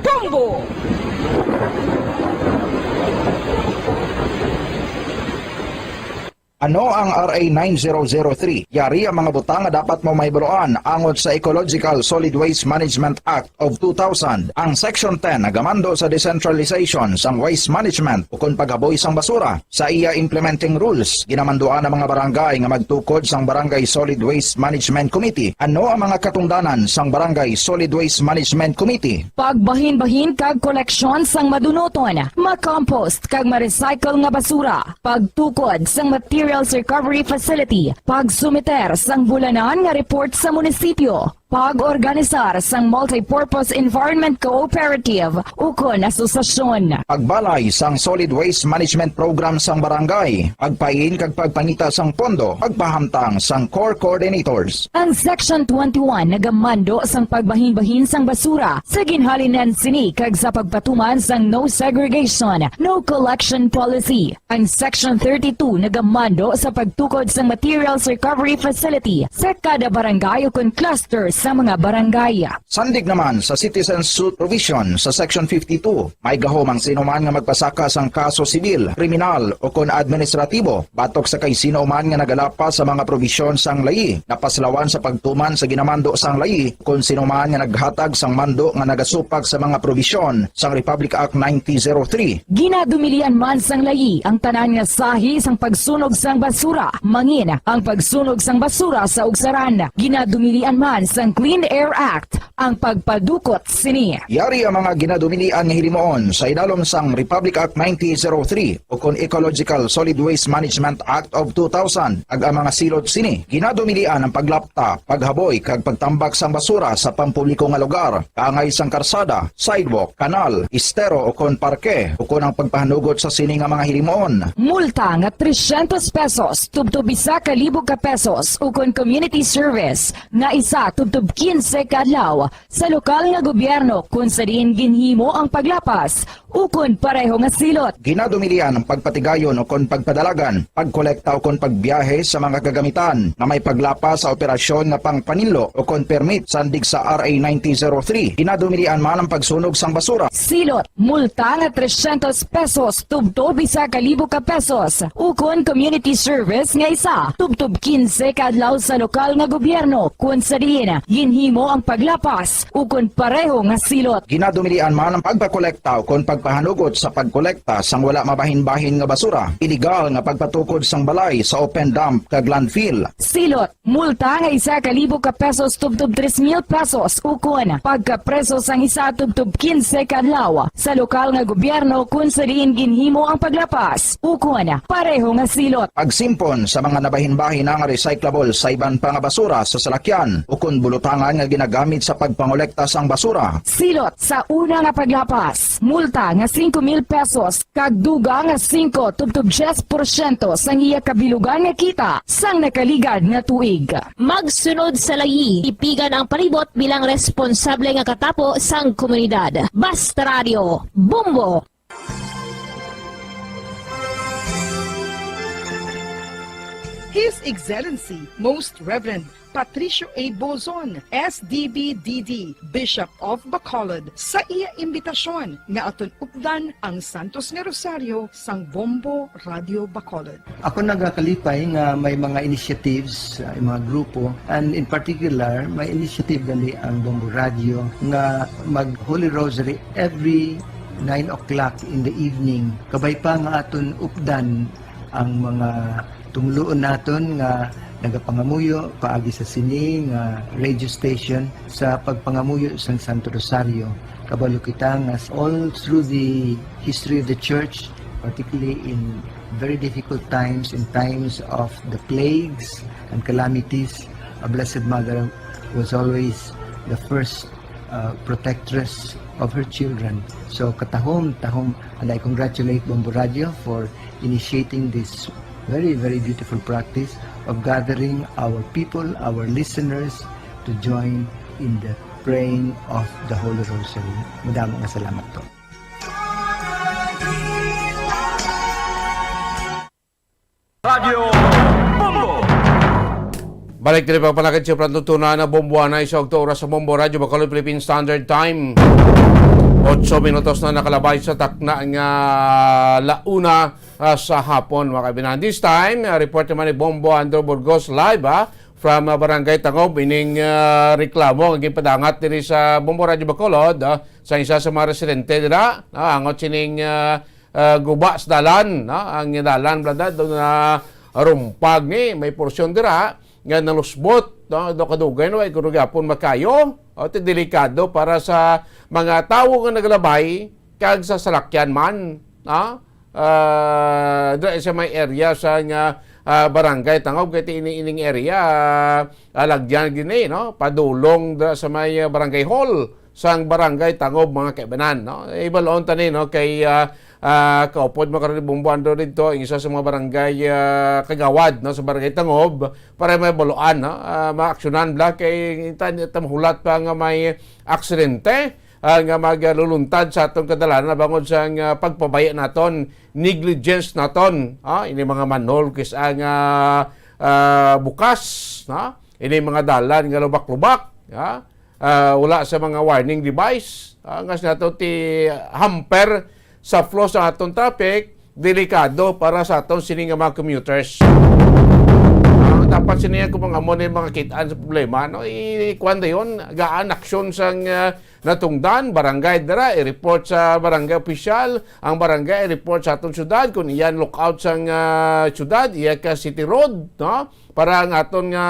Bombo! Ano ang R A nine zero zero three? Yari ang mga butang nga dapat mo mahibaluan angot sa Ecological Solid Waste Management Act of two thousand. Ang Section ten nagamando sa decentralization sang waste management ukon paghaboy sang basura. Sa iya implementing rules, ginamanduan ang mga barangay nga magtukod sang Barangay Solid Waste Management Committee. Ano ang mga katungdanan sang Barangay Solid Waste Management Committee? Pagbahinbahin kag koleksyon sang madunuton, ma-compost kag ma-recycle nga basura, pagtukod sang materials recovery facility, pagsumiter sang bulanan nga report sa munisipyo, pag-organisar sang multipurpose environment cooperative ukon asosasyon. Pagbalay sang solid waste management program sang barangay, pagpain kag pagpangita sang pondo, pagpahamtang sang core coordinators. Ang Section twenty-one nagamando sang pagbahinbahin sang basura sa ginhalinan sini kag sa pagpatuman sang no segregation, no collection policy. Ang Section thirty-two nagamando sa pagtukod sang materials recovery facility sa kada barangay ukon cluster sa mga barangay. Sandig naman sa citizen suit provision sa Section fifty-two, may gahom ang sino man nga magpasaka sang kaso sibil, kriminal, ukon administratibo batok sa kay sino man nga nagalapas sa mga probisyon sang layi, napaslawan sa pagtuman sa ginamando sang layi, kon sino man nga naghatag sang mando nga nagasupak sa mga probisyon sang Republic Act nineteen zero three. Ginadumilian man sang layi ang tanan nga sahi sang pagsunog sang basura, mangin ang pagsunog sang basura sa ugsaran. Ginadumilian man sang Clean Air Act ang pagpadukot sini. Yari ang mga ginadumilian nga hilimuon sa idalom sang Republic Act nineteen zero three ukon Ecological Solid Waste Management Act of two thousand, kag ang mga silot sini. Ginadumilian ang paglapta, paghaboy, kag pagtambak sang basura sa pampubliko nga lugar, kaangay sang karsada, sidewalk, kanal, estero, ukon parke, ukon ang pagpahanugot sa sini nga mga hilimuon. Multa nga trescientos pesos tubtob isa ka libo ka pesos, ukon community service nga isa tubtob quince ka adlaw sa lokal nga gobyerno kon sa diin ginhimo ang paglapas ukon pareho nga silot. Ginadumilian ang pagpatigayon ukon pagpadalagan, pagkolekta ukon pagbiyahe sa mga kagamitan nga may paglapas sa operasyon nga pangpaninlo ukon permit sandig sa R A nineteen zero three. Ginadumilian man ang pagsunog sang basura. Silot, multa nga trescientos pesos tubtob isa ka libo ka pesos, ukon community service nga isa tubtob quince ka adlaw sa lokal nga gobyerno kon sa diin ginhimo ang paglapas ukon pareho nga silot. Ginadumilian man ang pagpakolekta ukon pagpahanugot sa pagkolekta sang wala mabahinbahin nga basura, iligal nga pagpatukod sang balay sa open dump kag landfill. Silot, multa nga isa ka libo ka pesos tubtob tres mil pesos, ukon pagkapreso sang isa tubtob quince ka adlaw sa lokal nga gobyerno kon sa diin ginhimo ang paglapas ukon pareho nga silot. Pagsimpon sa mga nabahinbahin na nga recyclable sa iban pa nga basura sa salakyan ukon bulutangan nga ginagamit sa pagpangolekta sang basura. Silot sa una nga paglapas, multa nga singko mil pesos kag dugang nga singko tubtob diyes porsyento sang iya kabilugan nga kita sang nakaligad nga tuig. Magsunod sa layi, tipigan ang palibot bilang responsable nga katapo sang komunidad. Basta Radio, Bombo! His Excellency, Most Reverend Patricio A. Bozon, S D B D D, Bishop of Bacolod, sa iya imbitasyon nga aton updan ang Santos nga Rosario sang Bombo Radio Bacolod. Ako nagakalipay nga may mga initiatives, uh, mga grupo, and in particular, may initiative gali ang Bombo Radio nga mag Holy Rosary every nine o'clock in the evening. Kabay pa nga aton updan ang mga tumluon naton nga nagapangamuyo paagi sa sini nga radio station sa pagpangamuyo sang Santo Rosario. Kabalo kita nga all through the history of the church, particularly in very difficult times, in times of the plagues and calamities, a Blessed Mother was always the first uh, protectress of her children. So katahom, tahom, and I congratulate Bombo Radio for initiating this very, very beautiful practice of gathering our people, our listeners, to join in the praying of the Holy Rosary. Madamo nga salamat po. Radyo Bombo. Balik diri pagpanakit sa Prantutunan na Bombo, anay sa ogto oras sa Bombo Radyo Bacolod Philippine Standard Time. Otso minutos na nakalabay sa takna nga launa, ah, sa hapon, mga kaibigan. This time, ah, report naman ni Bombo Andrew Burgos live, ah, from, ah, Barangay Tangob, ining, ah, reklamo nga ginpadangat diri sa Bombo Radyo Bacolod, ah, sa isa sa mga residente dira, ah, angot sining, ah, ah, guba sa dalan, no? Ang dalan, bala na, doon na rumpag ni, may porsyon dira nga nalusbot, no? Do kadugay, no? Ay kuno gyapon makayo, o, ti delikado para sa mga tawo nga naglabay kag sa salakyan man, no? Ah, dira sa may area sa nga, ah, Barangay Tangob, kay ti ini-, ining area, ah, alagyan gini, no? Padulong dira sa may, ah, Barangay Hall sang Barangay Tangob, mga kaibanan, no? Ibalon tani, no, kay, ah, ah, kaupod mo karon ni Bombo Andrew didto, ang isa sa mga barangay, ah, kagawad, no, sa Barangay Tangob, para may baluan, no? Ah, maaksyonan bala kay ta, ta mahulat pa nga may aksidente, ah, nga magluluntad sa atong kadalanan bangod sa nga pagpabaya naton, negligence naton, ah, ini mga manhole kis-a nga, ah, bukas, no? Ini mga dalan nga lubak-lubak, ah, ah, wala sa mga warning device, ah, nga sa ato ti hamper sa flow sa aton traffic, delikado para sa aton sini nga mga commuters. Ah, dapat sini ang kung mga amo na yung mga kitaan sa problema, no? I-, kuwan dayon, gaan aksyon sang, ah, natungdan, barangay dira, i-report sa barangay official, ang barangay i-report sa aton syudad, kung iyan lookout sang, ah, syudad, iya ka city road, no? Para ang aton nga,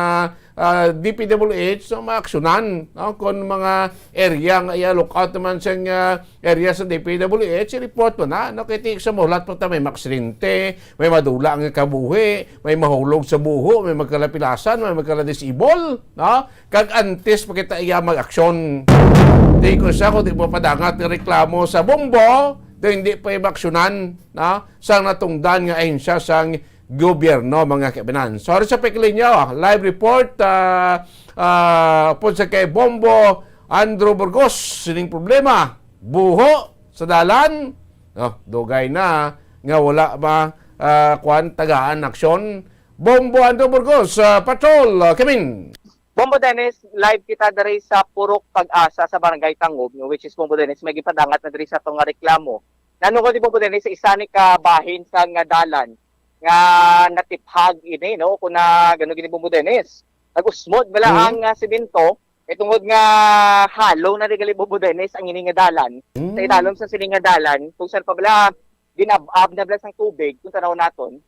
ah, D P W H, no, maaksyonan, no? Kung mga area nga iya lookout naman sa, ah, area sa D P W H, i-report mo na, no? Kay ti sa mahulat pa ta, may maksidente, may madula nga kabuhi, may mahulog sa buho, may magkalapilasan, may magkala-disable, no? Kag antes pa kita iya mag-aksyon. Di ko siya, kung di mo padangat nga reklamo sa Bombo, di hindi pa maaksyonan, no? Sang natungdan nga ahensya sang gobyerno, mga kaibanan. Sorry sa pagkalinya, live report, ah, ah, upod sa kay Bombo Andrew Burgos, sining problema, buho sa dalan, oh, dugay na nga wala ba, ah, kwan, tagaan aksyon. Bombo Andrew Burgos, ah, Patrol, ah, Kimin. Bombo Dennis, live kita diri sa Purok Pag-asa sa Barangay Tangob, no, which is, Bombo Dennis, may gipadangat na diri sa ato nga reklamo. Nanungod ni, Bombo Dennis, sa isa ni ka bahin sa nga dalan nga natiphag ini, no, kung na gano gini, Bombo Dennis. Nag-usmod bala Mm. ang, ah, semento, eh, tungod nga hollow na ni gali, Bombo Dennis, ang ini nga dalan. Mm. Sa idalom sa sini nga dalan, kung saan pa bala, ginab-ab na bala sang tubig, kung tanaw naton,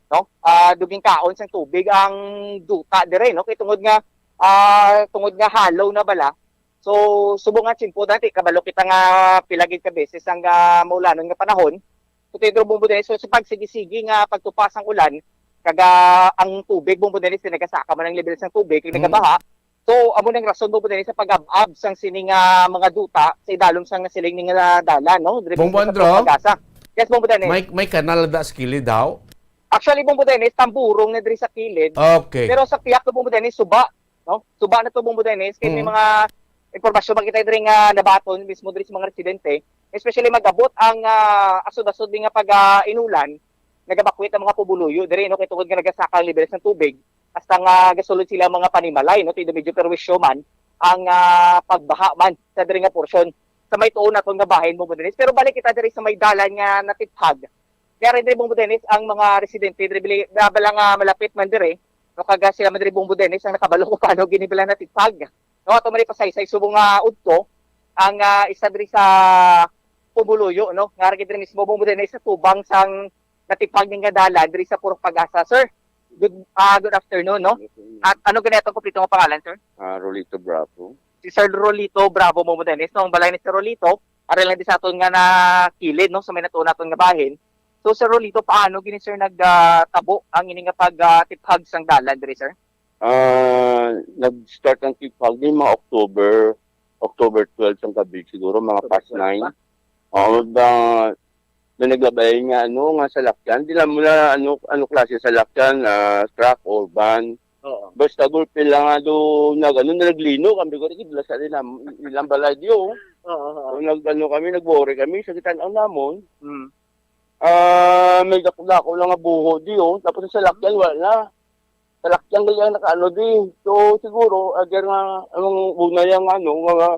no? Ah, duging kaon sang tubig ang duta dire, no? Kay tungod nga, ah, tungod nga hollow na bala. So, subong nga tiyempo dati, kabalo kita nga pila gid ka beses ang, ah, maulanon nga panahon. So, Pedro, Bombo Dennis, so, sa pagsigi-sigi nga pagtupa sang ulan, kaga ang tubig, Bombo Dennis, nagasaka man ang level sang tubig, kag Mm. nagabaha. So, amo nang rason, Bong Dennis, sa pag-ab-ab sang sini nga mga duta sa idalom sang nasiling ni nga dalan, no? Diri mismo sa Purok Pag-asa. Yes, Bong Dennis. May, may kanal da sa kilid daw? Actually, Bong Dennis, tamburong na diri sa kilid. Okay. Pero sa pihak ko, Bong Dennis, suba, no? Suba na to, Bong Dennis, kay may Mm. mga impormasyon ba kita diri nga nabaton mismo diri sa mga residente, especially mag-abot ang, ah, asod-asod ni nga pag, ah, inulan, nagabakwit ang mga pumuluyo diri, no, kay tungod nga nagasaka ang level sang tubig, hasta nga gasulod sila mga panimalay, no, ti medyo perwisyo man ang, ah, pagbaha man sa diri nga porsyon sa may tuon naton nga bahin, Bong Dennis. Pero balik kita diri sa may dalan nga natiphag. Kaya rin diri, Bong Dennis, ang mga residente diri, bili, na bala nga malapit man diri, no, kaga sila man diri, Bong Dennis, ang nakabalo kung paano gini bala natiphag. No, ato man ipasaysay subong nga udto ang, ah, isa diri sa pumuluyo, no, nga ari diri mismo, Bong Dennis, sa tubang sang natiphag ni nga dalan diri sa Purok Pag-asa. Sir, good, ah, good afternoon, no? Good afternoon. At ano gani atong kompleto nga pangalan, sir? Ah, Rolito Bravo. Si Sir Rolito Bravo, Bong Dennis, no? Ang balay ni Sir Rolito, ari lang di sa aton nga nakilid, no? Sa may natuon naton nga bahin. So, Sir Rolito, paano gini, sir, nag, ah, tabo ang ini nga pag, ah, tiphag sang dalan diri, sir? Ah, nag-start ang tiphag ni mga October, October twelve sang gabi siguro, mga October past twelve nine. Pa? Oo, ba, may naglabay nga, ano, nga salakyan. Di lang mo na, ano, ano klase salakyan, ah, truck or van. Oo. Basta gulpi lang nga do, nag, ano, naglino kami, ko, "Di, bala sa rin nam-, ilang balay diyo." Oo, oo. So, nag, ano kami, nag-worry kami, sa gitan-aw namon. Mm. Ah, may dako-dako lang nga buho diyo. Tapos ang salakyan, wala na. Salakyan gali ang nakaano di. So, siguro, agad nga, ang una yang, ano, mga,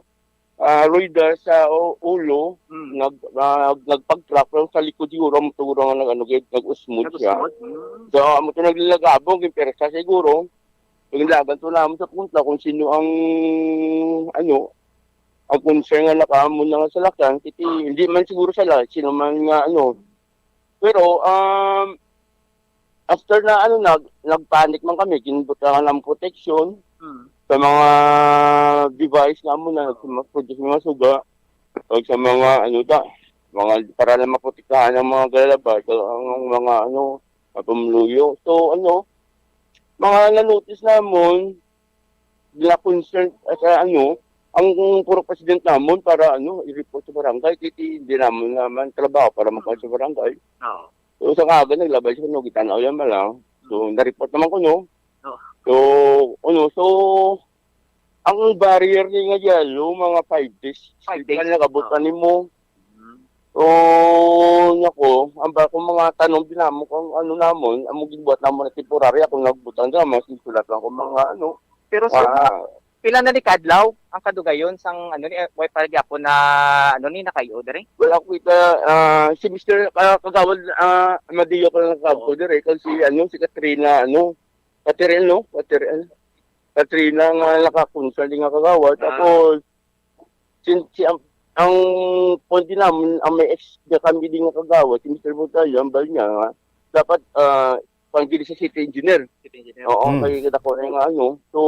ah, radar sa u-, ulo, Mm. nag-, ah, nagpag-track, pero sa likod siguro, ang motor nga nag-, ano, gid, nag-usmod siya. Nag-usmod? Mm. So, amo to naglilagabong, yung persa siguro. Yung lagan to naman sa punta kung sino ang, ano, ang concern nga nakaamon na nga salakyan, kiti, hindi man siguro sala, sino man nga, ano. Pero, um, after na, ano, nag-, nagpanic man kami, ginbutangan ng protection Mm. sa mga device nga amo na, sa mga produce, mga suga, o sa mga, ano, da, mga, para lang maprotektahan ang mga galalabay, ang, ang mga, ano, mga pumuluyo. So, ano, mga na-notice namon, na concern, ah, sa, ano, ang puro president namon para, ano, i-report sa barangay, kay ti-, hindi namon naman trabaho para magkuha sa barangay. Oo. So, sa kaga, naglabay siya, no, gitanaw yan man lang. So, Mm. na-report naman ko, no? Oo. So, ano, so, ang barrier ni nga yellow, mga five days. Five days? Kaya nag-abot Oo. pa nimo. Mm. O, nako, ang ba kung mga tanom din namon, kung ano namon, among gibuhat namon na temporary, akong nagbutang dyan, mga sisulat lang kung mga ano. Pero, sir, Ah. pila na ni kadlaw ang kadugayon sang, ano, ni, way pa gyapon na, ano, ni, nakayo diri? Wala ko kita, ah, si Mister, ah, Kagawad, ah, Amadeo ko lang kagawad Oo. diri, kag si, ano, si Katrina, ano, Katrina, no? Katrina, Katrina nga naka-concern din nga kagawad. Ah. Tapos, sin-, si, ang, ang point din namin, ang may ex niya kami din nga kagawad, si Mister Montayo, ang bal niya nga, dapat, ah, pang-, dili sa city engineer. City engineer. Oo, Hmm. kay kita ko na nga ano. So,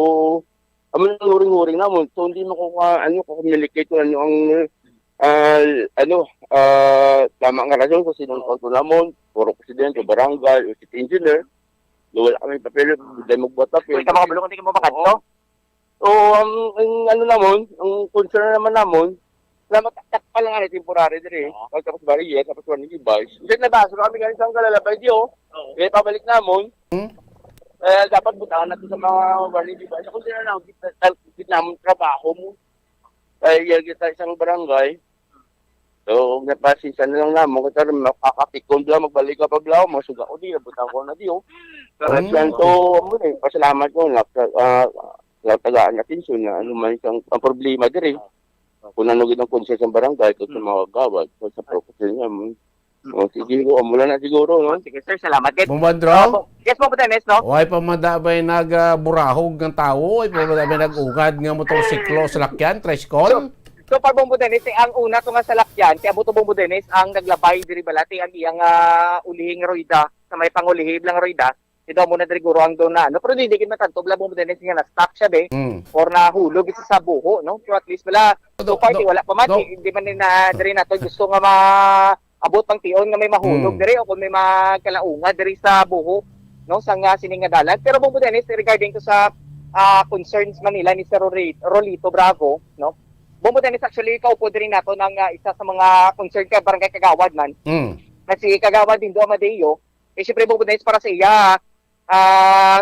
amo na ang huring-huring namon. So, hindi mo ko ka-, ano, ka-communicate kung ano ang, ah, ano, ah, tama nga rason kung sino ang Oo. auto namon, puro presidente, barangay, o city engineer. Do wala kami papel, dahil magbuhat papel. Uy, tama ka, Bulong, hindi ka mo makadto? Oo. So, ang, ang ano namon, ang concern naman namon, na mataktak pa lang, ano, temporary diri. Oo. Pagkatapos barrier, tapos warning device. Kasi nabasa kami ganun sa galalabay, di, oh. Oo. Kaya pabalik namon, Hmm? eh, dapat butangan natin sa mga warning device. Kung sino lang, git-, git-, git namon trabaho mo. Ay, yan kita isang barangay. So, napasinsa na lang namon, kasi makakapikon lang, magbalik ka pa bla, mga suga ko, di, abot ako na di, oh. Correct. Yan, so, amo na, pasalamat ko, na, ah, natagaan atensyon na ano man isang, ang problema diri. Kung ano gid ang concern sa barangay, kung sa Hmm. mga gawad, kung sa profesyon niya, mo. Hmm. O, sige, oh, amo na siguro, no? Oh, sige, sir, salamat. Yes. Bumandro? Opo. Yes po, Dennis, no? Way pa man da bay nag, ah, burahog ng tawo, way pa man da bay nag-ugad nga motorsiklo, salakyan, tricycle? So, so, pa, Bombo Dennis, eh, ang una to nga salakyan, kay amo to, Bombo Dennis, ang naglabay diri balati ang iyang, ah, ulihing rueda sa may pangulihib lang rueda. Ito mo na diri guro ang doon na, ano, pero hindi gid matanto, bala, Bombo Dennis, nga na-stuck siya, be, Mm. or nahulog isa sa buho, no? Pero at least, bala, so Do-, far, do-, di wala pa man, do- di, di man na, diri nato gusto nga ma-, abot pang tion nga may mahulog Mm. diri o kung may magkalaunga diri sa buho, no, sa nga sining nga dalan. Pero, Bombo Dennis, regarding to sa ah, concerns man nila ni Sir Roli-, Rolito Bravo, no? Bumbo Dennis, actually, kaupod rin nato ng, ah, isa sa mga concern kay Barangay Kagawad man, Mm. na si Kagawad Dindo Amadeo. Eh, siyempre, Bumbo Dennis, para sa iya, ah,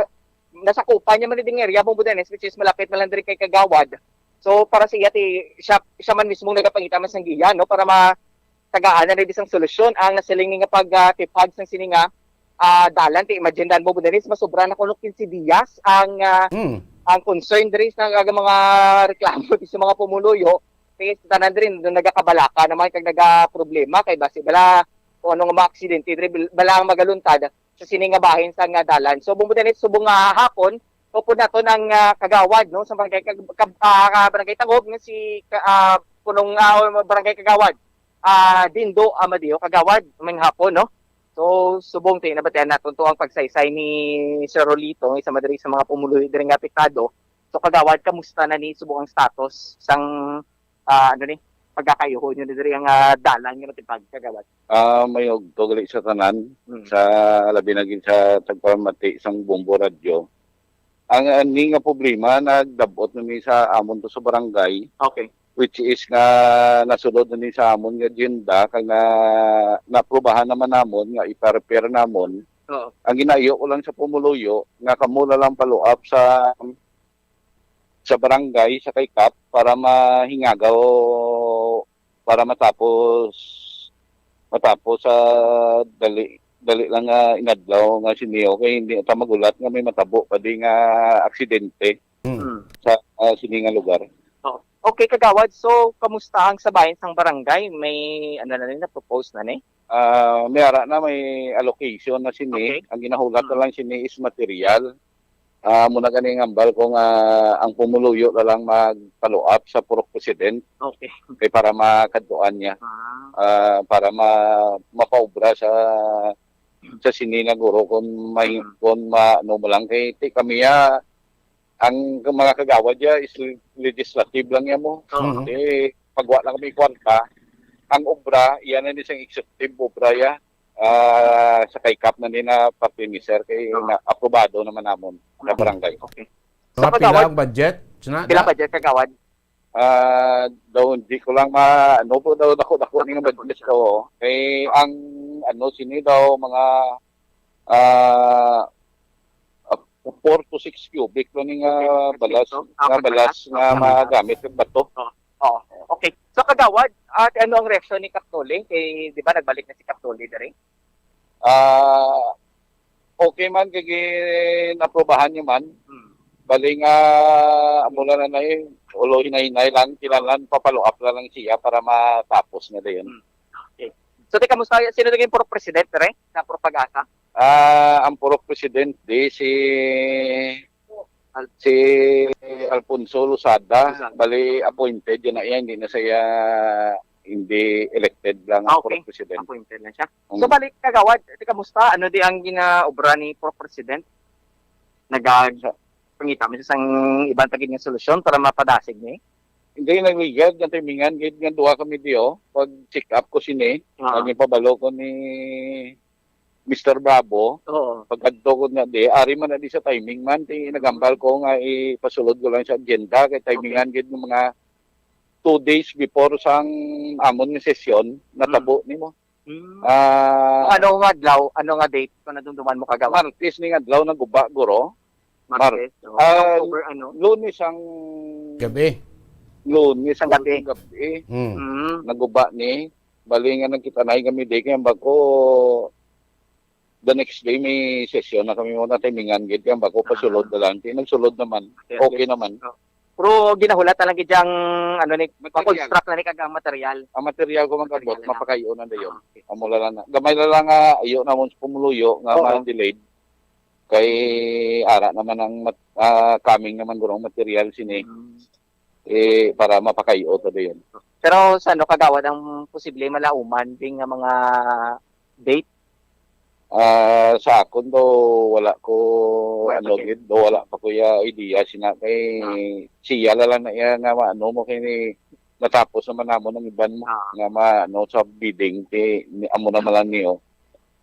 nasakupan niya man din area, Bumbo Dennis, which is malapit na lang diri kay Kagawad. So, para sa iya, ti, siya, siya man mismo nagapangita man sang giya, no? Para ma-, tagaan na rin isang solusyon ang nasiling nga pagtipag sang sini nga, ah, dalan. Ti imagine dan mo, Budanis, masobra na kuno quince dias ang, ah, Hmm. ang concern diri sa aga mga reklamo sa mga pumuluyo. Kay sa tanan diri, nagakabalaka naman kag nagaproblema kay basi bala kung ano nga mga aksidente diri, bal-, bala ang magaluntad sa sini nga bahin sa nga dalan. So, Budanis, subong nga hapon, upod nato ng, ah, kagawad, no, sa barangay, kag-, kab-, ah, barangay Tagob nga si ka-, ah, punong, ah, o barangay kagawad, ah, Dindo Amadeo. Kagawad, may hapon, no? So, subong ti nabatian naton to ang pagsaysay ni Sir Rolito, isa madiri sa mga pumuluyo diri nga apektado. So, kagawad, kamusta na ni subong ang status sang, ah, ano ni, pagkakaiho nyo na diri ang, ah, dalan nga natipag, kagawad? Ah, may ugto gali sa tanan, Mm. sa labi na gid sa tagpamati sang Bombo Radyo. Ang, ah, ni nga problema nagdab-ot na ni sa amon to sa barangay, Okay. which is nga nasulod na ni sa amon nga agenda kag na, naaprubahan naman namon nga ipa-repair namon. Oo. Ang ginaiyo ko lang sa pumuluyo nga kamo na lang follow up sa, sa barangay, sa kay Kap, para mahingagaw, para matapos, matapos sa dali, dali lang nga inadlaw nga sini, okay, hindi ta magulat nga may matabo pa di nga aksidente Mm. Mm. sa, ah, sini nga lugar. Oo. Okay, kagawad. So, kamusta ang sabayan sang barangay? May, ano na ni, na-propose na ni? Ah, may ara na, may allocation na sini. Okay. Ang ginahulat na Mm. lang sini is material. Ah, amo na gani ang hambal ko nga ang pumuluyo na lang mag-follow up sa purok president Okay. kay para makadtuan niya. Ah. Ah, para ma-, mapaubra sa, sa sini na guro kung may, Mm. kung ma-, ano mo lang kay ti kami ya, ang mga kagawad ya is legislative lang ya mo. Oo. Mm. Eh, pag wa lang kami kwarta, ang obra, iya na ni sang executive obra ya. Ah, sa kay Kap na ni na pati ni Sir kay Oo. na aprobado naman namon sa Okay. barangay. Okay. Mga Sa pila kagawad, ang budget? Sina, pila da? budget, kagawad? Ah, daw hindi ko lang ma-, ano po daw, dako-dako ni nga Dako-dako budget siya. ko. Kay ang ano sini daw mga, ah, ah, four to six cubic lang ni nga Cubic balas, metro? Ah, nga balas pagbalas? nga Okay. magamit kag bato. Oo. Oo. Okay. So, kagawad, at ano ang reaksyon ni Kap Tuli? Kay, di ba, nagbalik na si Kap Tuli diri? Ah, okay man, kay gin-aprobahan niya man. Hmm. Bali nga, amo lang na na eh, ulo hinay-hinay lang, kinahanglan pa-follow up na lang siya para matapos na dayon. Hmm. Okay. So, ti, kamusta? Sino naging purok president, diri? Sa Purok Pag-asa? Ah, ang purok president di si Al-, si Alfonso Losada. Losada. Bali, appointed yun na iya, hindi na siya, hindi elected lang ang Ah, okay. purok president. Appointed lang siya. Mm. So, balik, kagawad, ti, kamusta? Ano di ang ginaobra ni purok president? Nagag-, Sa pangita mo siya sang ibang tagid nga solusyon para mapadasig ni? Hindi, nagligad, nga timingan, gid nga duha kami diyo. Pag check up ko sini, Ah. pag ipabalo ko ni Mister Bravo, Oo. pagkadto ko nga di, ari man na di sa timing man, ti nagambal ko nga ipasulod ko lang sa agenda, kay timingan Okay. gid ng mga two days before sang amon nga sesyon, natabo Mm. nimo. Mm. Ah, Ano nga adlaw? Ano nga date? Kung nadumduman mo, kagawad? Martes ning adlaw naguba, guro. Martes, Mar-, oh. Ah, October, ano? Lunes ang Gabi. Lunes Ang ang gabi. gabi. Hmm. Mm. Naguba ni. Bali nga nagkita na kami di kay ang bako the next day may session na kami mo na timingan gid kay ang bako Ah. pasulod na lang. Ti nagsulod naman. Okay, at Okay least, naman. oh. Pero ginahulat na lang gid yang, ano ni, Material. pa-construct na ni kag ang material. Ang material ko man Material kabot, na lang. mapakayo na dayon. Ah, okay. Amo la lang na. Gamay la lang nga, ayo namon sa pumuluyo nga Oo. ma-delayed. Kay ara naman ang mat-, ah, coming naman gurong material sini. Mm. Eh, para mapakayo ta dayon. Pero sa ano, kagawad, ang posible malauman din nga mga date? Ah, sa akon daw, wala ko, Wala ano, pa, sir. gid, daw wala pa ko ya idea sina kay Ah. siya la lang na iya nga, ano mo, kay ni, natapos naman namon ang iban mo, Ah. nga ma-, ano, sa bidding, ti, ni, amo naman lang niyo.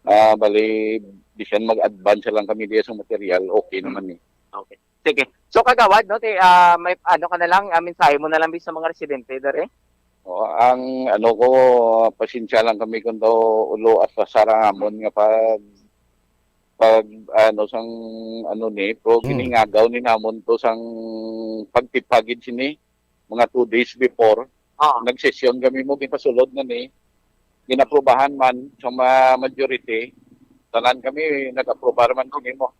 Ah, bali, bisan mag-advance lang kami diya sa material, okay naman ni. Okay. Sige. So, Kagawad, no, ti, ah, may ano ka na lang, ah, mensahe mo na lang sa mga residente dere? O, ang ano ko, pasensya lang kami kung daw ulo at pasar ang amon nga pag, pag, ano, sang, ano ni, pero Hmm. giningagaw ni namon to sang pagtipagid sini, mga two days before. Ah. Nagsesyon kami mo, ginapasulod na ni, ginaprubahan man sa ma-, majority, tanan kami, nag-aprobar man kami mo.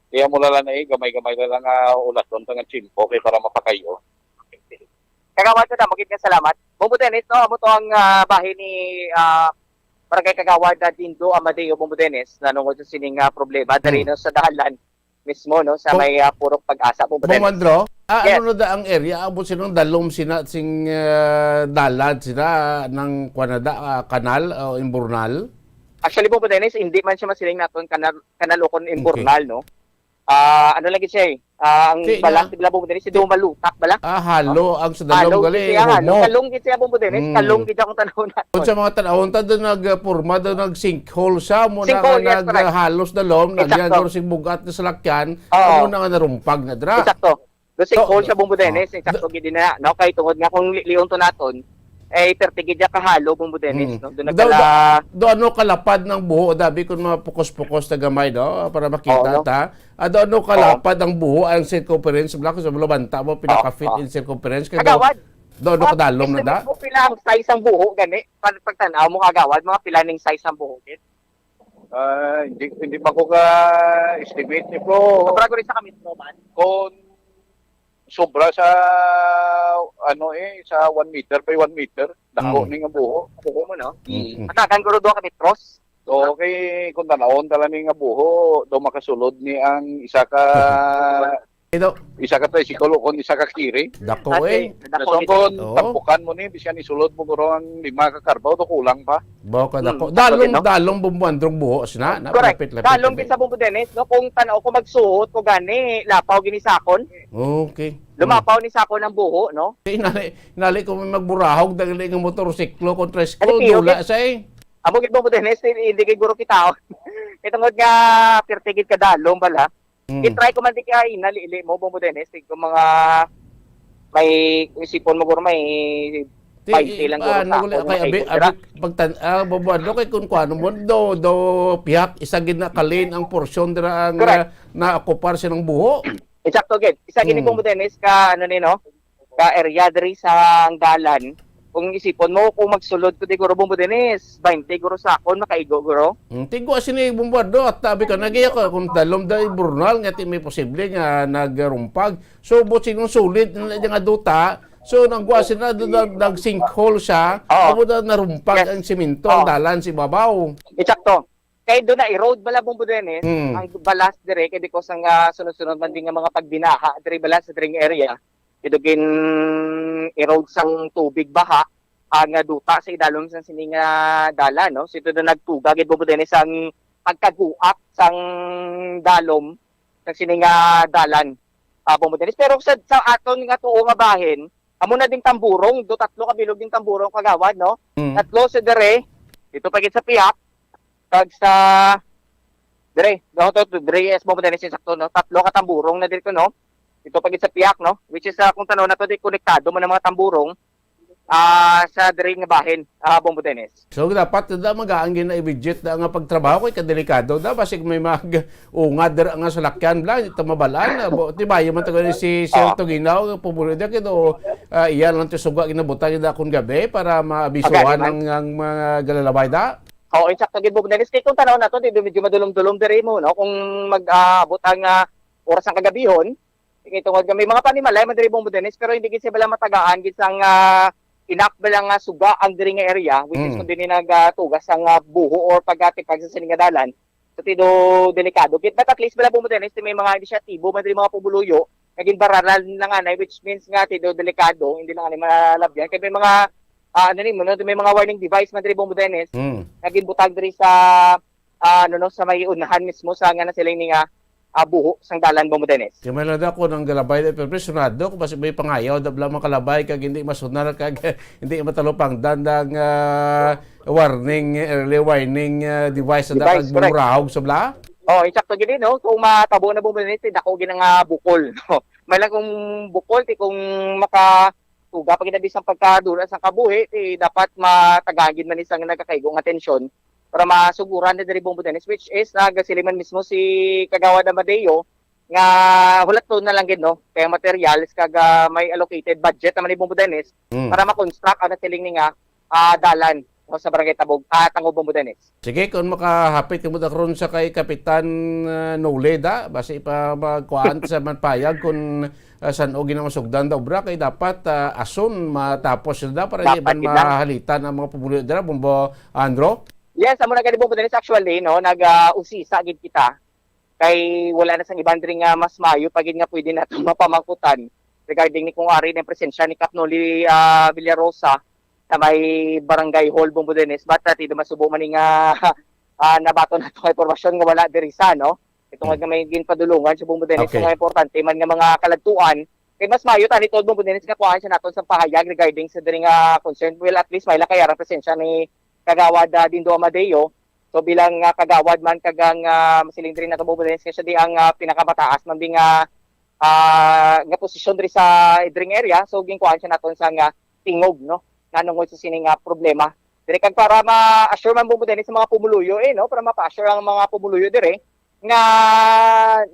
Kaya mo lang na eh, gamay-gamay na lang nga ulaton ka nga tiyempo kay para mapakayo. Kagawad ko na, magit nga salamat. Bumbo Dennis, no, amo to ang, ah, bahin ni, ah, Barangay Kagawad na Dindo Amadeo, Bumbo Dennis, nanungod sa sining, ah, problema diri, Hmm. no, sa dalan mismo, no, sa Bong-, may, ah, Purok Pag-asa, Bumbo Bong Dennis. Andro, ah, Yes. ano na da ang area? Amo silang dalom sina sing, ah, dalan sila ng kwan na da, ah, kanal o imburnal? Actually, Bumbo Dennis, hindi man siya masiling naton kanal, kanal o kon Okay. imburnal, no? Ah, ano lagi siya eh? Ah, ang Ti-, balas na- nila, Bumbo Dennis, ti-, hindi malutak bala. Ah, halo ang sa dalom Halo gali, gid siya, halo. humok. Kalong gid siya, Bumbo Dennis. Mm. Kalong gid akong tanawon na. Kung sa mga tanawon ta, doon nag, ah, porma, doon nag-sinkhole siya, mo na Sinkhole, nga yes, nag, correct. ah, halos dalom, Exacto. nagyan doon sing bugat na salakyan, Oo. amo na nga narumpag na dra. Exacto. Do So, sinkhole siya, Bumbo oh. Dennis, exacto Do- gid na, no? Kay tungod nga kung li-, lion to naton, eh, perti gid niya kahalo, Bumbo Dennis, Mm. no? Doon Do, nagkala- do, do ano kalapad ng buho, dabi kung mapukos-pukos na gamay, no? Para makita Oo, no? ta. Ah, do ano Oo. kalapad ang buho, ang circumference, bala, kung sa mga banta mo, pinaka Oo, feet oo. in circumference, kay do, Kagawad, do ano mga kadalom na da? estimate mo pila ang size ang buho, gani? Pag, pagtanaw mo, Kagawad, mga pila ning size ang buho, gid? Ah, hindi, hindi pa ko ka-estimate ni, bro. Sobra ko rin sa kamitro man. Kung sobra sa, ano eh, sa one meter by one meter, dako Mm. ni nga buho. Buho mo, no? Mm. Atakan ko rin doon kamitros. So, okay, kung tanawon tala ni nga buho, daw makasulod ni ang isa ka Ito. Isa ka tricycle o kon isa ka kiri. Dako, Ate, eh. dako Nason ito. kon Oo. tampukan mo ni, bisan isulod mo guro ang lima ka karbaw, to kulang pa. Baw ka Hmm, dako. dako Dalong, din, no? dalong bumbuandrong buhos na, na Correct. palapit-lapit Dalong din. Din sa Bumbo Dennis, no? Kung tanaw ko magsuot ko gani, lapaw gini sakon. Okay. Lumapaw ni sakon ang buho, no? Eh, nali, nali ko may magburahog, dali nga motorsiklo, kung tricycle, Ano, tiyo, dula gid? sa eh. Amo gid, Bumbo Dennis, hindi gid guro kitaon. Itungod nga, pirti gid kadalong bala. Mm. I-try ko man di kay nalili mo, Bumbo Dennis, tig ko mga may isipon mo, guro, may Ti, bainte lang, ah, guro, sa naguli ako, kay mga abi, kaibo, abi, dira. Pagtan-, ah, Bumbo, ano, kay kun kuano mo, do, do, pihak, isa gid na kalin ang porsyon dira ang, Correct. ah, naokupar siya ng buho. Exacto, gid. Isa gini, Mm. Bumbo Dennis, ka, ano ni, no? Ka area diri sa ang dalan. Kung isipon mo, kung magsulod ko di guro, Bumbo Dennis, bainte guro sakon, makaigo guro. Hmm, tigwa sini Bombardo, at tabi ka, nag-iya ka kung dalom da imburnal nga ti may posible nga nagrumpag. So, buot signong solid na nga duta. So, nagwa sila, nag-, nag-sinkhole siya. Oo. Amo na narumpag Yes. ang simento, ang Oo. dalan sa ibabaw. Exacto. Kay do na-erode bala, Bombo Dennis, Mm. ang balas dire, kay because ang, ah, sunod-sunod man din nga mga pagbinaha dire bala sa dring area, kay do gin-erode sang tubig, baha, ang, ah, duta sa idalom sang sini nga dalan, no? So, ito do nagtuga gid, Bombo Dennis, ang pagkaguak sang dalom sang sini nga dalan, ah, Bombo Dennis. Pero sa, sa aton nga tuo nga bahin, amo na ding tamburong, do tatlo ka bilog ding tamburong, Kagawad, no? Mm. Tatlo sa dire, dito pa gid sa piyak, kag sa dire, no, to, to, dire, yes, Bombo Dennis, sakto, no? Tatlo ka tamburong na dito, no? Dito pa gid sa piyak, no? Which is, ah, kung tanaw na to, di konektado man ang mga tamburong, ah, sa dire nga bahin, ah, Bombo Dennis. So, dapat da magaan gid na i-budget da nga pagtrabaho kay kadelikado da, basig may mag-ungad dira nga salakyan bala, ito mabalaan na, bo-, tibayo man taga si Sir Oh. Tuginaw, pumulo da kay do, ah, iya lang ti suga ginabutang da akong gabi para maabisuhan Agad, man. ang, ang mga galalabay da. Oo, insakto gid, Bombo Dennis. Kay kung tanaw na to, di, medyo madulom-dulom diri mo, no? Kung mag-abot ang, ah, oras ng kagabihon, kay tungod nga may mga panimalay man diri, Bombo Dennis, pero hindi gid siya bala matagaan gid sang, ah, enough bala nga suga ang diri nga area, which is Mm. kung diri nagatugas ang, ah, buho or pagkatipag sa sini nga dalan. So, ti do delikado. Kit-, but at least bala, Bombo Dennis, may mga inisyatibo man diri mga pumuluyo, naging baralan lang anay, which means nga ti do delikado, hindi lang anay malabyan. Kay may mga, ah, ano ni, may mga warning device man diri, Bombo Dennis, Mm. naging butang diri sa, ah, ano, no, sa may unahan mismo sa nga na sila ni nga, ah, buho sang dalan, Bombo Dennis. Kay may lada ko nang galabay, pero presyonado ko, basi may pangayaw, da bala makalabay, kag hindi masunar, kag hindi matalupangdan ang, ah, warning, early warning, ah, device na Device, dapat correct. bumurahog sa bala? Oh, insakto gid, no? Kung matabo na, Bombo Dennis, ti dako gid nga bukol, no? May lang kung bukol, ti kung makatuga pa gid na bisan pagkadula sa kabuhi, ti dapat matagaan gid man isang nagakaigo nga atensyon para masuguran na diri, Bombo Dennis, which is nagasiling man mismo si Kagawad Amadeo nga hulaton na lang gid, no? Kaya materials kag, ah, may allocated budget naman ni, Bombo Dennis, Mm. para ma-construct ang nasiling ni nga, ah, dalan, no, sa Barangay Tabog, ah, Tango, Bombo Dennis. Sige, kung makahapit kamo da karon sa kay Kapitan, ah, Nole da, basi pa magkuan sa man payag kung, ah, san-o ginamasugdan da obra, kay dapat, ah, ason matapos na da para Dapat di man gid lang. Mahalitan ang mga pumuluyo dira, Bombo Andro. Yes, amo na gani, Bombo Dennis. Actually, no, nag, ah, usisa gid kita kay wala na sang iban diri nga mas maayo pa gid nga pwede nato mapamangkutan regarding ni kung ari ng presensya ni Kap Noli, ah, Villarosa sa may barangay hall, Bombo Dennis. But, ah, ti dumasubo man ni nga, ah, nabaton nato nga impormasyon nga wala diri sa, no? Ito nga Hmm. nga may ginpadulungan sa, Bombo Dennis, Okay. nga importante man nga mga kaladtuan. Kay mas maayo tani to, Bombo Dennis, nga kuhaan siya naton sa pahayag regarding sa diri nga concern. Well, at least may lakay ang presensya ni Kagawad, ah, Dindo Amadeo. So, bilang, ah, kagawad man kag ang, ah, masiling diri nato, Bombo Dennis, nga siya di ang, ah, pinakamataas man di nga, ah, nga posisyon diri sa dring area. So, ginkuhaan siya naton sa nga tingog, no? Nanungod sa sini nga problema. Diri kag para ma-assure man, Bombo Dennis, sa mga pumuluyo, eh, no? Para mapa-assure ang mga pumuluyo diri nga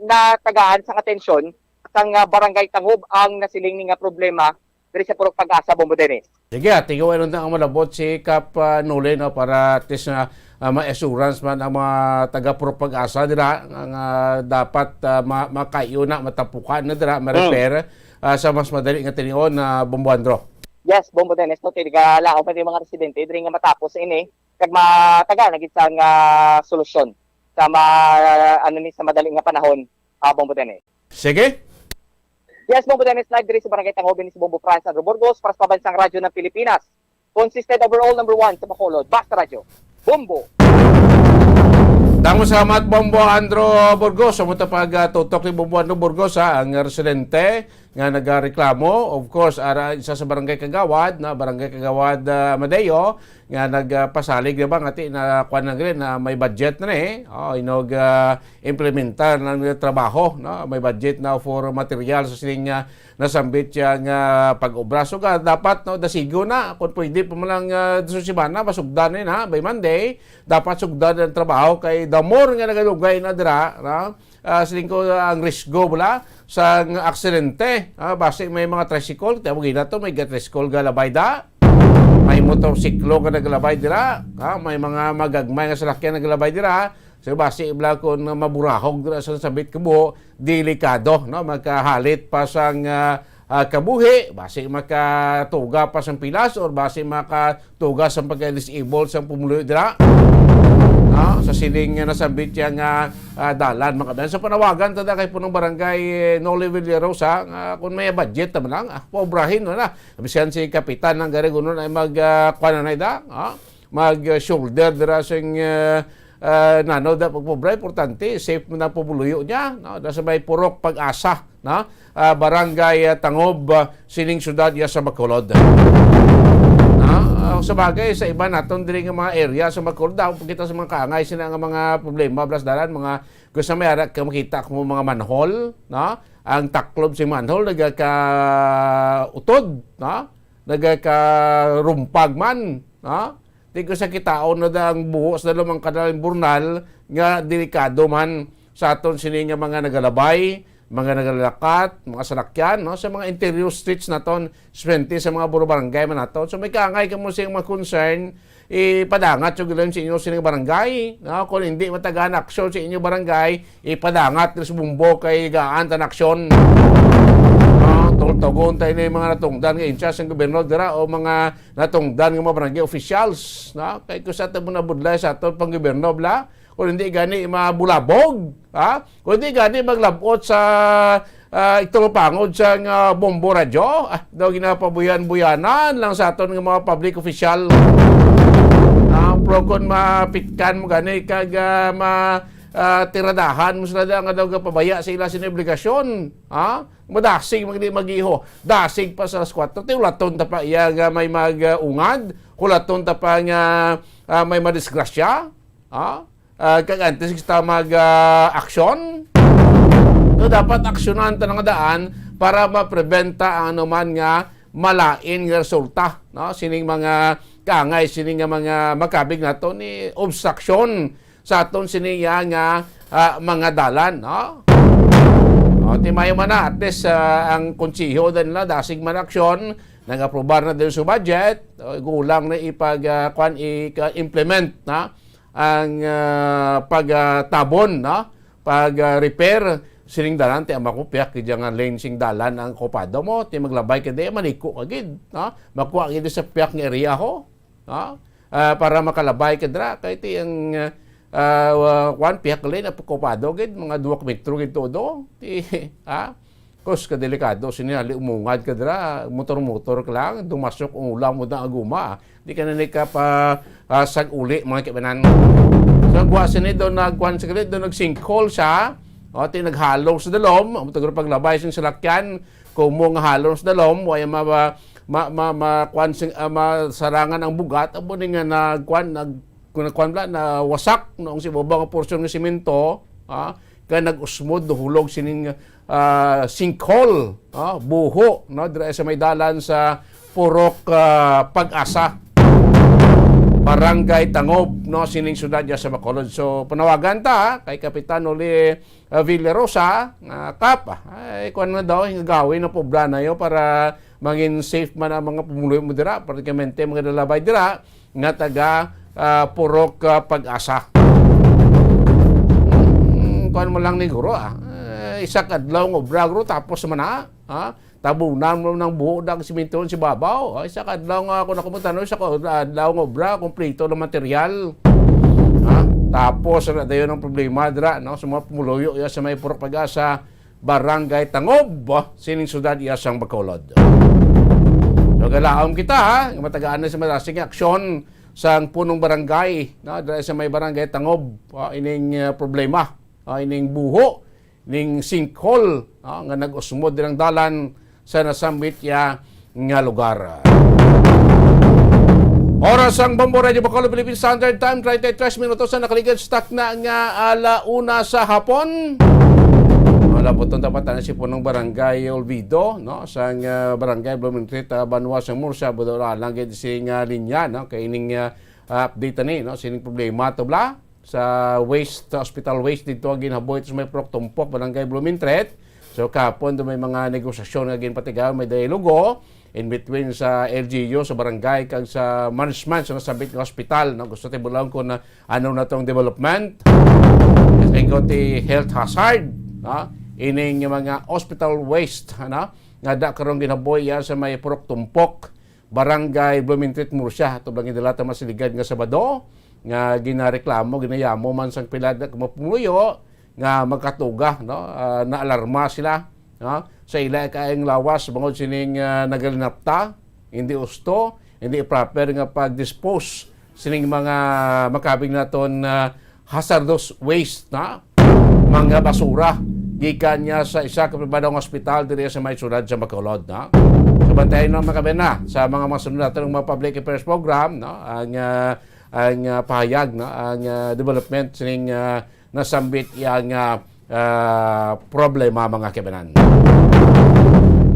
natagaan sang atensyon sang, ah, Barangay Tangob ang nasiling ni nga problema diri sa Purok Pag-asa, Bombo Dennis. Sige, ah, tigaw, ano na ang malabot si Kap, ah, Nole, no, para at least na, ah, may assurance man ang mga taga Purok Pag-asa dira nga, nga dapat, ah, ma-, makaiyo na, matapukan na dira, ma-repair, ah, sa mas madali nga tinion na, Bombo Andro. Yes, Bombo Dennis, no, tigalaom pa yung mga residente diri nga matapos ini kag mataga na gid sang, ah, solusyon sa ma-, ano ni, sa madali nga panahon, ah, Bombo Dennis. Sige. Yes, Bombo Dennis, live diri sa Barangay Tangob, ini si Bombo Franz Andrew Burgos para sa Pambansang Radyo ng Pilipinas. Consistent overall, number one sa Bacolod. Basta Radyo. Bombo! Damo salamat, Bombo Andrew Burgos. Sa mo ta pag, ah, tutok ni Bombo Andrew Burgos, ha, ang residente nga nagareklamo. Of course, ara, isa sa barangay kagawad, na barangay kagawad, ah, Amadeo, nga nagpasalig na ba nga ti na kuwan na gani, na may budget na ni, eh. Oh, inog, ah, implementar na nga trabaho, no? May budget na for material sa sining, ah, nasambit siya nga pag-obra. So, ga-, dapat, no, dasigo na, kung pwede pa man lang, ah, sa semana, masugdan na, by Monday, dapat sugdan ang trabaho kay the more nga nagalugay na dira, no? Ah, siling ko, ah, ang risgo bala sa nga aksidente. Ah, basi may mga tricycle, kaya mo gina to, may ga-tricycle galabay da. May motorsiklo nga nagalabay dira. Ah, may mga magagmay nga salakyan nagalabay dira. So, basi bala kung maburahog dira sa sabit kabuho, delikado, no? Magkahalit pa sang, ah, ah, kabuhi, basi makatuga pa sang pilas or basi maka tuga sa pagka-disable sa pumuluyo dira. Ah, sa sining nga nasambit siya nga, ah, dalan, mga kabayan. So, panawagan ta da kay punong barangay, eh, Noli Villarosa, nga kung may budget naman lang, ah, pobrahin na na. Bisan si kapitan ng Garigunon ay mag, ah, kuwan na na ida, ah, mag, ah, shoulder dira sing, ah, ah, nano da pagpobra, importante, safe mo na pumuluyo niya, no? Da sa may Purok Pag-asa, no? Ah, Barangay, ah, Tangob, ah, sining siyudad iya sa Bacolod. No? Ah, sa bagay, sa iba naton diri nga mga area sa Bacolod, daw kita sa mga kaangay sina nga mga problema, blas dalan, mga gusto may ara ka makita ko mga manhole, no? Ang taklob sa manhole nagaka-utod, no? Nagakarumpag man, no? Di ko sa kitaon na da ang buhos na lumang kanal burnal nga delikado man sa aton sini nga mga nagalabay, mga nagalakat, mga salakyan, no? Sa mga interior streets naton, swerte sa mga buro barangay man naton. So, may kaangay kamo sa mga concern, ipadangat yung gilan sa inyo sini nga barangay, no? Kung hindi matagaan aksyon sa inyo barangay, ipadangat sa bumbo kay gaan tan aksyon. No? Tugtugon tayo na yung mga natungdan nga insa sa gobyerno dira o mga natungdan nga mga barangay officials, no? Kay kung sa ato mo nabudlay sa ato pang gobyerno, bla, kung hindi gani mabulabog, ha? Kung hindi gani maglabot sa, ah, itulopangod sa nga bombo radyo, ah, daw ginapabuyan-buyanan lang sa aton nga mga public official. Ah, pero kung mapitkan mo gani kag, ah, ma-, ah, tiradahan mo sila nga daw gapabaya sa ila sini obligasyon, ha? Madasig, mag-, di mag-iho. Dasig pa sa alas kuwatro, ti ulaton ta pa iya nga may mag-ungad, ulaton ta pa nga, ah, may madisgrasya. Ah, ah, kag antes kita mag, ah, aksyon, so dapat aksyonan ta nga daan para mapreventa ang anuman nga malain nga resulta, no? Sining mga kaangay, sining nga mga makabig nato ni obstruction sa aton sini ya nga, ah, mga dalan, no? O, ti mayo man na, at least, ah, ang konseho din nila, dasig man aksyon, nag-aprobar na din sa budget, o, gulang na ipag, ah, kwan, i-, implement na ang, ah, pag, ah, tabon, no? Pag, ah, repair sining dalan, ti ama ko, piyak gid nga lane sing dalan ang okupado mo, ti maglabay ka di, maliko ka gid, no? Makuha gid sa piyak nga area ho, no? Ah, para makalabay ka dira, kay ti ang, ah, ah, kuan, piyak lane, okupado gid, mga duwa ka metro gid todo, ti, ha? Kus, kadelikado sini, ali umungad ka dira, motor-motor ka lang, dumasok ang ulam mo na aguma. Di ka na ni ka pa, ah, sag-uli, mga kaibanan. So, ang guwa sini, daw nagkuan sa galit, daw nag-sinkhole siya. O, ti naghalong sa dalom, ang tugro paglabay sing salakyan, kumo nga halong sa dalom, way ma, ma, ma, ma, kuan sing, ah, masarangan ang bugat, amo ni nga nagkuan, nag, kung nagkuan bala, nawasak, no, ang si baba nga porsyon nga simento, ah, kay nag-usmod, nahulog sining, ah, sinkhole, ah, buho, no, dira sa may dalan sa Purok, ah, Pag-asa, Barangay Tangob, no, sining syudad ya sa Bacolod. So, panawagan ta kay Kapitan Oli, ah, Villarosa, nga, Kap, ah, ay, kuwan na daw, hingagawin na pobra na yo para mangin safe man ang mga pumuluyo mo dira, pratikamente mga nalabay dira, nga taga, ah, Purok, ah, Pag-asa. Hmm, kuwan mo lang ni guro, ah. Eh, isa ka adlaw nga obra, guro, tapos man na, ha? Tabunan mo ng buho, dag simintuhon si babaw. Ay, isa ka adlaw nga, kung ako magtanong, isa ka adlaw nga obra, kompleto ng material. Ha? Tapos, na dayon ang problema, dira, no? Sa mga pumuluyo, ya, sa may Purok Pag-asa, Barangay Tangob, ah, sining syudad iya sang Bacolod. So, galaom kita, ha, nga matagaan na sa malasing aksyon sang punong barangay, no, dira sa may Barangay Tangob, ah, ining, ah, problema, ah, ining buho, ning sinkhole, no, nga nag-usmod nilang dalan sa nasambit iya nga lugar. Oras ang Bombo Radio Bacolod Philippine Standard Time, treinta y tres minutos ang nakaligid sa takna nga ala una sa hapon. Wala po itong dapat na si punong barangay Olvido, no? Sa, ah, barangay Blumentritt, ah, Banwa sa Murcia, Budol, lang gid si nga linya, no? Kay ining, ah, update ni, no? Sining problema to, bla? Sa waste, hospital waste dito ang ginhaboy sa may Purok Tumpok, Barangay Blumentritt. So, kahapon, do may mga negosasyon nga ginpatigayon, may dialogo in between sa L G U, sa barangay, kag sa management sa nasabit nga hospital, no? Gusto tayo bulaw kung, ah, ano na tong development. Kasi ko ti health hazard, no? Ining mga hospital waste, ano? Nga da karong ginhaboy ya sa may Purok Tumpok, Barangay Blumentritt, Murcia. Ato lang gidala ta masiligad nga Sabado, nga ginareklamo, ginayamo man sang pila ka mga pumuyo nga magkatuga, no? Ah, naalarma sila, no? Sa ila kaayong lawas, bangod sining, ah, nagalinapta, hindi usto, hindi proper nga pag-dispose sining mga makabig naton, ah, hazardous waste, na mga basura gikan niya sa isa ka pribadong hospital diri sa may syudad sa Bacolod, na. So, bantayan lang, mga kabina, sa mga masunod natin ng mga public affairs program, no? Ang, ah, ang, ah, pahayag, no? Ang, ah, development sining, ah, nasambit yang, ah, ah, problema, mga kabanan.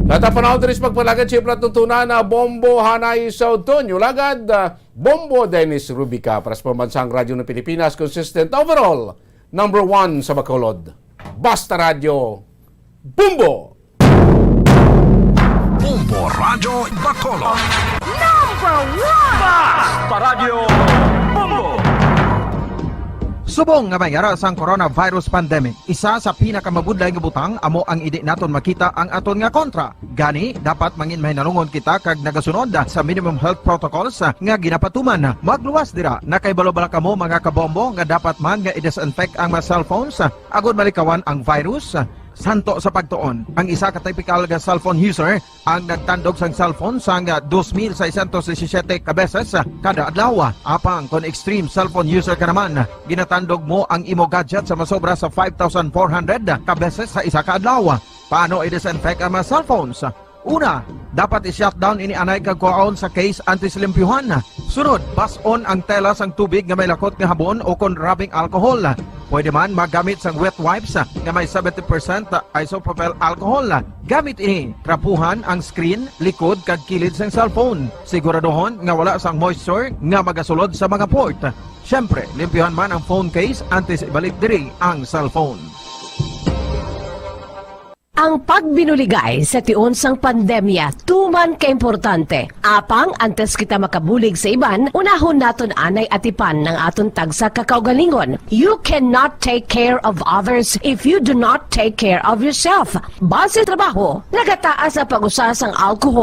Sa ta panahon diri sa pagpalagad, siyempre, tuntunan na Bombo Hanay sa Otoño. Lagad, ah, Bombo Dennis Rubica para sa Pambansang Radyo ng Pilipinas, consistent overall, number one sa Bacolod. Basta Radyo, Bombo! Bombo Radyo Bacolod. Number one! Basta Radyo, Bombo! Subong nga may ara sang coronavirus pandemic, isa sa pinakamabudlay nga butang amo ang hindi naton makita ang aton nga kontra. Gani, dapat mangin mahinalungon kita kag nagasunod sa minimum health protocols nga ginapatuman. Magluwas dira, nakahibalo bala kamo, mga kabombo, nga dapat man nga i-disinfect ang mga cellphones agod malikawan ang virus? Santo sa pagtuon, ang isa ka typical nga cellphone user ang nagtandog sang cellphone sang dos mil seiscientos disisiete ka beses kada adlaw. Apang kon extreme cellphone user ka naman, ginatandog mo ang imo gadget sa masobra sa five thousand four hundred ka beses sa isa ka adlaw. Paano i-disinfect ang mga cellphones? Una, Dapat i-shutdown ini anay kag kuhaon sa case antes limpyuhan. Sunod, bas-on ang tela sang tubig nga may lakot nga habon o kon rubbing alcohol. Pwede man magamit sang wet wipes nga may seventy percent isopropyl alcohol. Gamit ini, trapuhan ang screen, likod kag kilid sang cellphone. Siguraduhon nga wala sang moisture nga magasulod sa mga port. Siyempre, limpyuhan man ang phone case antes ibalik diri ang cellphone. Ang pagbinuligay sa tion sang pandemya tuman ka importante. Apang antes kita makabulig sa iban, unahon naton anay atipan ang aton tagsa ka kaugalingon. You cannot take care of others if you do not take care of yourself. Base sa trabaho, nagataas ang pag-usa sang alcohol